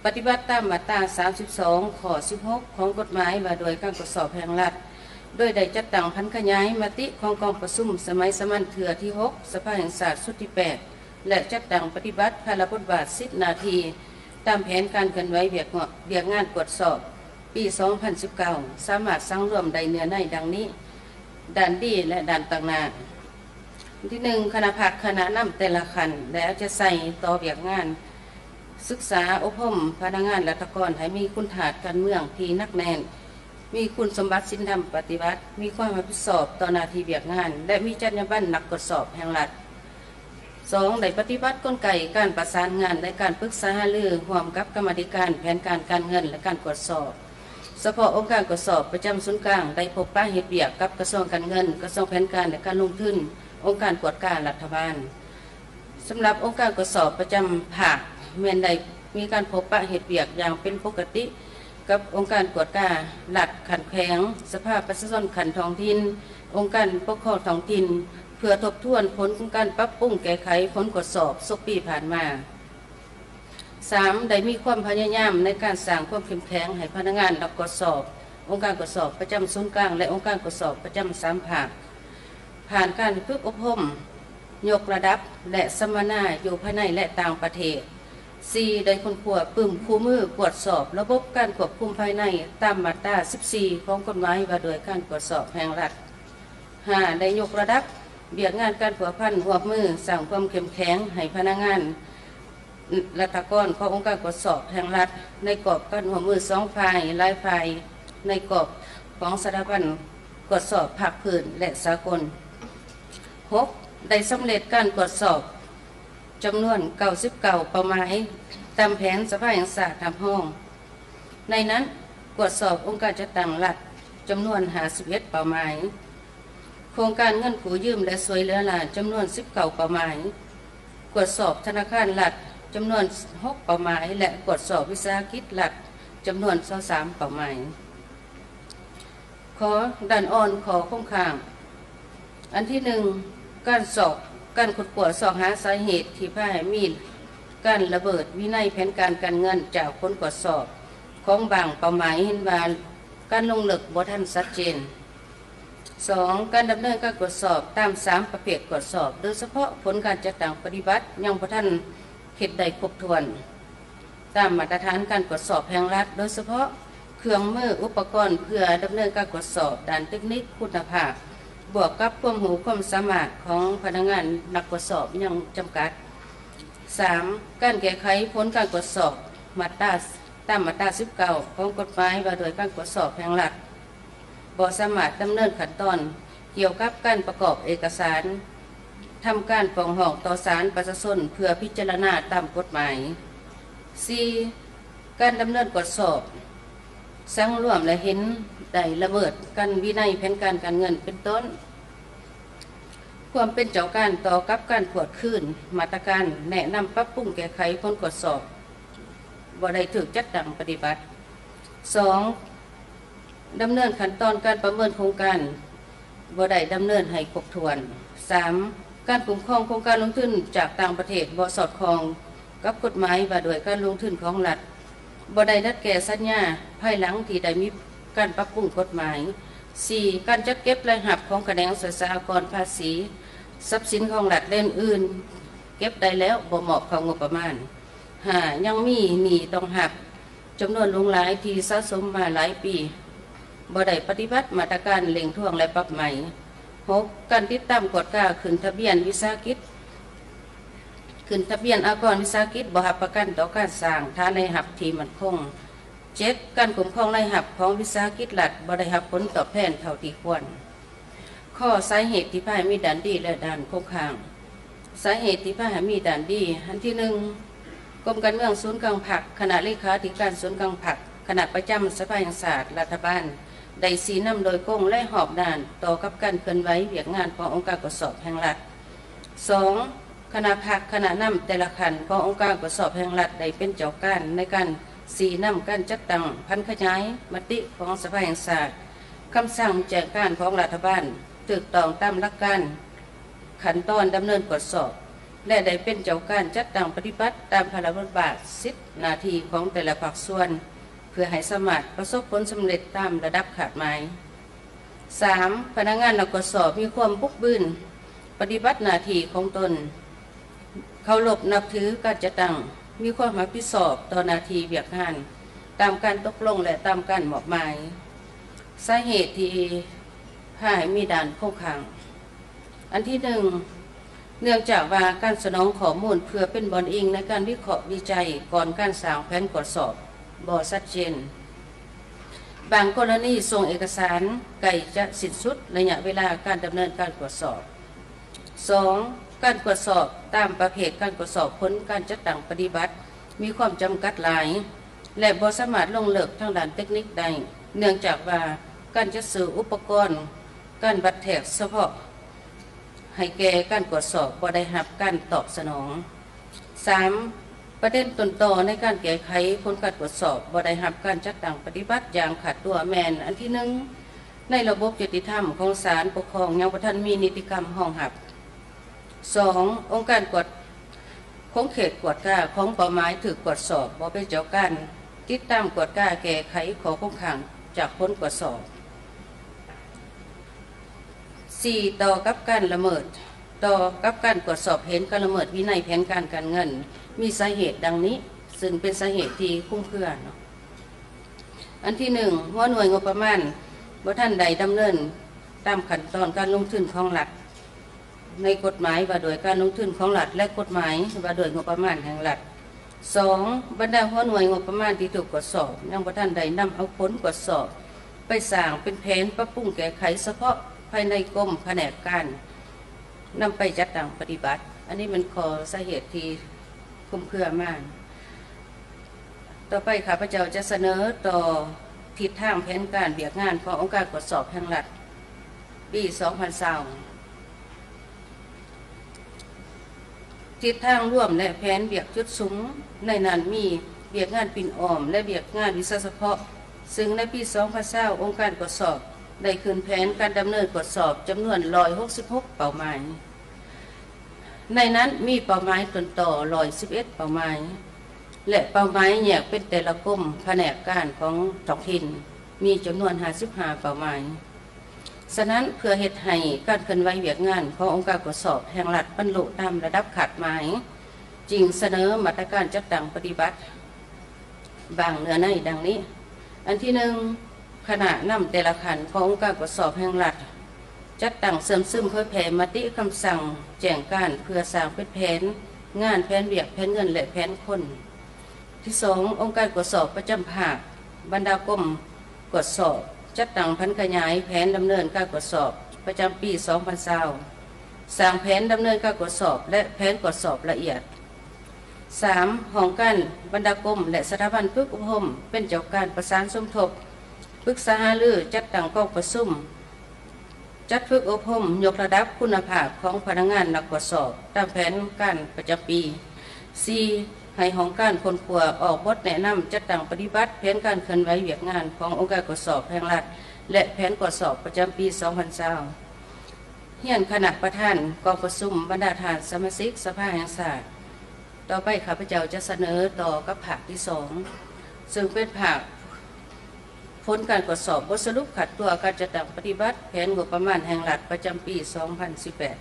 ປະຕິບັດຕາມມາດຕາສາມສິບສອງ ຂໍ້ສິບຫົກ ຂອງກົດໝາຍວ່າດ້ວຍການກວດສອບແຫ່ງລັດ, ໂດຍໄດ້ຈັດຕັ້ງຜັນຂະຫຍາຍມະຕິຂອງກອງປະຊຸມສະໄໝສາມັນເທື່ອທີຫົກ ສະພາແຫ່ງຊາດຊຸດທີແປດ ແລະ ຈັດຕັ້ງປະຕິບັດພາລະບົດບາດສິດໜ້າທີ່ຕາມແຜນການເຄື່ອນໄຫວວຽກງ- ວຽກງານກວດສອບປີສອງພັນສິບເກົ້າ ສາມາດສັງລວມໄດ້ເນື້ອໃນດັ່ງນີ້, ດ້ານດີ ແລະ ດ້ານຕາງໜ້າ. ທີໜຶ່ງ, ຄະນະພັກຄະນະນຳແຕ່ລະຂັ້ນໄດ້ເອົາໃຈໃສ່ຕໍ່ວຽກງານ, ສຶກສາອົບຮົມພະນັກງານລັດຖະກອນໃຫ້ມີຄຸນທາດການເມືອງທີ່ໜັກແໜ້ນ, ມີຄຸນສົມບັດສິນທຳປະຕິວັດ, ມີຄວາມຮັບຜິດຊອບຕໍ່ໜ້າທີ່ວຽກງານ ແລະ ມີຈັນຍາບັນນັກກວດສອບແຫ່ງລັດ. ສອງ, ໄດ້ປະຕິບັດກົນໄກການປະສານງານ ແລະ ການປຶກສາຫາລືຮ່ວມກັບກຳມາທິການແຜນການການເງິນ ແລະ ການກວດສອບສະເພາະອົງການກວດສອບປະຈຳສູນກາງ, ໄດ້ພົບປະເຮັດວຽກກັບກະຊວງການເງິນ, ກະຊວງແຜນການ ແລະ ການລົງທຶນ, ອົງການກວດກາລັດຖະບານ. ສຳລັບອົງການກວດສອບປະຈຳພາກ ແມ່ນໄດ້ມີການພົບປະເຮັດວຽກຢ່າງເປັນປົກກະຕິກັບອົງການກວດກາລັດຂັ້ນແຂວງ, ສະພາປະຊາຊົນຂັ້ນທ້ອງຖິ່ນ, ອົງການປົກຄອງທ້ອງຖິ່ນ ເພື່ອທົບທວນຜົນຂອງການປັບປຸງແກ້ໄຂຜົນກວດສອບສົກປີຜ່ານມາ. ສາມ, ໄດ້ມີຄວາມພະຍາຍາມໃນການສ້າງຄວາມເຂັ້ມແຂງໃຫ້ພະນັກງານນັກກວດສອບ ອົງການກວດສອບປະຈຳສູນກາງ ແລະ ອົງການກວດສອບປະຈຳສາມພາກ ຜ່ານການຝຶກອົບຮົມ, ຍົກລະດັບ ແລະ ສຳມະນາຢູ່ພາຍໃນ ແລະ ຕ່າງປະເທດ. ສີ່, ໄດ້ຄົ້ນຄວ້າປຶ້ມຄູ່ມືກວດສອບລະບົບການຄວບຄຸມພາຍໃນຕາມມາດຕາສິບສີ່ ຂອງກົດໝາຍວ່າດ້ວຍການກວດສອບແຫ່ງລັດ. ຫ້າ, ໄດ້ຍົກລະດັບວຽກງານການພົວພັນຮ່ວມມື, ສ້າງຄວາມເຂັ້ມແຂງໃຫ້ພະນັກງານ ລັດຖະກອນຂອງອົງການກວດສອບແຫ່ງລັດ ໃນກອບການຮ່ວມມືສອງຝ່າຍ, ຫຼາຍຝ່າຍ, ໃນກອບຂອງສະຖາບັນກວດສອບພາກພື້ນ ແລະ ສາກົນ. ຫົກ, ໄດ້ສຳເລັດການກວດສອບຈຳນວນເກົ້າສິບເກົ້າເປົ້າໝາຍ ຕາມແຜນສະພາແຫ່ງຊາດຮັບຮອງ. ໃນນັ້ນ, ກວດສອບອົງການຈັດຕັ້ງລັດຈຳນວນຫ້າສິບເອັດເປົ້າໝາຍ, ໂຄງການເງິນກູ້ຢືມ ແລະ ຊ່ວຍເຫຼືອຫຼ້ານຈຳນວນສິບເກົ້າເປົ້າໝາຍ, ກວດສອບທະນາຄານລັດຈຳນວນຫົກເປົ້າໝາຍ ແລະ ກວດສອບວິສາຫະກິດລັດຈຳນວນຊາວສາມເປົ້າໝາຍ. ຂໍ້ ດ້ານອ່ອນ ຂໍ້ຄົງຄ້າງ. ອັນທີໜຶ່ງ, ການຊອກ, ການຄົ້ນຄວ້າຊອກຫາສາເຫດທີ່ພາໃຫ້ມີການລະເບີດວິໄນແຜນການການເງິນຈາກຜົນກວດສອບຂອງບາງເປົ້າໝາຍເຫັນວ່າການລົງເລິກບໍ່ທັນຊັດເຈນ. ສອງ, ການດຳເນີນການກວດສອບຕາມສາມປະເພດກວດສອບ, ໂດຍສະເພາະຜົນການຈັດຕັ້ງປະຕິບັດຍັງບໍ່ທັນເຮັດໄດ້ຄົບຖ້ວນ ຕາມມາດຕະຖານການກວດສອບແຫ່ງລັດ, ໂດຍສະເພາະເຄື່ອງມື, ອຸປະກອນເພື່ອດຳເນີນການກວດສອບດ້ານເຕັກນິກຄຸນນະພາບ, ບວກກັບຄວາມຮູ້ຄວາມສາມາດຂອງພະນັກງານນັກກວດສອບຍັງຈຳກັດ. ສາມ ການແກ້ໄຂຜົນການກວດສອບ ມາດຕາ ຕາມມາດຕາສິບເກົ້າ ຂອງກົດໝາຍວ່າດ້ວຍການກວດສອບແຫ່ງລັດ ບໍ່ສາມາດດຳເນີນຂັ້ນຕອນກ່ຽວກັບການປະກອບເອກະສານ ທຳການຟ້ອງຮ້ອງຕໍ່ສານປະຊາຊົນເພື່ອພິຈາລະນາຕາມກົດໝາຍ. ສີ່ ການດຳເນີນກວດສອບ ສັງລວມ ແລະ ເຫັນໄດ້ລະເມີດການວິໄນແຜນການການເງິນ ເປັນຕົ້ນ ຄວາມເປັນເຈົ້າການຕໍ່ກັບການກວດຄືນມາດຕະການແນະນຳປັບປຸງແກ້ໄຂຜົນກວດສອບ ບໍ່ໄດ້ຖືກຈັດຕັ້ງປະຕິບັດ. ສອງ ດຳເນີນຂັ້ນຕອນການປະເມີນໂຄງການ ບໍ່ໄດ້ດຳເນີນໃຫ້ຄົບຖ້ວນ. ສາມ ການຄຸ້ມຄອງໂຄງການລົງທຶນຈາກຕ່າງປະເທດບໍ່ສອດຄ່ອງກັບກົດໝາຍວ່າດ້ວຍການລົງທຶນຂອງລັດ, ບໍ່ໄດ້ດັດແກ້ສັນຍາພາຍຫຼັງທີ່ໄດ້ມີການປັບປຸງກົດໝາຍ. ສີ່ ການຈັດເກັບລາຍຮັບຂອງຂະແໜງສ່ວຍສາອາກອນ, ພາສີ, ຊັບສິນຂອງລັດ ແລະ ອື່ນໆ ເກັບໄດ້ແລ້ວບໍ່ມອບເຂົ້າງົບປະມານ. ຫ້າ ຍັງມີໜີ້ຕ້ອງຮັບຈຳນວນຫຼວງຫຼາຍທີ່ສະສົມມາຫຼາຍປີ, ບໍ່ໄດ້ປະຕິບັດມາດຕະການເລັ່ງທວງ ແລະ ປັບໃໝ. ຫົກ ການຕິດຕາມກວດກາຂຶ້ນທະບຽນວິສາຫະກິດ, ຂຶ້ນທະບຽນອາກອນວິສາຫະກິດບໍ່ຮັບປະກັນຕໍ່ການສ້າງຖານລາຍຮັບທີ່ໝັ້ນຄົງ. ເຈັດ ການຄຸ້ມຄອງລາຍຮັບຂອງວິສາຫະກິດລັດບໍ່ໄດ້ຮັບຜົນຕອບແທນເທົ່າທີ່ຄວນ. ຂໍ້ສາເຫດທີ່ພາໃຫ້ມີດ້ານດີ ແລະ ດ້ານຄົງຄ້າງ. ສາເຫດທີ່ພາໃຫ້ມີດ້ານດີ, ອັນທີໜຶ່ງ, ກົມການເມືອງສູນກາງພັກ, ຄະນະເລຂາທິການສູນກາງພັກ, ຄະນະປະຈຳສະພາແຫ່ງຊາດ, ລັດຖະບານ ໄດ້ຊີ້ນຳໂດຍກົງ ແລະ ຮອບດ້ານຕໍ່ກັບການເຄື່ອນໄຫວວຽກງານຂອງອົງການກວດສອບແຫ່ງລັດ. ສອງ ຄະນະພັກ, ຄະນະນຳແຕ່ລະຂັ້ນຂອງອົງການກວດສອບແຫ່ງລັດໄດ້ເປັນເຈົ້າການໃນການຊີ້ນຳການຈັດຕັ້ງ, ຜັນຂະຫຍາຍມະຕິຂອງສະພາແຫ່ງຊາດ, ຄຳສັ່ງແຈ້ງການຂອງລັດຖະບານ ຖືກຕ້ອງຕາມຫຼັກການຂັ້ນຕອນດຳເນີນກວດສອບ ແລະ ໄດ້ເປັນເຈົ້າການຈັດຕັ້ງປະຕິບັດຕາມພາລະບົດບາດ, ສິດ, ໜ້າທີ່ຂອງແຕ່ລະພາກສ່ວນ ເພື່ອໃຫ້ສາມາດປະສົບຜົນສຳເລັດຕາມລະດັບຄາດໝາຍ. ສາມ ພະນັກງານນັກກວດສອບມີຄວາມບຸກບືນປະຕິບັດໜ້າທີ່ຂອງຕົນ, ເຄົາລົບນັບຖືການຈັດຕັ້ງ, ມີຄວາມຮັບຜິດຊອບຕໍ່ໜ້າທີ່ວຽກງານຕາມການຕົກລົງ ແລະ ຕາມການມອບໝາຍ. ສາເຫດທີ່ພາໃຫ້ມີດ້ານຄົງຄ້າງ. ອັນທີໜຶ່ງ, ເນື່ອງຈາກວ່າການສະໜອງຂໍ້ມູນເພື່ອເປັນບ່ອນອີງໃນການວິເຄາະວິໄຈກ່ອນການສ້າງແຜນກວດສອບບໍ່ຊັດເຈນ, ບາງກໍລະນີສົ່ງເອກະສານໃກ້ຈະສິ້ນສຸດໄລຍະເວລາການດຳເນີນການກວດສອບ. ສອງ, ການກວດສອບຕາມປະເພດການກວດສອບຜົນການຈັດຕັ້ງປະຕິບັດມີຄວາມຈຳກັດຫຼາຍ ແລະ ບໍ່ສາມາດລົງເລິກທາງດ້ານເຕັກນິກໄດ້, ເນື່ອງຈາກວ່າການຈັດຊື້ອຸປະກອນ ການວັດແທກສະເພາະໃຫ້ແກ່ການກວດສອບບໍ່ໄດ້ຮັບການຕອບສະໜອງ. ສາມ, ປະເດັນຕົ້ນຕໍໃນການແກ້ໄຂຜົນການກວດສອບບໍ່ໄດ້ຮັບການຈັດຕັ້ງປະຕິບັດຢ່າງຂາດຕົວແມ່ນ ອັນທີໜຶ່ງ, ໃນລະບົບຍຸຕິທຳຂອງສານປົກຄອງຍັງບໍ່ທັນມີນິຕິກຳຮອງຮັບ. ສອງ, ອົງການກວດ ຂົງເຂດກວດກາຂອງເປົ້າໝາຍຖືກກວດສອບບໍ່ເປັນເຈົ້າການຕິດຕາມກວດກາແກ້ໄຂຂໍ້ຄົງຄ້າງຈາກຜົນກວດສອບ. ສີ່, ຕໍ່ກັບການລະເມີດ, ຕໍ່ກັບການກວດສອບເຫັນການລະເມີດວິໄນແຜນການການເງິນ ມີສາເຫດດັ່ງນີ້, ຊຶ່ງເປັນສາເຫດທີ່ຄຸມເຄືອເນາະ. ອັນທີໜຶ່ງ, ຫົວໜ່ວຍງົບປະມານບໍ່ທັນໄດ້ດຳເນີນຕາມຂັ້ນຕອນການລົງທຶນຂອງລັດ ໃນກົດໝາຍວ່າດ້ວຍການລົງທຶນຂອງລັດ ແລະ ກົດໝາຍວ່າດ້ວຍງົບປະມານແຫ່ງລັດ. ສອງ, ບັນດາຫົວໜ່ວຍງົບປະມານທີ່ຖືກກວດສອບ ຍັງບໍ່ທັນໄດ້ນຳເອົາຜົນກວດສອບໄປສ້າງເປັນແຜນປັບປຸງແກ້ໄຂສະເພາະພາຍໃນກົມພະແນກການ ນຳໄປຈັດຕັ້ງປະຕິບັດ. ອັນນີ້ແມ່ນຂໍ້ສາເຫດທີ່ຄຸມເຄືອມາ. ຕໍ່ໄປຂ້າພະເຈົ້າຈະສະເໜີຕໍ່ທິດທາງແຜນການວຽກງານຂອງອົງການກວດສອບແຫ່ງລັດ ປີສອງພັນຊາວ. ທິດທາງລວມ ແລະ ແຜນວຽກຈຸດສຸມ, ໃນນັ້ນມີວຽກງານປິ່ນອ້ອມ ແລະ ວຽກງານວິຊາສະເພາະ, ຊຶ່ງໃນປີສອງພັນຊາວ ອົງການກວດສອບໄດ້ຂຶ້ນແຜນການດຳເນີນກວດສອບຈຳນວນຮ້ອຍຫົກສິບຫົກເປົ້າໝາຍ. ໃນນັ້ນມີເປົ້າໝາຍຕົ້ນຕໍຮ້ອຍສິບເອັດເປົ້າໝາຍ ແລະ ເປົ້າໝາຍແຍກເປັນແຕ່ລະກົມພະແນກການຂອງທ້ອງຖິ່ນ ມີຈຳນວນຫ້າສິບຫ້າເປົ້າໝາຍ. ສະນັ້ນ, ເພື່ອເຮັດໃຫ້ການເຄື່ອນໄຫວວຽກງານຂອງອົງການກວດສອບແຫ່ງລັດບັນລຸຕາມລະດັບຄາດໝາຍ, ຈຶ່ງສະເໜີມາດຕະການຈັດຕັ້ງປະຕິບັດ ບາງເນື້ອໃນດັ່ງນີ້. ອັນທີໜຶ່ງ, ຄະນະນຳແຕ່ລະຂັ້ນຂອງອົງການກວດສອບແຫ່ງລັດ ຈັດຕັ້ງເຊື່ອມຊຶມເຜີຍແຜ່ມະຕິຄຳສັ່ງແຈ້ງການເພື່ອສ້າງເປັນແຜນ ງານແຜນວຽກ, ແຜນເງິນ ແລະ ແຜນຄົນ. ທີສອງ, ອົງການກວດສອບປະຈຳພາກ, ບັນດາກົມກວດສອບ, ຈັດຕັ້ງຜັນຂະຫຍາຍແຜນດຳເນີນການກວດສອບປະຈຳປີສອງພັນຊາວ, ສ້າງແຜນດຳເນີນການກວດສອບ ແລະ ແຜນກວດສອບລະອຽດ. ສາມ, ຫ້ອງການບັນດາກົມ ແລະ ສະຖາບັນຝຶກອົບຮົມເປັນເຈົ້າການປະສານສົມທົບ, ປຶກສາຫາລື, ຈັດຕັ້ງກອງປະຊຸມ, ຈັດຝຶກອົບຮົມ, ຍົກລະດັບຄຸນນະພາບຂອງພະນັກງານນັກກວດສອບຕາມແຜນການປະຈຳປີ. ສີ່, ໃຫ້ຫ້ອງການຄົ້ນຄວ້າອອກບົດແນະນຳ, ຈັດຕັ້ງປະຕິບັດແຜນການເຄື່ອນໄຫວວຽກງານຂອງອົງການກວດສອບແຫ່ງລັດ ແລະ ແຜນກວດສອບປະຈຳປີສອງພັນຊາວ. ຮຽນຄະນະປະທານກອງປະຊຸມ, ບັນດາທ່ານສະມາຊິກສະພາແຫ່ງຊາດ. ຕໍ່ໄປຂ້າພະເຈົ້າຈະສະເໜີຕໍ່ກັບພາກທີສອງ ເຊິ່ງເປັນພາກຜົນການກວດສອບບົດສະຫຼຸບຄາດຕົວການຈັດຕັ້ງປະຕິບັດແຜນງົບປະມານແຫ່ງລັດປະຈຳປີສອງພັນສິບແປດ.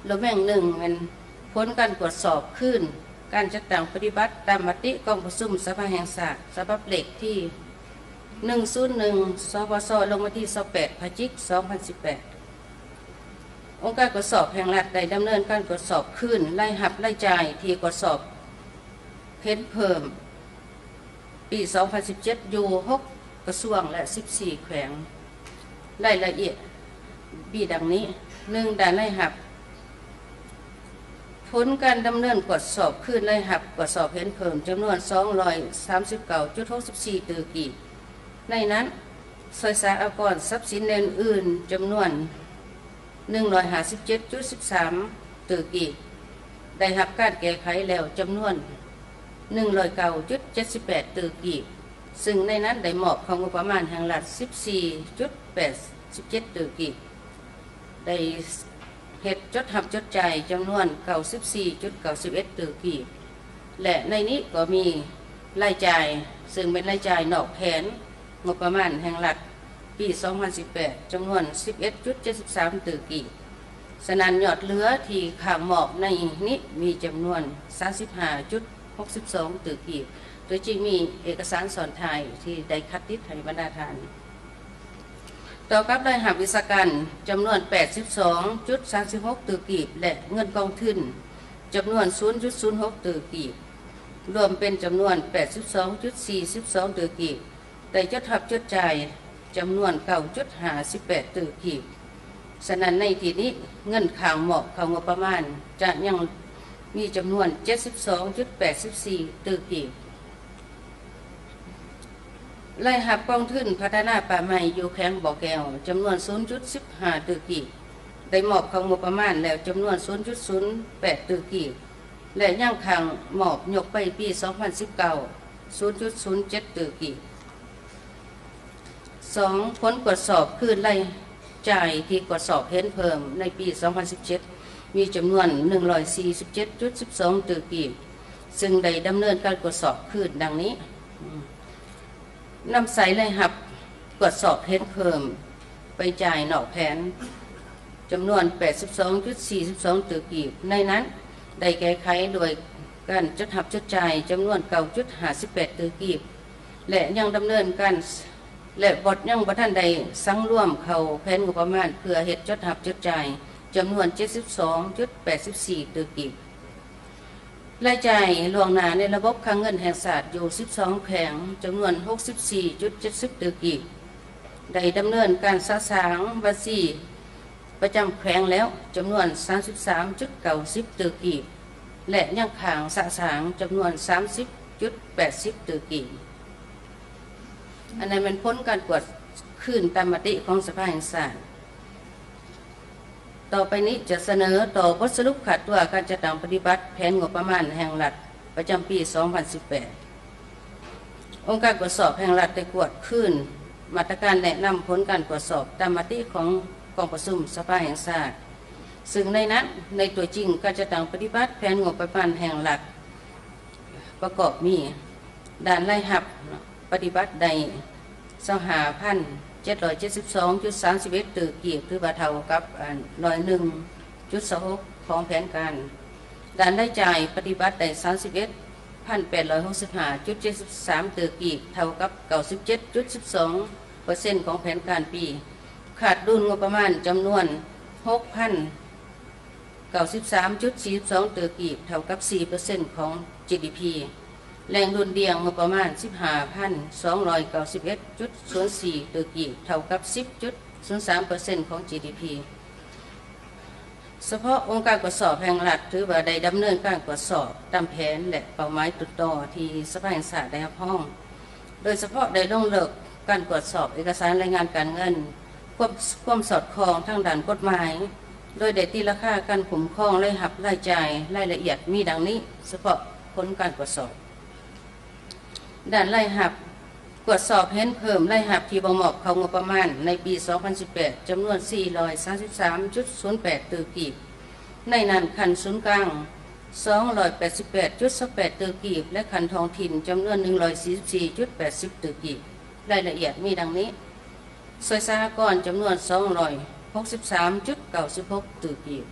ລະແວງໜຶ່ງ ແມ່ນຜົນການກວດສອບຄືນການຈັດຕັ້ງປະຕິບັດຕາມມະຕິກອງປະຊຸມສະພາແຫ່ງຊາດ ສະບັບເລກທີໜຶ່ງສູນໜຶ່ງ ສພຊ ລົງວັນທີຊາວແປດ ພະຈິກ ສອງພັນສິບແປດ. ອົງການກວດສອບແຫ່ງລັດໄດ້ດຳເນີນການກວດສອບຄືນລາຍຮັບລາຍຈ່າຍທີ່ກວດສອບເຫັນເພີ່ມປີສອງພັນສິບເຈັດ ຢູ່ຫົກກະຊວງ ແລະ ສິບສີ່ແຂວງ. ລາຍລະອຽດມີດັ່ງນີ້: ໜຶ່ງ, ດ້ານລາຍຮັບ. ຜົນການດຳເນີນກວດສອບຄືນລາຍຮັບກວດສອບເຫັນເພີ່ມຈຳນວນສອງຮ້ອຍສາມສິບເກົ້າຈຸດຫົກສິບສີ່ຕື້ກີບ. ໃນນັ້ນ, ສອຍສາອາກອນ, ຊັບສິນ ແນວອື່ນ ຈຳນວນໜຶ່ງຮ້ອຍຫ້າສິບເຈັດຈຸດສິບສາມຕື້ກີບ ໄດ້ຮັບການແກ້ໄຂແລ້ວຈຳນວນໜຶ່ງຮ້ອຍເກົ້າຈຸດເຈັດສິບແປດຕື້ກີບ, ເຊິ່ງໃນນັ້ນໄດ້ມອບເຂົ້າງົບປະມານແຫ່ງລັດສິບສີ່ຈຸດແປດສິບເຈັດຕື້ກີບ, ໄດ້ເຮັດຈົດຮັບຈົດຈ່າຍຈຳນວນເກົ້າສິບສີ່ຈຸດເກົ້າສິບເອັດຕື້ກີບ ແລະ ໃນນີ້ກໍມີລາຍຈ່າຍ ເຊິ່ງເປັນລາຍຈ່າຍນອກແຜນງົບປະມານແຫ່ງລັດປີສອງພັນສິບແປດ ຈຳນວນສິບເອັດຈຸດເຈັດສິບສາມຕື້ກີບ. ສະນັ້ນ, ຍອດເຫຼືອທີ່ຄ້າງມອບໃນນີ້ມີຈຳນວນສາມສິບຫ້າຈຸດຫົກສິບສອງຕື້ກີບ. ຕົວຈິງມີເອກະສານຊ້ອນທ້າຍທີ່ໄດ້ຄັດຕິດໃຫ້ບັນດາທ່ານ. ຕໍ່ກັບລາຍຮັບວິຊາການຈຳນວນແປດສິບສອງຈຸດສາມສິບຫົກຕື້ກີບ ແລະ ເງິນກອງທຶນຈຳນວນສູນຈຸດສູນຫົກຕື້ກີບ, ລວມເປັນຈຳນວນແປດສິບສອງຈຸດສີ່ສິບສອງຕື້ກີບ, ໄດ້ຈົດຮັບຈົດຈ່າຍຈຳນວນເກົ້າຈຸດຫ້າສິບແປດຕື້ກີບ. ສະນັ້ນ, ໃນທີ່ນີ້, ເງິນຄ້າງມອບເຂົ້າງົບປະມານຈະຍັງມີຈຳນວນເຈັດສິບສອງຈຸດແປດສິບສີ່ຕື້ກີບ. ລາຍຮັບກອງທຶນພັດທະນາປ່າໄມ້ຢູ່ແຂວງບໍ່ແກ້ວ ຈຳນວນສູນຈຸດສິບຫ້າຕື້ກີບ, ໄດ້ມອບເຂົ້າງົບປະມານແລ້ວຈຳນວນສູນຈຸດສູນແປດຕື້ກີບ ແລະ ຍັງຄ້າງມອບຍົກໄປປີສອງພັນສິບເກົ້າ ສູນຈຸດສູນເຈັດຕື້ກີບ. ສອງ, ຜົນກວດສອບຄືນລາຍຈ່າຍທີ່ກວດສອບເຫັນເພີ່ມໃນປີສອງພັນສິບເຈັດ ມີຈຳນວນໜຶ່ງຮ້ອຍສີ່ສິບເຈັດຈຸດສິບສອງຕື້ກີບ, ເຊິ່ງໄດ້ດຳເນີນການກວດສອບຄືນດັ່ງນີ້. ນຳໃຊ້ລາຍຮັບກວດສອບເຫັນເພີ່ມໄປຈ່າຍນອກແຜນ ຈຳນວນແປດສິບສອງຈຸດສີ່ສິບສອງຕື້ກີບ, ໃນນັ້ນໄດ້ແກ້ໄຂດ້ວຍການຈັດຮັບຈັດຈ່າຍຈຳນວນເກົ້າຈຸດຫ້າສິບແປດຕື້ກີບ ແລະ ຍັງດຳເນີນການ ແລະ ບໍ່ ຍັງບໍ່ທັນໄດ້ສັງລວມເຂົ້າແຜນງົບປະມານເພື່ອເຮັດຈັດຮັບຈັດຈ່າຍ ຈຳນວນເຈັດສິບສອງຈຸດແປດສິບສີ່ຕື້ກີບ. ລາຍຈ່າຍລ່ວງໜ້າໃນລະບົບຄັງເງິນແຫ່ງຊາດຢູ່ສິບສອງແຂວງ ຈຳນວນຫົກສິບສີ່ຈຸດເຈັດສິບຕື້ກີບ ໄດ້ດຳເນີນການສະສາງບັນຊີປະຈຳແຂວງແລ້ວ ຈຳນວນສາມສິບສາມຈຸດເກົ້າສິບຕື້ກີບ ແລະ ຍັງຄ້າງສະສາງຈຳນວນສາມສິບຈຸດແປດສິບຕື້ກີບ. ອັນນັ້ນແມ່ນຜົນການກວດຄືນຕາມມະຕິຂອງສະພາແຫ່ງຊາດ. ຕໍ່ໄປນີ້ຈະສະເໜີຕໍ່ບົດສະຫຼຸບຄາດຕົວການຈັດຕັ້ງປະຕິບັດແຜນງົບປະມານແຫ່ງລັດປະຈຳປີສອງພັນສິບແປດ. ອົງການກວດສອບແຫ່ງລັດໄດ້ກວດຄືນມາດຕະການແນະນຳຜົນການກວດສອບຕາມມະຕິຂອງກອງປະຊຸມສະພາແຫ່ງຊາດ, ເຊິ່ງໃນນັ້ນ, ໃນຕົວຈິງການຈັດຕັ້ງປະຕິບັດແຜນງົບປະມານແຫ່ງລັດ ປະກອບມີ ດ້ານລາຍຮັບ ປະຕິບັດໄດ້ຊາວຫ້າພັນເຈັດຮ້ອຍເຈັດສິບສອງຈຸດສາມສິບເອັດຕື້ກີບ ຖືວ່າເທົ່າກັບ ອັນ ຮ້ອຍໜຶ່ງຈຸດສອງຫົກຂອງແຜນການ. ດ້ານລາຍຈ່າຍປະຕິບັດໄດ້ສາມສິບເອັດພັນແປດຮ້ອຍຫົກສິບຫ້າຈຸດເຈັດສິບສາຕື້ກີບ ເທົ່າກັບເກົ້າສິບເຈັດຈຸດສິບສອງເປີເຊັນຂອງແຜນການປີ. ຂາດດຸນງົບປະມານຈຳນວນຫົກພັນ ກົ້າສິບສາມຈຸດສີ່ສິບສອງຕື້ກີບ ເທົ່າກັບສີ່ເປີເຊັນຂອງຈີດີພີ. ແຫຼ່ງດຸ່ນດ່ຽງງົບປະມານສິບຫ້າພັນສອງຮ້ອຍເກົ້າສິບເອັດຈຸດສູນສີ່ຕື້ກີບ ເທົ່າກັບສິບຈຸດສູນສາມເປີເຊັນຂອງຈີດີພີ. ສະເພາະອົງການກວດສອບແຫ່ງລັດ ຖືວ່າໄດ້ດຳເນີນການກວດສອບຕາມແຜນ ແລະ ເປົ້າໝາຍຕົ້ນຕໍທີ່ສະພາແຫ່ງຊາດໄດ້ຮັບຮອງ, ໂດຍສະເພາະໄດ້ລົງເລິກການກວດສອບເອກະສານລາຍງານການເງິນ, ຄວາມ, ຄວາມສອດຄ່ອງທາງດ້ານກົດໝາຍ, ໂດຍໄດ້ຕີລາຄາການຄຸ້ມຄອງລາຍຮັບລາຍຈ່າຍ. ລາຍລະອຽດມີດັ່ງນີ້, ສະເພາະຜົນການກວດສອບ. ດ້ານລາຍຮັບ, ກວດສອບເຫັນເພີ່ມລາຍຮັບທີ່ບໍ່ມອບເຂົ້າງົບປະມານໃນປີສອງພັນສິບແປດ ຈຳນວນສີ່ຮ້ອຍສາມສິບສາມຈຸດສູນແປດຕື້ກີບ, ໃນນັ້ນຂັ້ນສູນກາງສອງຮ້ອຍແປດສິບແປດຈຸດຊາວແປດຕື້ກີບ ແລະ ຂັ້ນທ້ອງຖິ່ນຈຳນວນໜຶ່ງຮ້ອຍສີ່ສິບສີ່ຈຸດແປດສິບຕື້ກີບ. ລາຍລະອຽດມີດັ່ງນີ້: ສ່ວຍສະຫະກອນຈຳນວນສອງຮ້ອຍຫົກສິບສາມຈຸດເກົ້າສິບຫົກຕື້ກີບ,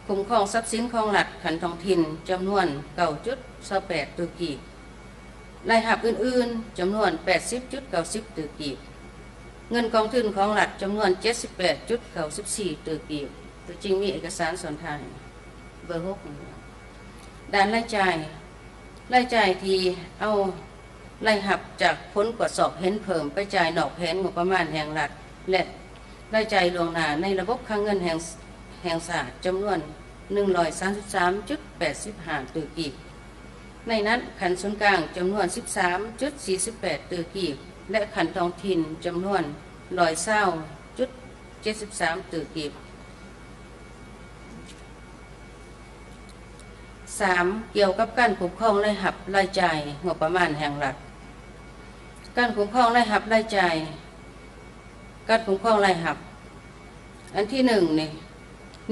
ຄຸ້ມຄອງຊັບສິນຂອງລັດຂັ້ນທ້ອງຖິ່ນຈຳນວນເກົ້າຈຸດຊາວແປດຕື້ກີບ, ລາຍຮັບອື່ນໆຈຳນວນແປດສິບຈຸດເກົ້າສິບຕື້ກີບ, ເງິນກອງທຶນຂອງລັດຈຳນວນເຈັດສິບແປດຈຸດເກົ້າສິບສີ່ຕື້ກີບ. ຕົວຈິງມີເອກະສານສ່ວນທ້າຍ ເບີຫົກ. ດ້ານລາຍຈ່າຍ, ລາຍຈ່າຍທີ່ເອົາ ລາຍຮັບຈາກຜົນກວດສອບເຫັນເພີ່ມໄປຈ່າຍນອກແຜນງົບປະມານແຫ່ງລັດ ແລະ ລາຍຈ່າຍລ່ວງໜ້າໃນລະບົບຄັງເງິນແຫ່ງ, ແຫ່ງຊາດ ຈຳນວນໜຶ່ງຮ້ອຍສາມສິບສາມຈຸດແປດສິບຫ້າຕື້ກີບ, ໃນນັ້ນຂັ້ນສູນກາງຈຳນວນສິບສາມຈຸດສີ່ສິບແປດຕື້ກີບ ແລະ ຂັ້ນທ້ອງຖິ່ນຈຳນວນຮ້ອຍຊາວຈຸດເຈັດສິບສາມຕື້ກີບ. ສາມ, ກ່ຽວກັບການຄຸ້ມຄອງລາຍຮັບລາຍຈ່າຍງົບປະມານແຫ່ງລັດ. ການຄຸ້ມຄອງລາຍຮັບລາຍຈ່າຍ, ການຄຸ້ມຄອງລາຍຮັບ ອັນທີໜຶ່ງນີ້,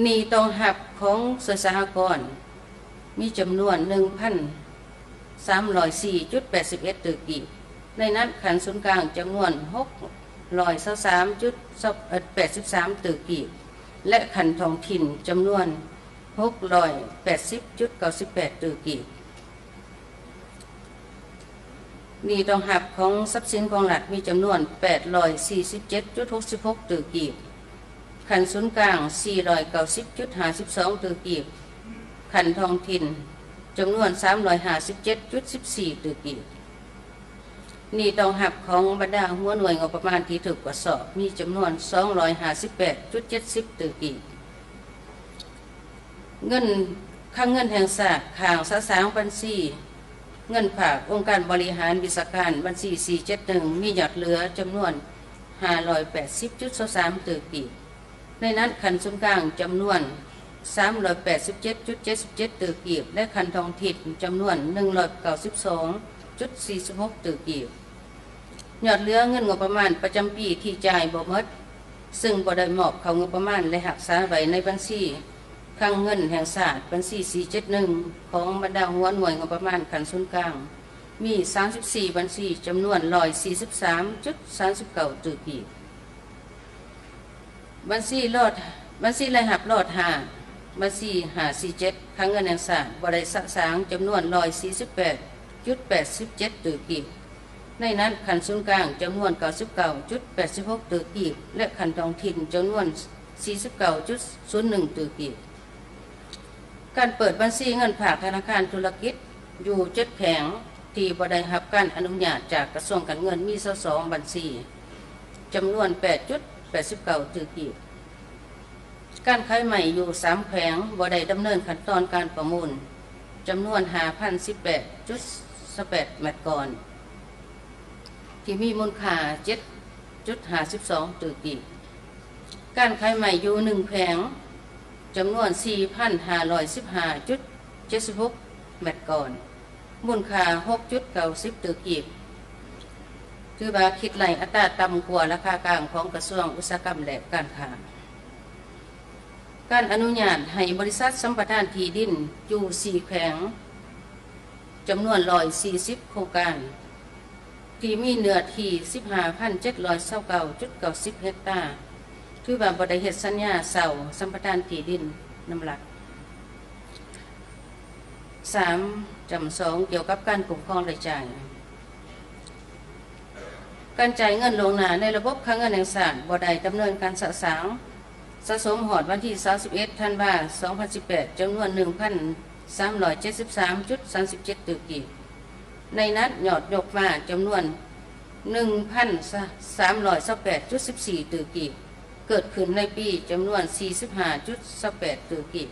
ໜີ້ຕ້ອງຮັບຂອງສ່ວຍສະຫະກອນ ມີຈຳນວນໜຶ່ງພັນສາມຮ້ອຍສີ່ຈຸດແປດສິບເອັດຕື້ກີບ, ໃນນັ້ນຂັ້ນສູນກາງຈຳນວນຫົກຮ້ອຍຊາວສາມຈຸດແປດສິບສາມຕື້ກີບ ແລະ ຂັ້ນທ້ອງຖິ່ນຈຳນວນຫົກຮ້ອຍແປດສິບຈຸດເກົ້າສິບແປດຕື້ກີບ. ໜີ້ຕ້ອງຮັບຂອງຊັບສິນຂອງລັດມີຈຳນວນແປດຮ້ອຍສີ່ສິບເຈັດຈຸດຫົກສິບຫົກຕື້ກີບ, ຂັ້ນສູນກາງສີ່ຮ້ອຍເກົ້າສິບຈຸດຫ້າສິບສອງຕື້ກີບ, ຂັ້ນທ້ອງຖິ່ນຈຳນວນສາມຮ້ອຍຫ້າສິບເຈັດຈຸດສິບສີ່ຕື້ກີບ. ໜີ້ຕ້ອງຮັບຂອງບັນດາຫົວໜ່ວຍງົບປະມານທີ່ຖືກກວດສອບມີຈຳນວນສອງຮ້ອຍຫ້າສິບແປດຈຸດເຈັດສິບຕື້ກີບ. ເງິນ, ຄັງເງິນແຫ່ງຊາດ ຄ້າງສະສາງບັນຊີເງິນຝາກອົງການບໍລິຫານວິຊາການ ບັນຊີສີ່ເຈັດໜຶ່ງ ມີຍອດເຫຼືອຈຳນວນຫ້າຮ້ອຍແປດສິບຈຸດຊາວສາມຕື້ກີບ, ໃນນັ້ນຂັ້ນສູນກາງຈຳນວນສາມຮ້ອຍແປດສິບເຈັດຈຸດເຈັດສິບເຈັດຕື້ກີບ ແລະ ຂັ້ນທ້ອງຖິ່ນຈຳນວນໜຶ່ງຮ້ອຍເກົ້າສິບສອງຈຸດສີ່ສິບຫົກຕື້ກີບ. ຍອດເຫຼືອເງິນງົບປະມານປະຈຳປີທີ່ຈ່າຍບໍ່ໝົດ, ເຊິ່ງບໍ່ໄດ້ມອບເຂົ້າງົບປະມານ ແລະ ຮັກສາໄວ້ໃນບັນຊີຄັງເງິນແຫ່ງຊາດ ບັນຊີສີ່ເຈັດໜຶ່ງ ຂອງບັນດາຫົວໜ່ວຍງົບປະມານຂັ້ນສູນກາງ ມີສາມສິບສີ່ບັນຊີ ຈຳນວນຮ້ອຍສີ່ສິບສາມຈຸດສາມສິບເກົ້າຕື້ກີບ. ບັນຊີລອດ, ບັນຊີລາຍຮັບລອດຫ້າ, ບັນຊີຫ້າສີ່ເຈັດ ຄັງເງິນແຫ່ງຊາດ ບໍ່ໄດ້ສະສາງ ຈຳນວນຮ້ອຍສີ່ສິບແປດຈຸດແປດສິບເຈັດຕື້ກີບ, ໃນນັ້ນຂັ້ນສູນກາງຈຳນວນເກົ້າສິບເກົ້າຈຸດແປດສິບຫົກຕື້ກີບ ແລະ ຂັ້ນທ້ອງຖິ່ນຈຳນວນສີ່ສິບເກົ້າຈຸດສູນໜຶ່ງຕື້ກີບ. ການເປີດບັນຊີເງິນຝາກທະນາຄານທຸລະກິດຢູ່ເຈັດແຂວງທີ່ບໍ່ໄດ້ຮັບການອະນຸຍາດຈາກກະຊວງການເງິນມີຊາວສອງບັນຊີ ຈຳນວນແປດຈຸດແປດສິບເກົ້າຕື້ກີບ. ການຂາຍໄມ້ຢູ່ສາມແຂວງບໍ່ໄດ້ດຳເນີນຂັ້ນຕອນການປະມູນ ຈຳນວນຫ້າພັນສິບແປດຈຸດຊາວແປດແມັດກ້ອນ ທີ່ມີມູນຄ່າເຈັດຈຸດຫ້າສິບສອງຕື້ກີບ. ການຂາຍໄມ້ຢູ່ໜຶ່ງແຂວງ ຈຳນວນສີ່ພັນຫ້າຮ້ອຍສິບຫ້າຈຸດເຈັດສິບຫົກແມັດກ້ອນ ມູນຄ່າຫົກຈຸດເກົ້າສິບຕື້ກີບ, ຖືວ່າຄິດໄລ່ອັດຕາຕ່ຳກວ່າລາຄາກາງຂອງກະຊວງອຸດສາຫະກຳ ແລະ ການຄ້າ. ການອະນຸຍາດໃຫ້ບໍລິສັດສຳປະທານທີ່ດິນຢູ່ສີ່ແຂວງ ຈຳນວນຮ້ອຍສີ່ສິບໂຄງການ ທີ່ມີເນື້ອທີ່ສິບຫ້າພັນເຈັດຮ້ອຍຊາວເກົ້າຈຸດເກົ້າສິບເຮັກຕາ ຖືວ່າບໍ່ໄດ້ເຮັດສັນຍາເຊົ່າສຳປະທານທີ່ດິນນຳລັດ. ສາມ ຈຳສອງ ກ່ຽວກັບການຄຸ້ມຄອງລາຍຈ່າຍ. ການຈ່າຍເງິນລ່ວງໜ້າໃນລະບົບຄັງເງິນແຫ່ງຊາດບໍ່ໄດ້ດຳເນີນການສະສາງ ສະສົມຮອດວັນທີຊາວເອັດ ທັນວາ ສອງພັນສິບແປດ ຈຳນວນ ໜຶ່ງພັນສາມຮ້ອຍເຈັດສິບສາມຈຸດສາມສິບເຈັດ ຕື້ກີບ. ໃນນັ້ນຍອດຍົກມາຈຳນວນ ໜຶ່ງພັນສາມຮ້ອຍຊາວແປດຈຸດສິບສີ່ ຕື້ກີບ ເກີດຂຶ້ນໃນປີຈຳນວນ ສີ່ສິບຫ້າຈຸດຊາວແປດ ຕື້ກີບ.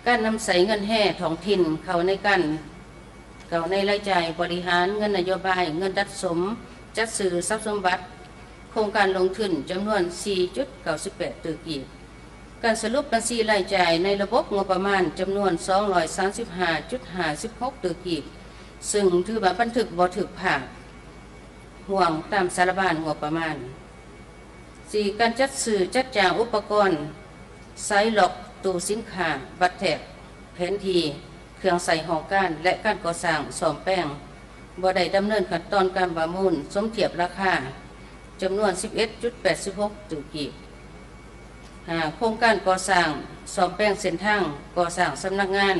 ການນຳໃຊ້ເງິນແຮ່ທ້ອງຖິ່ນເຂົ້າໃນການ ເຂົ້າໃນລາຍຈ່າຍບໍລິຫານເງິນນະໂຍບາຍ, ເງິນສະສົມ, ຈັດຊື້ຊັບສົມບັດ, ໂຄງການລົງທຶນ ຈຳນວນ ສີ່ຈຸດເກົ້າສິບແປດ ຕື້ກີບ. ການສະຫຼຸບບັນຊີລາຍຈ່າຍໃນລະບົບງົບປະມານ ຈຳນວນ ສອງຮ້ອຍສາມສິບຫ້າຈຸດຫ້າສິບຫົກ ຕື້ກີບ, ຊຶ່ງຖືວ່າບັນທຶກບໍ່ຖືກພາບຮ່ວງຕາມສາລະບານງົບປະມານ. ສີ່, ການຈັດຊື້ຈັດຈ້າງອຸປະກອນ ສາຍລັອກຕູ້ສິນຄ້າ, ວັດແທກ, ແຜນທີ່, ເຄື່ອງໃຊ້ຫ້ອງການ ແລະ ການກໍ່ສ້າງສ້ອມແປງ ບໍ່ໄດ້ດຳເນີນຂັ້ນຕອນການປະມູນສົມທຽບລາຄາ ຈຳນວນ ສິບເອັດຈຸດແປດສິບຫົກ ຕື້ກີບ. ຫ້າ, ໂຄງການກໍ່ສ້າງສ້ອມແປງເສັ້ນທາງ, ກໍ່ສ້າງສຳນັກງານ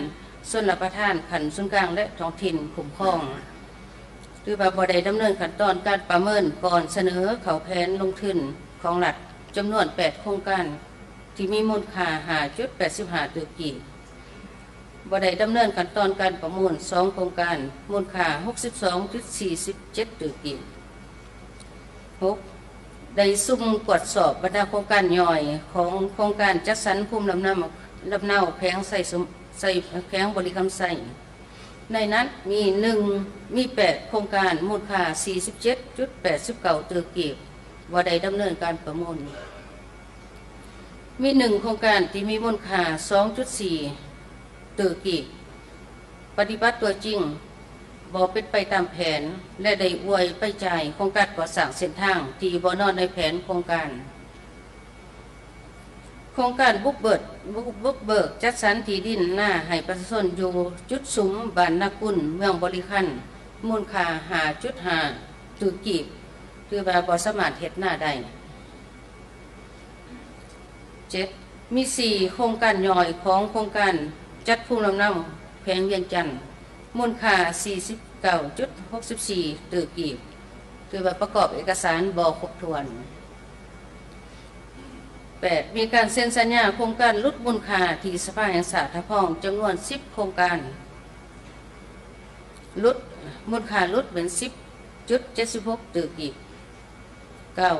ຊົນລະປະທານຂັ້ນສູນກາງ ແລະ ທ້ອງຖິ່ນຄຸ້ມຄອງ ຖືວ່າບໍ່ໄດ້ດຳເນີນຂັ້ນຕອນການປະເມີນກ່ອນສະເໜີເຂົ້າແຜນລົງທຶນຂອງລັດ ຈຳນວນ ແປດ ໂຄງການ ທີ່ມີມູນຄ່າ ຫ້າຈຸດແປດສິບຫ້າ ຕື້ກີບ. ບໍ່ໄດ້ດຳເນີນຂັ້ນຕອນການປະມູນ ສອງ ໂຄງການ ມູນຄ່າ ຫົກສິບສອງຈຸດສີ່ສິບເຈັດ ຕື້ກີບ. ຫົກ, ໄດ້ຊຸ່ມກວດສອບບັນດາໂຄງການຍ່ອຍຂອງໂຄງການຈັດສັນພູມລຳເນົາ ລຳເນົາແຂວງໄຊສົມ ໄຊ ແຂວງບໍລິຄຳໄຊ. ໃນນັ້ນມີ ໜຶ່ງ, ມີ ແປດ ໂຄງການ ມູນຄ່າ ສີ່ສິບເຈັດຈຸດແປດສິບເກົ້າ ຕື້ກີບ ບໍ່ໄດ້ດຳເນີນການປະມູນ. ມີ ໜຶ່ງ ໂຄງການທີ່ມີມູນຄ່າ ສອງຈຸດສີ່ ຕື້ກີບ ປະຕິບັດຕົວຈິງບໍ່ເປັນໄປຕາມແຜນ ແລະ ໄດ້ອວຍໄປຈ່າຍໂຄງການກໍ່ສ້າງເສັ້ນທາງທີ່ບໍ່ນອນໃນແຜນໂຄງການ. ໂຄງການບຸກເບີກ ບຸກ ບຸກເບີກຈັດສັນທີ່ດິນນາໃຫ້ປະຊາຊົນຢູ່ຈຸດຊຸມບ້ານນາກຸນ ເມືອງບໍລິຄັນ ມູນຄ່າ ຫ້າຈຸດຫ້າ ຕື້ກີບ ຖືວ່າບໍ່ສາມາດເຮັດນາໄດ້. ເຈັດ, ມີ ສີ່ ໂຄງການຍ່ອຍຂອງໂຄງການຈັດພູມລຳເນົາແຂວງວຽງຈັນ ມູນຄ່າ ສີ່ສິບເກົ້າຈຸດຫົກສິບສີ່ ຕື້ກີບ ຖືວ່າປະກອບເອກະສານບໍ່ຄົບຖ້ວນ. ແປດ, ມີການເຊັນສັນຍາໂຄງການຫຼຸດມູນຄ່າທີ່ສະພາແຫ່ງຊາດຮັບຮອງ ຈຳນວນ ສິບ ໂຄງການ ຫຼຸດ ມູນຄ່າຫຼຸດເປັນ ສິບຈຸດເຈັດສິບຫົກ ຕື້ກີບ. ເກົ້າ,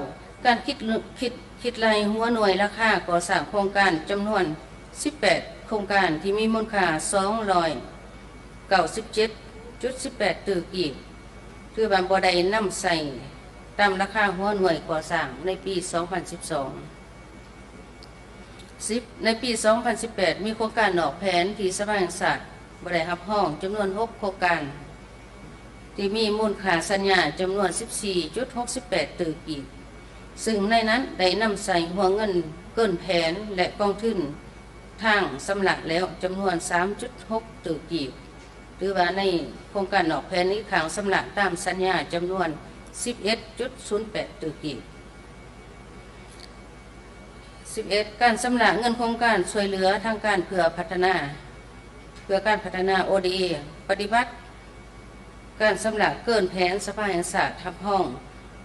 ການຄິດ ຄິດ ຄິດໄລ່ຫົວໜ່ວຍລາຄາກໍ່ສ້າງໂຄງການ ຈຳນວນ ສິບແປດ ໂຄງການທີ່ມີມູນຄ່າ ສອງຮ້ອຍເກົ້າສິບເຈັດຈຸດສິບແປດ ຕື້ກີບ ຖືວ່າບໍ່ໄດ້ນຳໃຊ້ຕາມລາຄາຫົວໜ່ວຍກໍ່ສ້າງໃນປີ ສອງພັນສິບສອງ. ສິບ, ໃນປີ ສອງພັນສິບແປດ ມີໂຄງການນອກແຜນທີ່ສະພາແຫ່ງຊາດບໍ່ໄດ້ຮັບຮອງ ຈຳນວນ ຫົກ ໂຄງການ ທີ່ມີມູນຄ່າສັນຍາຈຳນວນ ສິບສີ່ຈຸດຫົກສິບແປດ ຕື້ກີບ ຊຶ່ງໃນນັ້ນໄດ້ນຳໃຊ້ຫົວເງິນເກີນແຜນ ແລະ ກອງທຶນທາງຊຳລະແລ້ວ ຈຳນວນ ສາມຈຸດຫົກ ຕື້ກີບ ຖືວ່າໃນໂຄງການນອກແຜນນີ້ ຄ້າງຊຳລະຕາມສັນຍາຈຳນວນ ສິບເອັດຈຸດສູນແປດ ຕື້ກີບ. ສິບເອັດ, ການຊຳລະເງິນໂຄງການຊ່ວຍເຫຼືອທາງການເພື່ອພັດທະນາ ເພື່ອການພັດທະນາ ໂອ ດີ ເອ ປະຕິບັດການຊຳລະເກີນແຜນສະພາແຫ່ງຊາດຮັບຮອງ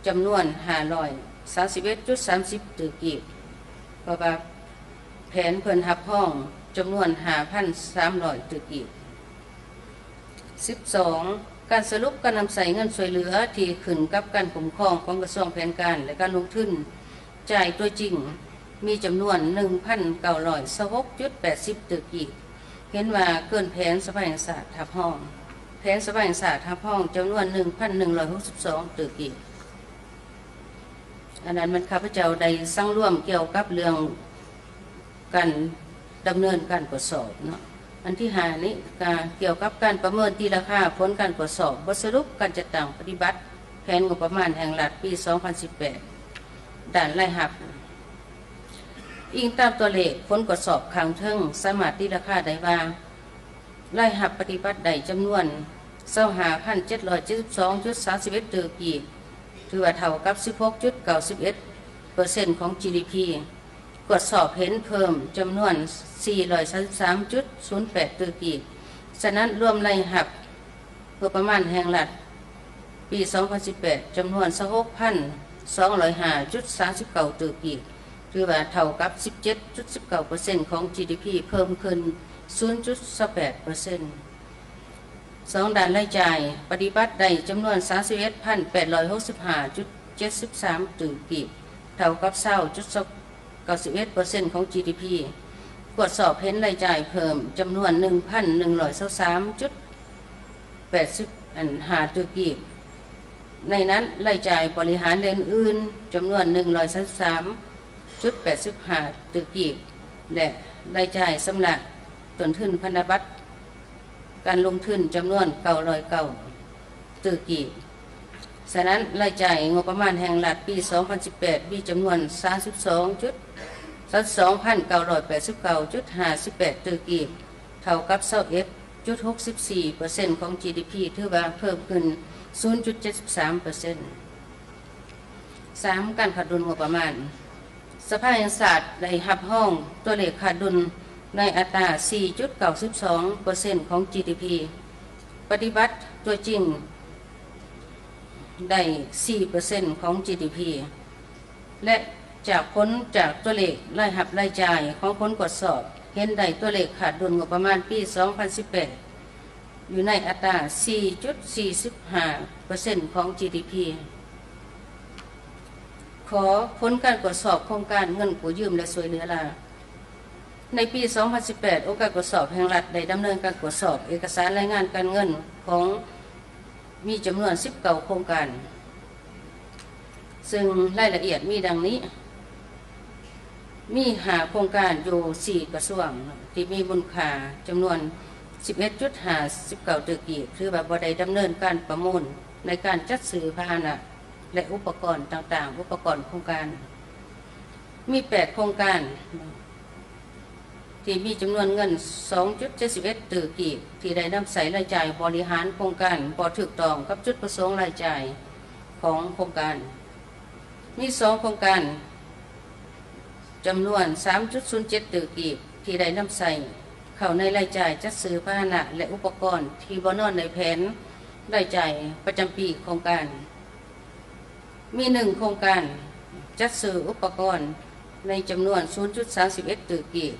ຈຳນວນ ຫ້າຮ້ອຍສາມສິບເອັດຈຸດສາມສິບ ຕື້ກີບ ເພາະວ່າແຜນເພິ່ນຮັບຮອງ ຈຳນວນ ຫ້າພັນສາມຮ້ອຍ ຕື້ກີບ. ສິບສອງ, ການສະຫຼຸບການນຳໃຊ້ເງິນຊ່ວຍເຫຼືອທີ່ຂຶ້ນກັບການຄຸ້ມຄອງຂອງກະຊວງແຜນການ ແລະ ການລົງທຶນ ຈ່າຍຕົວຈິງ ມີຈຳນວນ ໜຶ່ງພັນເກົ້າຮ້ອຍຊາວຫົກຈຸດແປດສິບ ຕື້ກີບ ເຫັນວ່າເກີນແຜນສະພາແຫ່ງຊາດຮັບຮອງ ແຜນສະພາແຫ່ງຊາດຮັບຮອງຈຳນວນ ໜຶ່ງພັນໜຶ່ງຮ້ອຍຫົກສິບສອງ ຕື້ກີບ. ອັນນັ້ນແມ່ນຂ້າພະເຈົ້າໄດ້ສັງລວມກ່ຽວກັບເລື່ອງ ການດຳເນີນການກວດສອບເນາະ. ອັນທີຫ້ານີ້ກະກ່ຽວກັບການປະເມີນຕີລາຄາຜົນການກວດສອບບົດສະຫຼຸບການຈັດຕັ້ງປະຕິບັດແຜນງົບປະມານແຫ່ງລັດປີສອງພັນສິບແປດ ດ້ານລາຍຮັບ. ອີງຕາມຕົວເລກຜົນກວດສອບຂ້າງເທິງ ສາມາດຕີລາຄາໄດ້ວ່າ ລາຍຮັບປະຕິບັດໄດ້ຈຳນວນ ຊາວຫ້າພັນເຈັດຮ້ອຍເຈັດສິບສອງຈຸດສາມສິບເອັດ ຕື້ກີບ ຖືວ່າເທົ່າກັບ ສິບຫົກຈຸດເກົ້າສິບເອັດເປີເຊັນ ຂອງ ຈີ ດີ ພີ ກວດສອບເຫັນເພີ່ມຈຳນວນ ສີ່ຮ້ອຍສາມສິບສາມຈຸດສູນແປດ ຕື້ກີບ. ສະນັ້ນ ລວມລາຍຮັບງົບປະມານແຫ່ງລັດປີສອງພັນສິບແປດ ຈຳນວນ ຊາວຫົກພັນສອງຮ້ອຍຫ້າຈຸດສາມສິບເກົ້າ ຕື້ກີບ ຖືວ່າເທົ່າກັບສິບເຈັດຈຸດສິບເກົ້າເປີເຊັນຂອງ ຈີດີພີ ເພີ່ມຂຶ້ນສູນຈຸດສອງແປດເປີເຊັນ. ສອງ ດ້ານລາຍຈ່າຍ ປະຕິບັດໄດ້ຈຳນວນສາມສິບເອັດພັນແປດຮ້ອຍຫົກສິບຫ້າຈຸດເຈັດສິບສາມຕື້ກີບ ເທົ່າກັບຊາວຈຸດເກົ້າສິບເອັດເປີເຊັນຂອງ ຈີດີພີ ກວດສອບເຫັນລາຍຈ່າຍເພີ່ມຈຳນວນໜຶ່ງພັນໜຶ່ງຮ້ອຍຊາວສາມຈຸດ ແປດສິບຫ້າຕື້ກີບ, ໃນນັ້ນລາຍຈ່າຍບໍລິຫານ ແລະ ອື່ນໆ ຈຳນວນໜຶ່ງຮ້ອຍສາມສິບສາມຈຸດແປດສິບຫ້າຕື້ກີບ ແລະ ລາຍຈ່າຍຊຳລະຕົ້ນທຶນພັນທະບັດການລົງທຶນ ຈຳນວນເກົ້າຮ້ອຍເກົ້າຕື້ກີບ. ສະນັ້ນ ລາຍຈ່າຍງົບປະມານແຫ່ງລັດປີສອງພັນສິບແປດ ມີຈຳນວນສາມສິບສອງຈຸດ ສາມສິບສອງພັນເກົ້າຮ້ອຍແປດສິບເກົ້າຈຸດຫ້າສິບແປດຕື້ກີບ ເທົ່າກັບຊາວເອັດຈຸດຫົກສິບສີ່ເປີເຊັນຂອງ ຈີດີພີ ຖືວ່າເພີ່ມຂຶ້ນສູນຈຸດເຈັດສິບສາມເປີເຊັນ. ສາມ ການຂາດດຸນງົບປະມານ ສະພາແຫ່ງຊາດໄດ້ຮັບຮອງຕົວເລກຂາດດຸນໃນອັດຕາສີ່ຈຸດເກົ້າສິບສອງເປີເຊັນຂອງ ຈີດີພີ ປະຕິບັດຕົວຈິງໄດ້ສີ່ເປີເຊັນຂອງ ຈີດີພີ ແລະ ຈາກຜົນຈາກຕົວເລກລາຍຮັບລາຍຈ່າຍຂອງຜົນກວດສອບ ເຫັນໄດ້ຕົວເລກຂາດດຸນງົບປະມານປີສອງພັນສິບແປດ ຢູ່ໃນອັດຕາສີ່ຈຸດສີ່ສິບຫ້າເປີເຊັນຂອງ ຈີດີພີ. ຂໍ ຜົນການກວດສອບໂຄງການເງິນກູ້ຢືມ ແລະ ຊ່ວຍເຫຼືອລາວ. ໃນປີສອງພັນສິບແປດ ອົງການກວດສອບແຫ່ງລັດໄດ້ດຳເນີນການກວດສອບເອກະສານລາຍງານການເງິນຂອງ ມີຈຳນວນສິບເກົ້າໂຄງການ, ເຊິ່ງລາຍລະອຽດມີດັ່ງນີ້: ມີຫ້າໂຄງການຢູ່ສີ່ກະຊວງ ທີ່ມີມູນຄ່າຈຳນວນສິບເອັດຈຸດຫ້າສິບເກົ້າຕື້ກີບ ຖືວ່າບໍ່ໄດ້ດຳເນີນການປະມູນໃນການຈັດຊື້ພາຫະນະ ແລະ ອຸປະກອນຕ່າງໆ ອຸປະກອນໂຄງການ. ມີແປດໂຄງການ ທີ່ມີຈຳນວນເງິນສອງຈຸດເຈັດສິບເອັດຕື້ກີບ ທີ່ໄດ້ນຳໃຊ້ລາຍຈ່າຍບໍລິຫານໂຄງການບໍ່ຖືກຕ້ອງກັບຈຸດປະສົງລາຍຈ່າຍຂອງໂຄງການ. ມີສອງໂຄງການ ຈຳນວນສາມຈຸດສູນເຈັດຕື້ກີບ ທີ່ໄດ້ນຳໃຊ້ເຂົ້າໃນລາຍຈ່າຍຈັດຊື້ພາຫະນະ ແລະ ອຸປະກອນທີ່ບໍ່ນອນໃນແຜນລາຍຈ່າຍປະຈຳປີໂຄງການ. ມີໜຶ່ງໂຄງການຈັດຊື້ອຸປະກອນໃນຈຳນວນສູນຈຸດສາມສິບເອັດຕື້ກີບ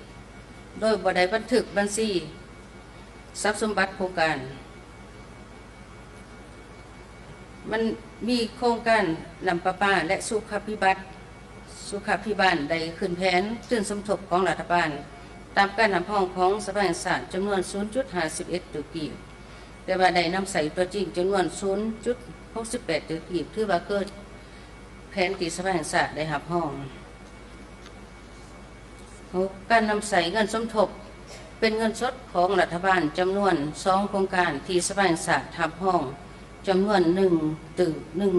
ໂດຍບໍ່ໄດ້ບັນທຶກບັນຊີຊັບສົມບັດໂຄງການ. ມັນມີໂຄງການນ້ຳປະປາ ແລະ ສຸຂາພິບັດ ສຸຂາພິບານໄດ້ຂຶ້ນແຜນທຶນສົມທົບຂອງລັດຖະບານ ຕາມການຮັບຮອງຂອງສະພາແຫ່ງຊາດ ຈຳນວນສູນຈຸດຫ້າສິບເອັດຕື້ກີບ. ແຕ່ວ່າໄດ້ນຳໃຊ້ຕົວຈິງຈຳນວນສູນຈຸດຫົກສິບແປດຕື້ກີບ ຖືວ່າເກີນແຜນທີ່ສະພາແຫ່ງຊາດໄດ້ຮັບຮອງ. ຫົກ ການນຳໃຊ້ເງິນສົມທົບເປັນເງິນສົດຂອງລັດຖະບານ ຈຳນວນສອງໂຄງການທີ່ສະພາແຫ່ງຊາດຮັບຮອງ ຈຳນວນໜຶ່ງຕື້ ໜຶ່ງ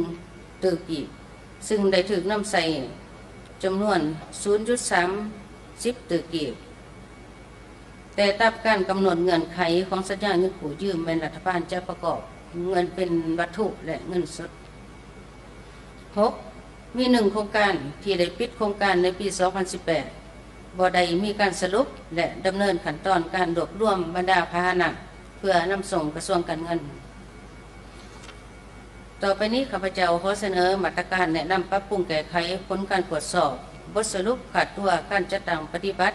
ຕື້ກີບ ຊຶ່ງໄດ້ຖືກນຳໃຊ້ຈຳນວນສູນຈຸດສາມສິບຕື້ກີບ. ແຕ່ຕາມການກຳນົດເງື່ອນໄຂຂອງສັນຍາເງິນກູ້ຢືມ ແມ່ນລັດຖະບານຈະປະກອບເງິນເປັນວັດຖຸ ແລະ ເງິນສົດ. ຫົກ ມີໜຶ່ງໂຄງການທີ່ໄດ້ປິດໂຄງການໃນປີສອງພັນສິບແປດ ບໍ່ໄດ້ມີການສະຫຼຸບ ແລະ ດຳເນີນຂັ້ນຕອນການລວບລວມບັນດາພາຫະນະ ເພື່ອນຳສົ່ງກະຊວງການເງິນ. ຕໍ່ໄປນີ້ ຂ້າພະເຈົ້າຂໍສະເໜີມາດຕະການແນະນຳປັບປຸງແກ້ໄຂຜົນການກວດສອບບົດສະຫຼຸບຄ່າຕົວການຈັດຕັ້ງປະຕິບັດ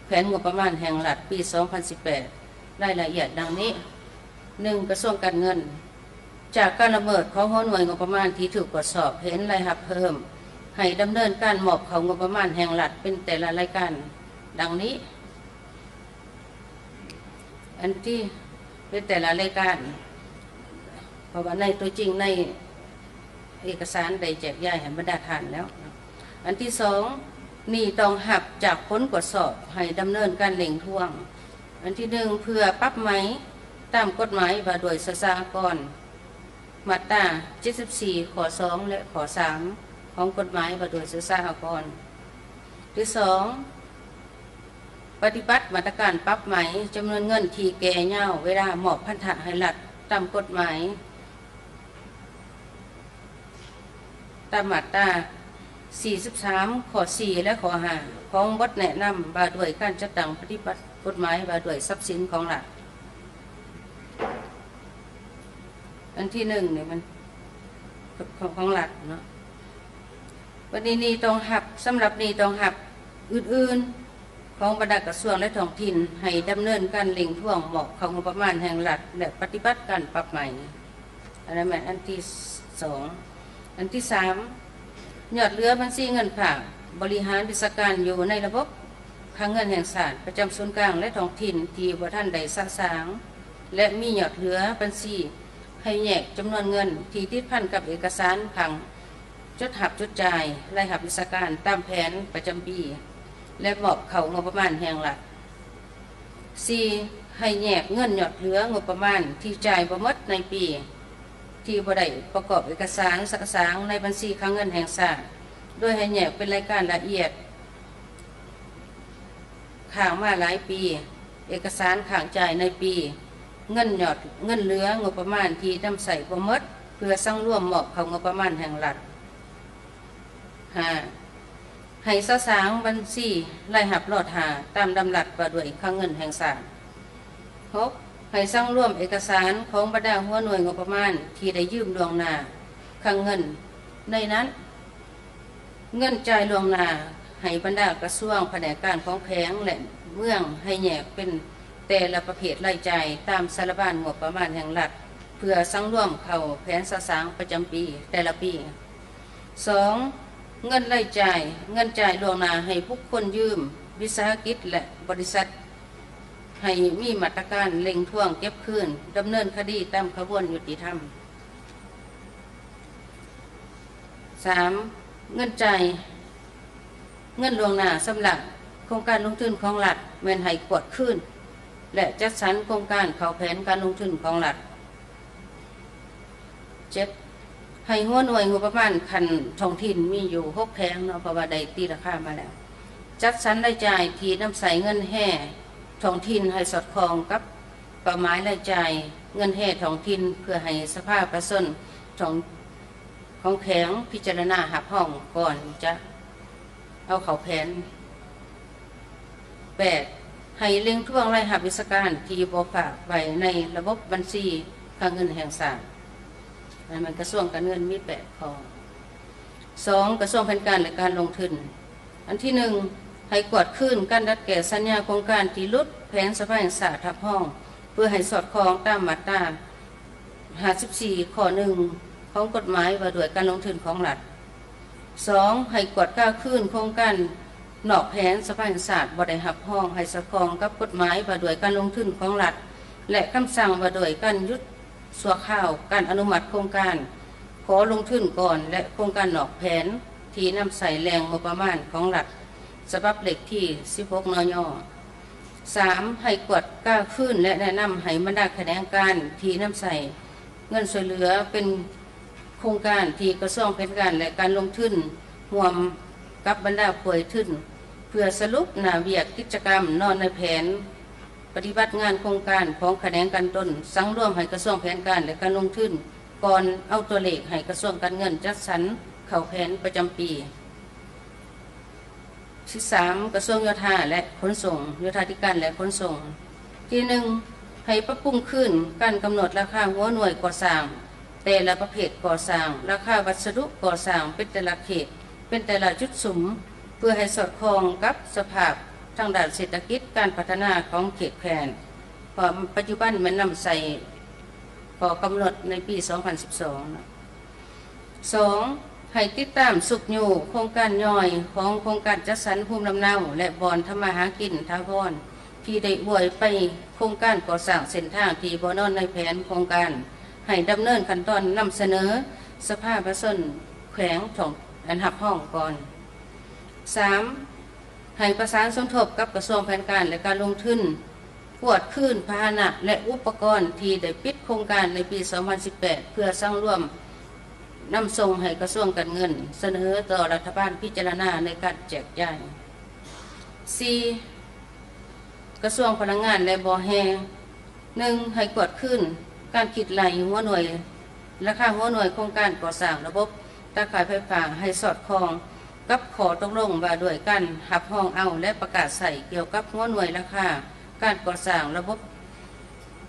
ແຜນງົບປະມານແຫ່ງລັດປີສອງພັນສິບແປດ ລາຍລະອຽດດັ່ງນີ້: ໜຶ່ງ ກະຊວງການເງິນ. ຈາກການລະເມີດຂອງຫົວໜ່ວຍງົບປະມານທີ່ຖືກກວດສອບເຫັນລາຍຮັບເພີ່ມ ໃຫ້ດຳເນີນການມອບເຂົ້າງົບປະມານແຫ່ງລັດເປັນແຕ່ລະລາຍການດັ່ງນີ້. ອັນທີ່ເປັນແຕ່ລະລາຍການ ເພາະວ່າໃນຕົວຈິງໃນເອກະສານໄດ້ແຈກຢາຍໃຫ້ບັນດາທ່ານແລ້ວ. ອັນທີສອງ ໜີ້ຕ້ອງຮັບຈາກຜົນກວດສອບ ໃຫ້ດຳເນີນການເລັ່ງທວງ. ອັນທີໜຶ່ງ ເພື່ອປັບໃໝຕາມກົດໝາຍວ່າດ້ວຍສັດຊາອາກອນ ມາດຕາເຈັດສິບສີ່ ຂໍ້ສອງ ແລະ ຂໍ້ສາມ ຂອງກົດໝາຍວ່າດ້ວຍສັດຊາອາກອນ. ທີສອງ ປະຕິບັດມາດຕະການປັບໃໝຈຳນວນເງິນທີ່ແກ່ຍາວເວລາມອບພັນທະໃຫ້ລັດຕາມກົດໝາຍ ຕາມມາດຕາສີ່ສິບສາມ ຂໍ້ສີ່ ແລະ ຂໍ້ຫ້າ ຂອງບົດແນະນຳວ່າດ້ວຍການຈັດຕັ້ງປະຕິບັດກົດໝາຍວ່າດ້ວຍຊັບສິນຂອງລັດ. ອັນທີໜຶ່ງນີ້ມັນຂອງ ຂອງລັດເນາະ. ປ ບັດນີ້ ໜີ້ຕ້ອງຮັບ ສຳລັບໜີ້ຕ້ອງຮັບອື່ນໆ ຂອງບັນດາກະຊວງ ແລະ ທ້ອງຖິ່ນ ໃຫ້ດຳເນີນການເລັ່ງທວງມອບເຂົ້າງົບປະມານແຫ່ງລັດ ແລະ ປະຕິບັດການປັບໃໝ. ອັນນັ້ນແມ່ນອັນທີສອງ. ອັນທີສາມ, ຍອດເຫຼືອບັນຊີເງິນຝາກບໍລິຫານວິຊາການຢູ່ໃນລະບົບຄັງເງິນແຫ່ງຊາດປະຈຳສູນກາງ ແລະ ທ້ອງຖິ່ນທີ່ບໍ່ທັນໄດ້ສະສາງ ແລະ ມີຍອດເຫຼືອບັນຊີໃຫ້ແຍກຈຳນວນເງິນທີ່ຕິດພັນກັບເອກະສານຄັງ ຈົດຮັບຈົດຈ່າຍລາຍຮັບວິຊາການຕາມແຜນປະຈຳປີ ແລະ ມອບເຂົ້າງົບປະມານແຫ່ງລັດ. ສີ່, ໃຫ້ແຍກເງິນຍອດເຫຼືອງົບປະມານທີ່ຈ່າຍບໍ່ໝົດໃນປີ ທີ່ບໍ່ໄດ້ປະກອບເອກະສານສະສາງໃນບັນຊີຄັງເງິນແຫ່ງຊາດ, ໂດຍໃຫ້ແຍກເປັນລາຍການລະອຽດ ຄ້າງມາຫຼາຍປີ, ເອກະສານຄ້າງຈ່າຍໃນປີ, ເງິນຍອດ ເງິນເຫຼືອງົບປະມານທີ່ນຳໃຊ້ບໍ່ໝົດ ເພື່ອສັງລວມມອບເຂົ້າງົບປະມານແຫ່ງລັດ. ຫ້າ, ໃຫ້ສະສາງບັນຊີລາຍຮັບລໍຖ້າຕາມດຳລັດວ່າດ້ວຍຄັງເງິນແຫ່ງຊາດ. ຫົກ, ໃຫ້ສັງລວມເອກະສານຂອງບັນດາຫົວໜ່ວຍງົບປະມານທີ່ໄດ້ຢືມລ່ວງໜ້າຄັງເງິນ ໃນນັ້ນ ເງິນຈ່າຍລ່ວງໜ້າໃຫ້ບັນດາກະຊວງ, ພະແນກການຂອງແຂວງ ແລະ ເມືອງ ໃຫ້ແຍກເປັນແຕ່ລະປະເພດລາຍຈ່າຍຕາມສາລະບານງົບປະມານແຫ່ງລັດ ເພື່ອສັງລວມເຂົ້າແຜນສະສາງປະຈຳປີແຕ່ລະປີ. ສອງ, ເງິນລາຍຈ່າຍ, ເງິນຈ່າຍລ່ວງໜ້າໃຫ້ບຸກຄົນຢືມ, ວິສາຫະກິດ ແລະ ບໍລິສັດ ໃຫ້ມີມາດຕະການເລັ່ງທວງເກັບຄືນ, ດຳເນີນຄະດີຕາມຂະບວນຍຸຕິທຳ. ສາມ, ເງິນຈ່າຍ ເງິນລ່ວງໜ້າຊຳລະໂຄງການລົງທຶນຂອງລັດ ແມ່ນໃຫ້ກວດຄືນ ແລະ ຈັດສັນໂຄງການເຂົ້າແຜນການລົງທຶນຂອງລັດ. ເຈັດ, ໃຫ້ຫົວໜ່ວຍງົບປະມານຂັ້ນທ້ອງຖິ່ນມີຢູ່ຫົກແຂວງເນາະ, ເພາະວ່າໄດ້ຕີລາຄາມາແລ້ວ, ຈັດສັນລາຍຈ່າຍທີ່ນຳໃຊ້ເງິນແຮ່ທ້ອງຖິ່ນໃຫ້ສອດຄ່ອງກັບເປົ້າໝາຍລາຍຈ່າຍເງິນແຮ່ທ້ອງຖິ່ນ ເພື່ອໃຫ້ສະພາປະຊາຊົນທ້ອງ ຂອງແຂວງພິຈາລະນາຮັບຮອງກ່ອນຈະເອົາເຂົ້າແຜນ. ແປດ, ໃຫ້ເລັ່ງທວງລາຍຮັບວິຊາການທີ່ບໍ່ຝາກໄວ້ໃນລະບົບບັນຊີຄັງເງິນແຫ່ງຊາດ. ອັນນັ້ນແມ່ນກະຊວງການເງິນມີແປດຂໍ້. ສອງ, ກະຊວງແຜນການ ແລະ ການລົງທຶນ. ອັນທີໜຶ່ງ, ໃຫ້ກວດຄືນການດັດແກ້ສັນຍາໂຄງການທີ່ຫຼຸດແຜນສະພາແຫ່ງຊາດຮັບຮອງ ເພື່ອໃຫ້ສອດຄ່ອງຕາມມາດຕາຫ້າສິບສີ່ ຂໍ້ໜຶ່ງ ຂອງກົດໝາຍວ່າດ້ວຍການລົງທຶນຂອງລັດ. ສອງ, ໃຫ້ກວດກາຄືນໂຄງການນອກແຜນສະພາແຫ່ງຊາດບໍ່ໄດ້ຮັບຮອງ ໃຫ້ສອດຄ່ອງກັບກົດໝາຍວ່າດ້ວຍການລົງທຶນຂອງລັດ ແລະ ຄຳສັ່ງວ່າດ້ວຍການຢຸດ ຊົ່ວຄາວການອະນຸມັດໂຄງການຂໍລົງທຶນກ່ອນ ແລະ ໂຄງການນອກແຜນທີ່ນຳໃຊ້ແຫຼ່ງງົບປະມານຂອງລັດ ສະບັບເລກທີສິບຫົກ ນຍ. ສາມ, ໃຫ້ກວດກາຄືນ ແລະ ແນະນຳໃຫ້ບັນດາຂະແໜງການທີ່ນຳໃຊ້ເງິນຊ່ວຍເຫຼືອເປັນໂຄງການທີ່ກະຊວງແຜນການ ແລະ ການລົງທຶນຮ່ວມກັບບັນດາຜູ້ໃຫ້ທຶນ ເພື່ອສະຫຼຸບໜ້າວຽກກິດຈະກຳນອນໃນແຜນ ປະຕິບັດງານໂຄງການຂອງຂະແໜງຂັ້ນຕົ້ນ ສັງລວມໃຫ້ກະຊວງແຜນການ ແລະ ການລົງທຶນ ກ່ອນເອົາຕົວເລກໃຫ້ກະຊວງການເງິນຈັດສັນເຂົ້າແຜນປະຈຳປີ. ສິບສາມ, ກະຊວງໂຍທາ ແລະ ຂົນສົ່ງ, ໂຍທາທິການ ແລະ ຂົນສົ່ງ. ທີໜຶ່ງ, ໃຫ້ປັບປຸງຄືນການກຳນົດລາຄາຫົວໜ່ວຍກໍ່ສ້າງ ແຕ່ລະປະເພດກໍ່ສ້າງ, ລາຄາວັດສະດຸກໍ່ສ້າງເປັນແຕ່ລະເຂດ, ເປັນແຕ່ລະຈຸດສຸມ ເພື່ອໃຫ້ສອດຄ່ອງກັບສະພາບທາງດ້ານເສດຖະກິດ, ການພັດທະນາຂອງເຂດແຂວງ, ເພາະປັດຈຸບັນແມ່ນນຳໃຊ້ຂໍ້ກຳນົດໃນປີສອງພັນສິບສອງເນາະ. ສອງ, ໃຫ້ຕິດຕາມຊຸກຍູ້ໂຄງການຍ່ອຍຂອງໂຄງການຈັດສັນພູມລຳເນົາ ແລະ ບ່ອນທຳມາຫາກິນຖາວອນ ທີ່ໄດ້ອວຍໄປໂຄງການກໍ່ສ້າງເສັ້ນທາງທີ່ບໍ່ນອນໃນແຜນໂຄງການ ໃຫ້ດຳເນີນຂັ້ນຕອນນຳສະເໜີສະພາປະຊາຊົນແຂວງທ້ອງ ອັນຮັບຮອງກ່ອນ. ສາມ, ໃຫ້ປະສານສົມທົບກັບກະຊວງແຜນການ ແລະ ການລົງທຶນ ກວດຄືນພາຫະນະ ແລະ ອຸປະກອນທີ່ໄດ້ປິດໂຄງການໃນປີສອງພັນສິບແປດ ເພື່ອສັງລວມນຳສົ່ງໃຫ້ກະຊວງການເງິນ ສະເໜີຕໍ່ລັດຖະບານພິຈາລະນາໃນການແຈກຈ່າຍ. ສີ່, ກະຊວງພະລັງງານ ແລະ ບໍ່ແຮ່. ໜຶ່ງ, ໃຫ້ກວດຄືນການຄິດໄລ່ຫົວໜ່ວຍ ລາຄາຫົວໜ່ວຍໂຄງການກໍ່ສ້າງລະບົບຕາຂ່າຍໄຟຟ້າໃຫ້ສອດຄ່ອງກັບຂໍ້ຕົກລົງວ່າດ້ວຍການຮັບຮອງເອົາ ແລະ ປະກາດໃຊ້ກ່ຽວກັບຫົວໜ່ວຍລາຄາການກໍ່ສ້າງລະບົບ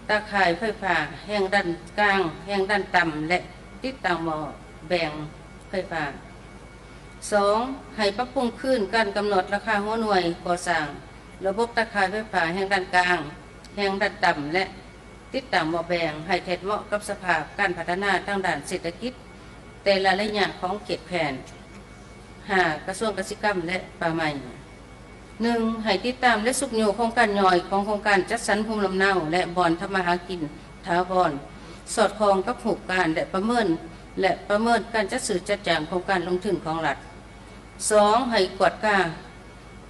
ຕາຂ່າຍໄຟຟ້າແຮງດັນກາງ, ແຮງດັນຕ່ຳ ແລະ ຕິດຕັ້ງໝໍ້ແບ່ງໄຟຟ້າ. ສອງ ໃຫ້ປັບປຸງຄືນການກຳນົດລາຄາຫົວໜ່ວຍກໍ່ສ້າງລະບົບຕາຂ່າຍໄຟຟ້າແຮງດັນກາງ, ແຮງດັນຕ່ຳ ແລະ ຕິດຕັ້ງໝໍ້ແບງໃຫ້ແທດເໝາະກັບສະພາບການພັດທະນາທາງດ້ານເສດຖະກິດແຕ່ລະໄລຍະຂອງເຂດແຜນ. ຫ້າ ກະຊວງກະສິກຳ ແລະ ປ່າໄມ້. ໜຶ່ງ ໃຫ້ຕິດຕາມ ແລະ ຊຸກຍູ້ໂຄງການຍ່ອຍຂອງໂຄງການຈັດສັນພູມລຳເນົາ ແລະ ບ່ອນທຳມາຫາກິນຖາວອນ, ສອດຄ່ອງກັບຮູບການ ແລະ ປະເມີນ ແລະ ປະເມີນການຈັດຊື້ຈັດຈ້າງໂຄງການລົງທຶນຂອງລັດ. ສອງ ໃຫ້ກວດກາ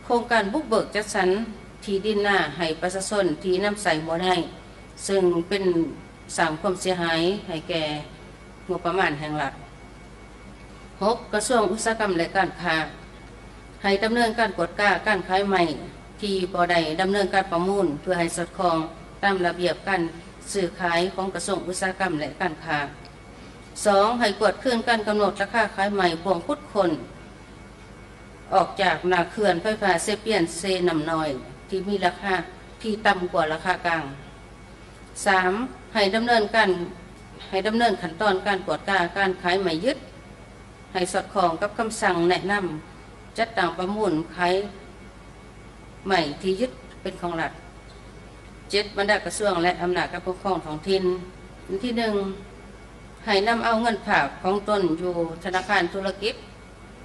ໂຄງການບຸກເບີກຈັດສັນທີ່ດິນນາໃຫ້ປະຊາຊົນທີ່ນຳໃຊ້ບໍ່ໄດ້, ເຊິ່ງເປັນ ສ້າງຄວາມເສຍຫາຍໃຫ້ແກ່ງົບປະມານແຫ່ງລັດ. ຫົກ ກະຊວງອຸດສາຫະກຳ ແລະ ການຄ້າ ໃຫ້ດຳເນີນການກວດກາການຂາຍໄມ້ທີ່ບໍ່ໄດ້ດຳເນີນການປະມູນ ເພື່ອໃຫ້ສອດຄ່ອງຕາມລະບຽບການຊື້ຂາຍຂອງກະຊວງອຸດສາຫະກຳ ແລະ ການຄ້າ. ສອງ ໃຫ້ກວດຄືນການກຳນົດລາຄາຂາຍໄມ້ບ່ວງຂຸດຄົ້ນ ອອກຈາກໜ້າເຂື່ອນໄຟຟ້າເຊປຽນເຊນ້ຳນ້ອຍ ທີ່ມີລາຄາທີ່ຕ່ຳກວ່າລາຄາກາງ. ສາມ ໃຫ້ດຳເນີນການ ໃຫ້ດຳເນີນຂັ້ນຕອນການກວດກາການຂາຍໄມ້ຍຶດ ໃຫ້ສອດຄ່ອງກັບຄຳສັ່ງແນະນຳຈັດຕັ້ງປະມູນຂາຍໄມ້ທີ່ຍຶດເປັນຂອງລັດ. ເຈັດ ບັນດາກະຊວງ ແລະ ອຳນາດການປົກຄອງທ້ອງຖິ່ນ. ອັນທີໜຶ່ງ ໃຫ້ນຳເອົາເງິນຝາກຂອງຕົນຢູ່ທະນາຄານທຸລະກິດ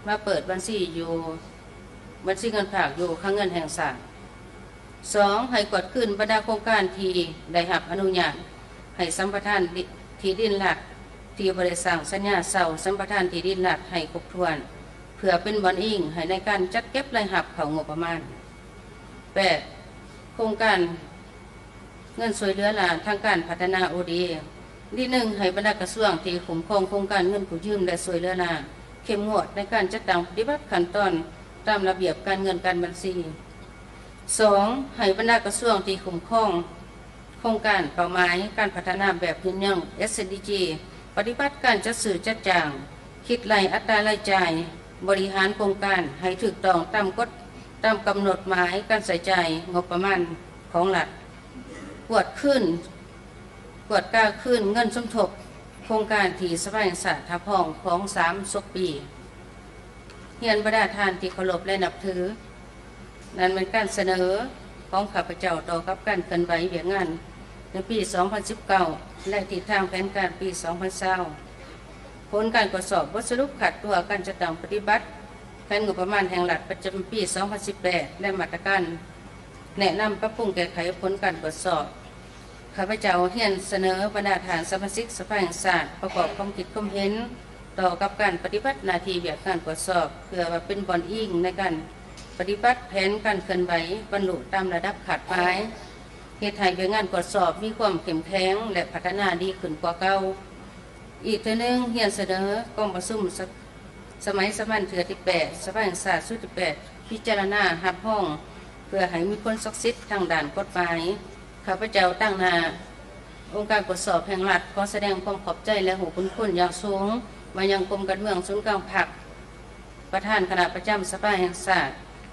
ມາເປີດບັນຊີຢູ່ ບັນຊີເງິນຝາກຢູ່ຄັງເງິນແຫ່ງຊາດ. ສອງ ໃຫ້ກວດຄືນບັນດາໂຄງການທີ່ໄດ້ຮັບອະນຸຍາດໃຫ້ສຳປະທານທີ່ດິນລັດ ທີ່ບໍ່ໄດ້ສ້າງສັນຍາເຊົ່າສຳປະທານທີ່ດິນລັດໃຫ້ຄົບຖ້ວນ ເພື່ອເປັນບ່ອນອີງໃຫ້ໃນການຈັດເກັບລາຍຮັບເຂົ້າງົບປະມານ. ແປດ ໂຄງການ ເງິນຊ່ວຍເຫຼືອລ້າທາງການພັດທະນາ ໂອ ດີ ເອ. ທີໜຶ່ງ ໃຫ້ບັນດາກະຊວງທີ່ຄຸ້ມຄອງໂຄງການເງິນກູ້ຢືມ ແລະ ຊ່ວຍເຫຼືອລ້າ ເຂັ້ມງວດໃນການຈັດຕັ້ງປະຕິບັດຂັ້ນຕອນຕາມລະບຽບການເງິນການບັນຊີ. ສອງ ໃຫ້ບັນດາກະຊວງທີ່ຄຸ້ມຄອງໂຄງການເປົ້າໝາຍການພັດທະນາແບບຍືນຍົງ ເອສ ເອນ ດີ ຈີ ປະຕິບັດການຈັດຊື້ຈັດຈ້າງ, ຄິດໄລ່ອັດຕາລາຍຈ່າຍ, ບໍລິຫານໂຄງການໃຫ້ຖືກຕ້ອງຕາມກົດ ຕາມກຳນົດໝາຍການໃຊ້ຈ່າຍງົບປະມານຂອງລັດ, ກວດຄືນ ກວດກາຄືນເງິນສົມທົບໂຄງການທີ່ສະພາແຫ່ງຊາດຮັບຮອງຂອງສາມສົກປີ. ຮຽນບັນດາທ່ານທີ່ເຄົາລົບ ແລະ ນັບຖື, ນັ້ນແມ່ນການສະເໜີຂອງຂ້າພະເຈົ້າຕໍ່ກັບການເຄື່ອນໄຫວວຽກງານໃນປີສອງພັນສິບເກົ້າ ແລະ ທິດທາງແຜນການປີສອງພັນຊາວ. ຜົນການກວດສອບບົດສະຫຼຸບຄາດຕົວການຈັດຕັ້ງປະຕິບັດແຜນງົບປະມານແຫ່ງລັດປະຈຳປີສອງພັນສິບແປດ ແລະ ມາດຕະການແນະນຳປັບປຸງແກ້ໄຂຜົນການກວດສອບ. ຂ້າພະເຈົ້າຮຽນສະເໜີບັນດາທ່ານສະມາຊິກສະພາແຫ່ງຊາດປະກອບຄວາມຄິດຄວາມເຫັນຕໍ່ກັບການປະຕິບັດໜ້າທີ່ວຽກງານກວດສອບ ເພື່ອວ່າເປັນບ່ອນອີງໃນການປະຕິບັດແຜນການເຄື່ອນໄຫວບັນລຸຕາມລະດັບຄາດໝາຍ, ເຮັດໃຫ້ວຽກງານກວດສອບມີຄວາມເຂັ້ມແຂງ ແລະ ພັດທະນາດີຂຶ້ນກວ່າເກົ່າ. ອີກເທື່ອໜຶ່ງ ຮຽນສະເໜີກອງປະຊຸມສະ ສະໄໝສາມັນເທື່ອທີແປດ ສະພາແຫ່ງຊາດຊຸດທີແປດ ພິຈາລະນາຮັບຮອງ ເພື່ອໃຫ້ມີຜົນສັກສິດທາງດ້ານກົດໝາຍ. ຂ້າພະເຈົ້າຕາງໜ້າອົງການກວດສອບແຫ່ງລັດ ຂໍສະແດງຄວາມຂອບໃຈ ແລະ ຮູ້ບຸນຄຸນຢ່າງສູງມາຍັງກົມການເມືອງສູນກາງພັກ, ປະທານຄະນະປະຈຳສະພາແຫ່ງຊາດ,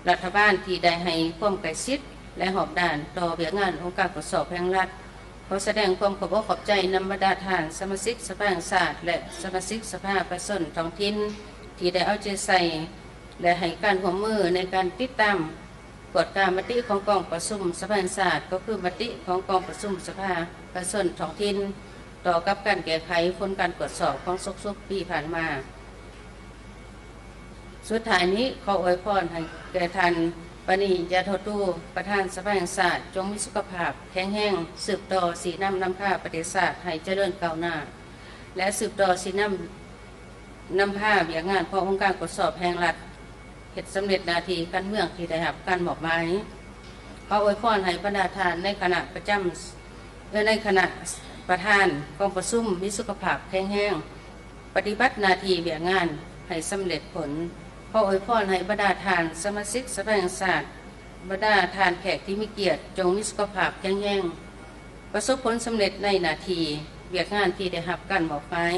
ລັດຖະບານທີ່ໄດ້ໃຫ້ຄວາມໃກ້ຊິດ ແລະ ຮອບດ້ານຕໍ່ວຽກງານອົງການກວດສອບແຫ່ງລັດ. ຂໍສະແດງຄວາມຂອບອົກຂອບໃຈນຳບັນດາທ່ານສະມາຊິກສະພາແຫ່ງຊາດ ແລະ ສະມາຊິກສະພາປະຊາຊົນທ້ອງຖິ່ນ ທີ່ໄດ້ເອົາໃຈໃສ່ ແລະ ໃຫ້ການຮ່ວມມືໃນການຕິດຕາມກວດກາມະຕິຂອງກອງປະຊຸມສະພາແຫ່ງຊາດ, ກໍຄືມະຕິຂອງກອງປະຊຸມສະພາປະຊາຊົນທ້ອງຖິ່ນ ຕໍ່ກັບການແກ້ໄຂຜົນການກວດສອບຂອງສົກໆປີຜ່ານມາ. ສຸດທ້າຍນີ້ ຂໍອວຍພອນໃຫ້ແກ່ທ່ານ ປານີ ຢາໂທຕູ ປະທານສະພາແຫ່ງຊາດ ຈົ່ງມີສຸຂະພາບແຂງແຮງ, ສືບຕໍ່ຊີ້ນຳນຳພາປະເທດຊາດໃຫ້ຈະເລີນກ້າວໜ້າ ແລະ ສືບຕໍ່ຊີ້ນຳ ນຳພາວຽກງານຂອງອົງການກວດສອບແຫ່ງລັດ ເຮັດສຳເລັດໜ້າທີ່ການເມືອງທີ່ໄດ້ຮັບການມອບໝາຍ. ຂໍອວຍພອນໃຫ້ບັນດາທ່ານໃນຄະນະປະຈຳ ເອີ ໃນຄະນະປະທານກອງປະຊຸມມີສຸຂະພາບແຂງແຮງ, ປະຕິບັດໜ້າທີ່ວຽກງານໃຫ້ສຳເລັດຜົນ. ຂໍອວຍພອນໃຫ້ບັນດາທ່ານສະມາຊິກສະພາແຫ່ງຊາດ, ບັນດາທ່ານແຂກທີ່ມີກຽດ ຈົ່ງມີສຸຂະພາບແຂງແຮງ, ປະສົບຜົນສຳເລັດໃນໜ້າທີ່ວຽກງານທີ່ໄດ້ຮັບການມອບໝາຍ.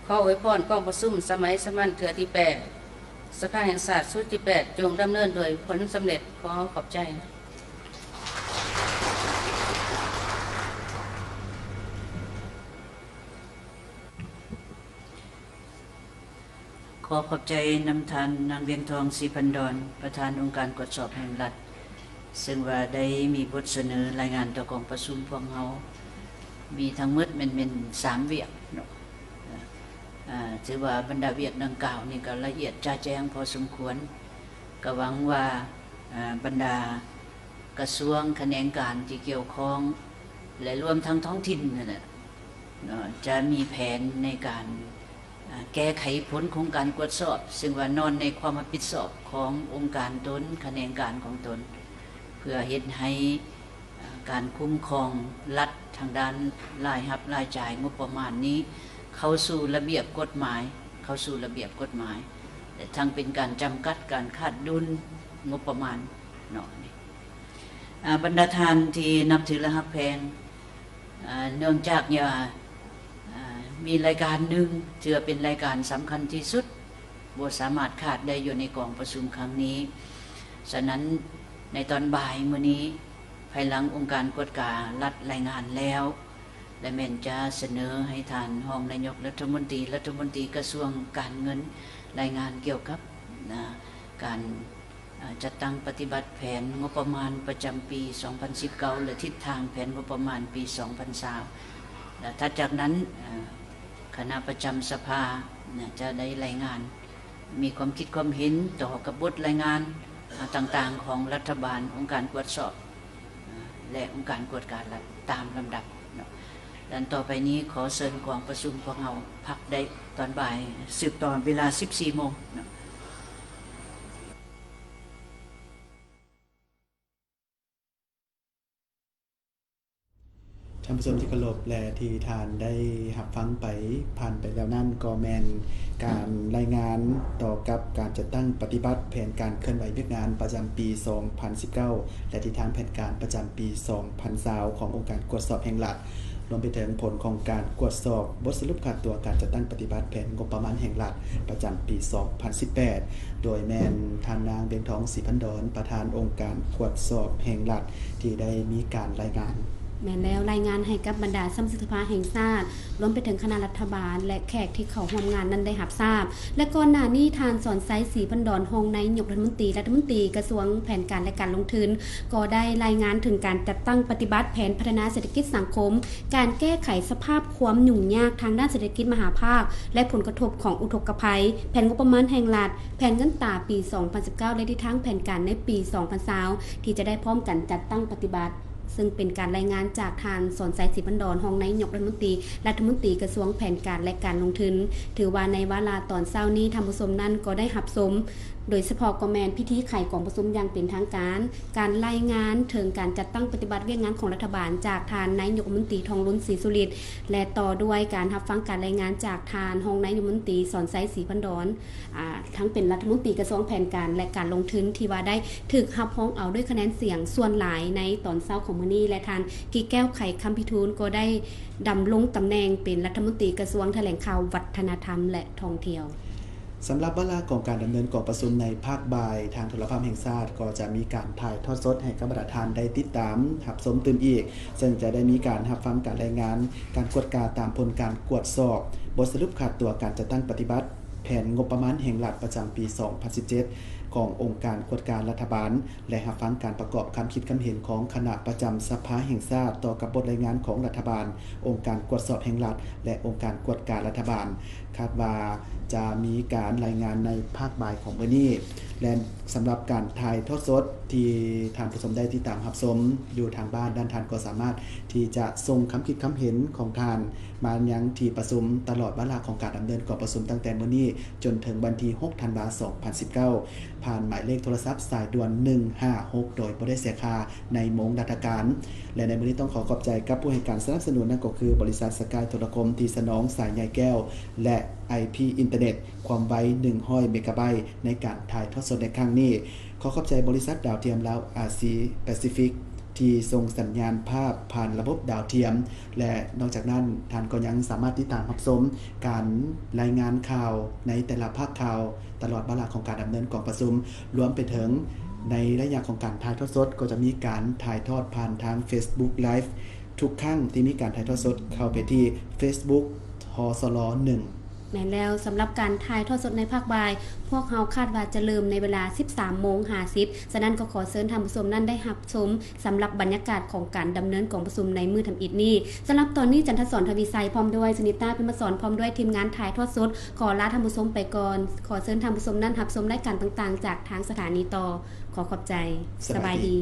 ຂໍອວຍພອນກອງປະຊຸມສະໄໝສາມັນເທື່ອທີແປດ ສະພາແຫ່ງຊາດຊຸດທີແປດ ຈົ່ງດຳເນີນໂດຍຜົນສຳເລັດ. ຂໍຂອບໃຈ. ຂໍຂອບໃຈນຳທ່ານນາງ ວຽງທອງ ສີພັນດອນ ປະທານອົງການກວດສອບແຫ່ງລັດ ເຊິ່ງວ່າໄດ້ມີບົດສະເໜີລາຍງານຕໍ່ກອງປະຊຸມພວກເຮົາ ມີທັງໝົດແມ່ນ ແມ່ນສາມວຽກເນາະ. ອາ ຖືວ່າບັນດາວຽກດັ່ງກ່າວນີ້ກໍລະອຽດຈະແຈ້ງພໍສົມຄວນ. ກໍຫວັງວ່າ ອາ ບັນດາກະຊວງຂະແໜງການທີ່ກ່ຽວຂ້ອງ ແລະ ລວມທັງທ້ອງຖິ່ນນັ້ນແຫຼະເນາະ ຈະມີແຜນໃນການ ອາ ແກ້ໄຂຜົນຂອງການກວດສອບ ເຊິ່ງວ່ານອນໃນຄວາມຮັບຜິດຊອບຂອງອົງການຕົນ, ຂະແໜງການຂອງຕົນ ເພື່ອເຮັດໃຫ້ ອາ ການຄຸ້ມຄອງລັດທາງດ້ານລາຍຮັບລາຍຈ່າຍງົບປະມານນີ້ ເຂົ້າສູ່ລະບຽບກົດໝາຍ, ເຂົ້າສູ່ລະບຽບກົດໝາຍ ແລະ ທັງເປັນການຈຳກັດການຂາດດຸນງົບປະມານເນາະ. ອາ ບັນດາທ່ານທີ່ນັບຖື ແລະ ຮັກແພງ, ອາ ເນື່ອງຈາກວ່າ ອາ ມີລາຍການໜຶ່ງ ຖືວ່າເປັນລາຍການສຳຄັນທີ່ສຸດ ບໍ່ສາມາດຂາດໄດ້ຢູ່ໃນກອງປະຊຸມຄັ້ງນີ້. ສະນັ້ນ ໃນຕອນບ່າຍມື້ນີ້ ພາຍຫຼັງອົງການກວດກາລັດລາຍງານແລ້ວ ແລະ ແມ່ນຈະສະເໜີໃຫ້ທ່ານຮອງນາຍົກລັດຖະມົນຕີ, ລັດຖະມົນຕີກະຊວງການເງິນ ລາຍງານກ່ຽວກັບ ນະ ການ ອາ ຈັດຕັ້ງປະຕິບັດແຜນງົບປະມານປະຈຳປີສອງພັນສິບເກົ້າ ແລະ ທິດທາງແຜນງົບປະມານປີສອງພັນຊາວ ແລະ ຖັດຈາກນັ້ນ ອາ ຄະນະປະຈຳສະພາ ນະ ຈະໄດ້ລາຍງານ ມີຄວາມຄິດຄວາມເຫັນຕໍ່ກັບບົດລາຍງານ ອາ ຕ່າງໆຂອງລັດຖະບານ, ອົງການກວດສອບ ອາ ແລະ ອົງການກວດກາລັດຕາມລຳດັບເນາະ. ແລະ ຕໍ່ໄປນີ້ຂໍເຊີນກອງປະຊຸມພວກເຮົາພັກໄດ້ຕອນບ່າຍ ສືບຕໍ່ເວລາສິບສີ່ໂມງເນາະ. ທ່ານຜູ້ຊົມທີ່ເຄົາລົບ ແລະ ທີ່ທ່ານໄດ້ຮັບຟັງໄປ ຜ່ານໄປແລ້ວນັ້ນ ກໍແມ່ນການລາຍງານຕໍ່ກັບການຈັດຕັ້ງປະຕິບັດແຜນການເຄື່ອນໄຫວວຽກງານປະຈຳປີສອງພັນສິບເກົ້າ ແລະ ທິດທາງແຜນການປະຈຳປີສອງພັນຊາວ ຂອງອົງການກວດສອບແຫ່ງລັດ. ລວມໄປເຖິງຜົນຂອງການກວດສອບບົດສະຫຼຸບຂາດຕົວການຈັດຕັ້ງປະຕິບັດແຜນງົບປະມານແຫ່ງລັດປະຈຳປີສອງພັນສິບແປດ ໂດຍແມ່ນທ່ານນາງ ວຽງທອງ ສີພັນດອນ ປະທານອົງການກວດສອບແຫ່ງລັດ ທີ່ໄດ້ມີການລາຍງານ. ແມ່ນແລ້ວ, ລາຍງານໃຫ້ກັບບັນດາສະມາຊິກສະພາແຫ່ງຊາດ, ລວມໄປເຖິງຄະນະລັດຖະບານ ແລະ ແຂກທີ່ເຂົ້າຮ່ວມງານນັ້ນໄດ້ຮັບຊາບ. ແລະ ກ່ອນໜ້ານີ້ ທ່ານ ສອນໄຊ ສີພັນດອນ ຮອງນາຍົກລັດຖະມົນຕີ, ລັດຖະມົນຕີກະຊວງແຜນການ ແລະ ການລົງທຶນ ກໍໄດ້ລາຍງານເຖິງການຈັດຕັ້ງປະຕິບັດແຜນພັດທະນາເສດຖະກິດສັງຄົມ, ການແກ້ໄຂສະພາບຄວາມຫຍຸ້ງຍາກທາງດ້ານເສດຖະກິດມະຫາພາກ ແລະ ຜົນກະທົບຂອງອຸທົກກະໄພ, ແຜນງົບປະມານແຫ່ງລັດ, ແຜນເງິນຕາປີສອງພັນສິບເກົ້າ ແລະ ທິດທາງແຜນການໃນປີສອງພັນຊາວ ທີ່ຈະໄດ້ພ້ອມກັນຈັດຕັ້ງປະຕິບັດ. ເຊິ່ງເປັນການລາຍງານຈາກທ່ານ ສອນໄຊ ສີພັນດອນ ຮອງນາຍົກລັດຖະມົນຕີ, ລັດຖະມົນຕີກະຊວງແຜນການ ແລະ ການລົງທຶນ. ຖືວ່າໃນວາລະຕອນເຊົ້ານີ້ ທ່ານຜູ້ຊົມນັ້ນກໍໄດ້ຮັບຊົມ ໂດຍສະເພາະກໍແມ່ນພິທີໄຂກອງປະຊຸມຢ່າງເປັນທາງການ, ການລາຍງານເຖິງການຈັດຕັ້ງປະຕິບັດວຽກງານຂອງລັດຖະບານ ຈາກທ່ານນາຍົກລັດຖະມົນຕີ ທອງລຸນ ສີສຸລິດ ແລະ ຕໍ່ດ້ວຍການຮັບຟັງການລາຍງານຈາກທ່ານຮອງນາຍົກລັດຖະມົນຕີ ສອນໄຊ ສີພັນດອນ ອາ ທັງເປັນລັດຖະມົນຕີກະຊວງແຜນການ ແລະ ການລົງທຶນ ທີ່ວ່າໄດ້ຖືກຮັບຮອງເອົາດ້ວຍຄະແນນສຽງສ່ວນຫຼາຍໃນຕອນເຊົ້າຂອງມື້ນີ້ ແລະ ທ່ານ ກິແກ້ວ ໄຂຄຳພິທູນ ກໍໄດ້ດຳລົງຕຳແໜ່ງເປັນລັດຖະມົນຕີກະຊວງຖະແຫຼງຂ່າວ, ວັດທະນະທຳ ແລະ ທ່ອງທ່ຽວ. ສຳລັບວາລະຂອງການດຳເນີນກອງປະຊຸມໃນພາກບ່າຍ, ທາງໂທລະພາບແຫ່ງຊາດກໍຈະມີການຖ່າຍທອດສົດໃຫ້ກັບບັນດາທ່ານໄດ້ຕິດຕາມຮັບຊົມຕື່ມອີກ, ເຊິ່ງຈະໄດ້ມີການຮັບຟັງການລາຍງານການກວດກາຕາມຜົນການກວດສອບບົດສະຫຼຸບຂາດຕົວການຈັດຕັ້ງປະຕິບັດ ແຜນງົບປະມານແຫ່ງລັດປະຈຳປີສອງພັນສິບເຈັດ ຂອງອົງການກວດກາລັດຖະບານ ແລະ ຮັບຟັງການປະກອບຄຳຄິດຄຳເຫັນຂອງຄະນະປະຈຳສະພາແຫ່ງຊາດຕໍ່ກັບບົດລາຍງານຂອງລັດຖະບານ, ອົງການກວດສອບແຫ່ງລັດ ແລະ ອົງການກວດກາລັດຖະບານ. ຄາດວ່າຈະມີການລາຍງານໃນພາກບ່າຍຂອງມື້ນີ້ ແລະ ສຳລັບການຖ່າຍທອດສົດທີ່ທ່ານຜູ້ຊົມໄດ້ຕິດຕາມຮັບຊົມຢູ່ທາງບ້ານນັ້ນ, ທ່ານກໍສາມາດທີ່ຈະສົ່ງຄຳຄິດຄຳເຫັນຂອງທ່ານ ມາຍັງທີ່ປະຊຸມຕະຫຼອດວາລະຂອງການດຳເນີນກອງປະຊຸມຕັ້ງແຕ່ມື້ນີ້ຈົນເຖິງວັນທີຫົກ ທັນວາ ສອງພັນສິບເກົ້າ ຜ່ານໝາຍເລກໂທລະສັບສາຍດ່ວນໜຶ່ງຫ້າຫົກ ໂດຍບໍ່ໄດ້ເສຍຄ່າໃນໂມງລາຊະການ. ແລະ ໃນມື້ນີ້ຕ້ອງຂໍຂອບໃຈກັບຜູ້ໃຫ້ການສະໜັບສະໜູນ ນັ້ນກໍຄືບໍລິສັດສະກາຍໂທລະຄົມ ທີ່ສະໜອງສາຍໃຍແກ້ວ ແລະ ໄອພີ ອິນເຕີເນັດ ຄວາມໄວໜຶ່ງຮ້ອຍເມກາໄບ ໃນການຖ່າຍທອດສົດໃນຄັ້ງນີ້. ຂໍຂອບໃຈບໍລິສັດດາວທຽມລາວອາຊີແປຊີຟິກ ທີ່ສົ່ງສັນຍານພາບຜ່ານລະບົບດາວທຽມ ແລະ ນອກຈາກນັ້ນ ທ່ານກໍຍັງສາມາດຕິດຕາມຮັບຊົມການລາຍງານຂ່າວໃນແຕ່ລະພາກຂ່າວ ຕະຫຼອດວາລະຂອງການດຳເນີນກອງປະຊຸມ, ລວມໄປເຖິງໃນໄລຍະຂອງການຖ່າຍທອດສົດ ກໍຈະມີການຖ່າຍທອດຜ່ານທາງເຟສບຸກໄລຟ໌ ທຸກຄັ້ງທີ່ມີການຖ່າຍທອດສົດ ເຂົ້າໄປທີ່ເຟສບຸກ ທສລ ໜຶ່ງ ແມ່ນແລ້ວ, ສຳລັບການຖ່າຍທອດສົດໃນພາກບ່າຍ ພວກເຮົາຄາດວ່າຈະເລີ່ມໃນເວລາ ສິບສາມໂມງຫ້າສິບ, ສະນັ້ນກໍຂໍເຊີນທ່ານຜູ້ຊົມນັ້ນໄດ້ຮັບຊົມ ສຳລັບບັນຍາກາດຂອງການດຳເນີນກອງປະຊຸມໃນມື້ທຳອິດນີ້. ສຳລັບຕອນນີ້ ຈັນທະສອນ ທະວີໄຊ ພ້ອມດ້ວຍ ສຸນິດຕາ ພິມມະສອນ ພ້ອມດ້ວຍທີມງານຖ່າຍທອດສົດ ຂໍລາທ່ານຜູ້ຊົມໄປກ່ອນ. ຂໍເຊີນທ່ານຜູ້ຊົມນັ້ນຮັບຊົມລາຍການຕ່າງໆ ຈາກທາງສະຖານີຕໍ່. ຂໍຂອບໃຈ. ສະບາຍດີ.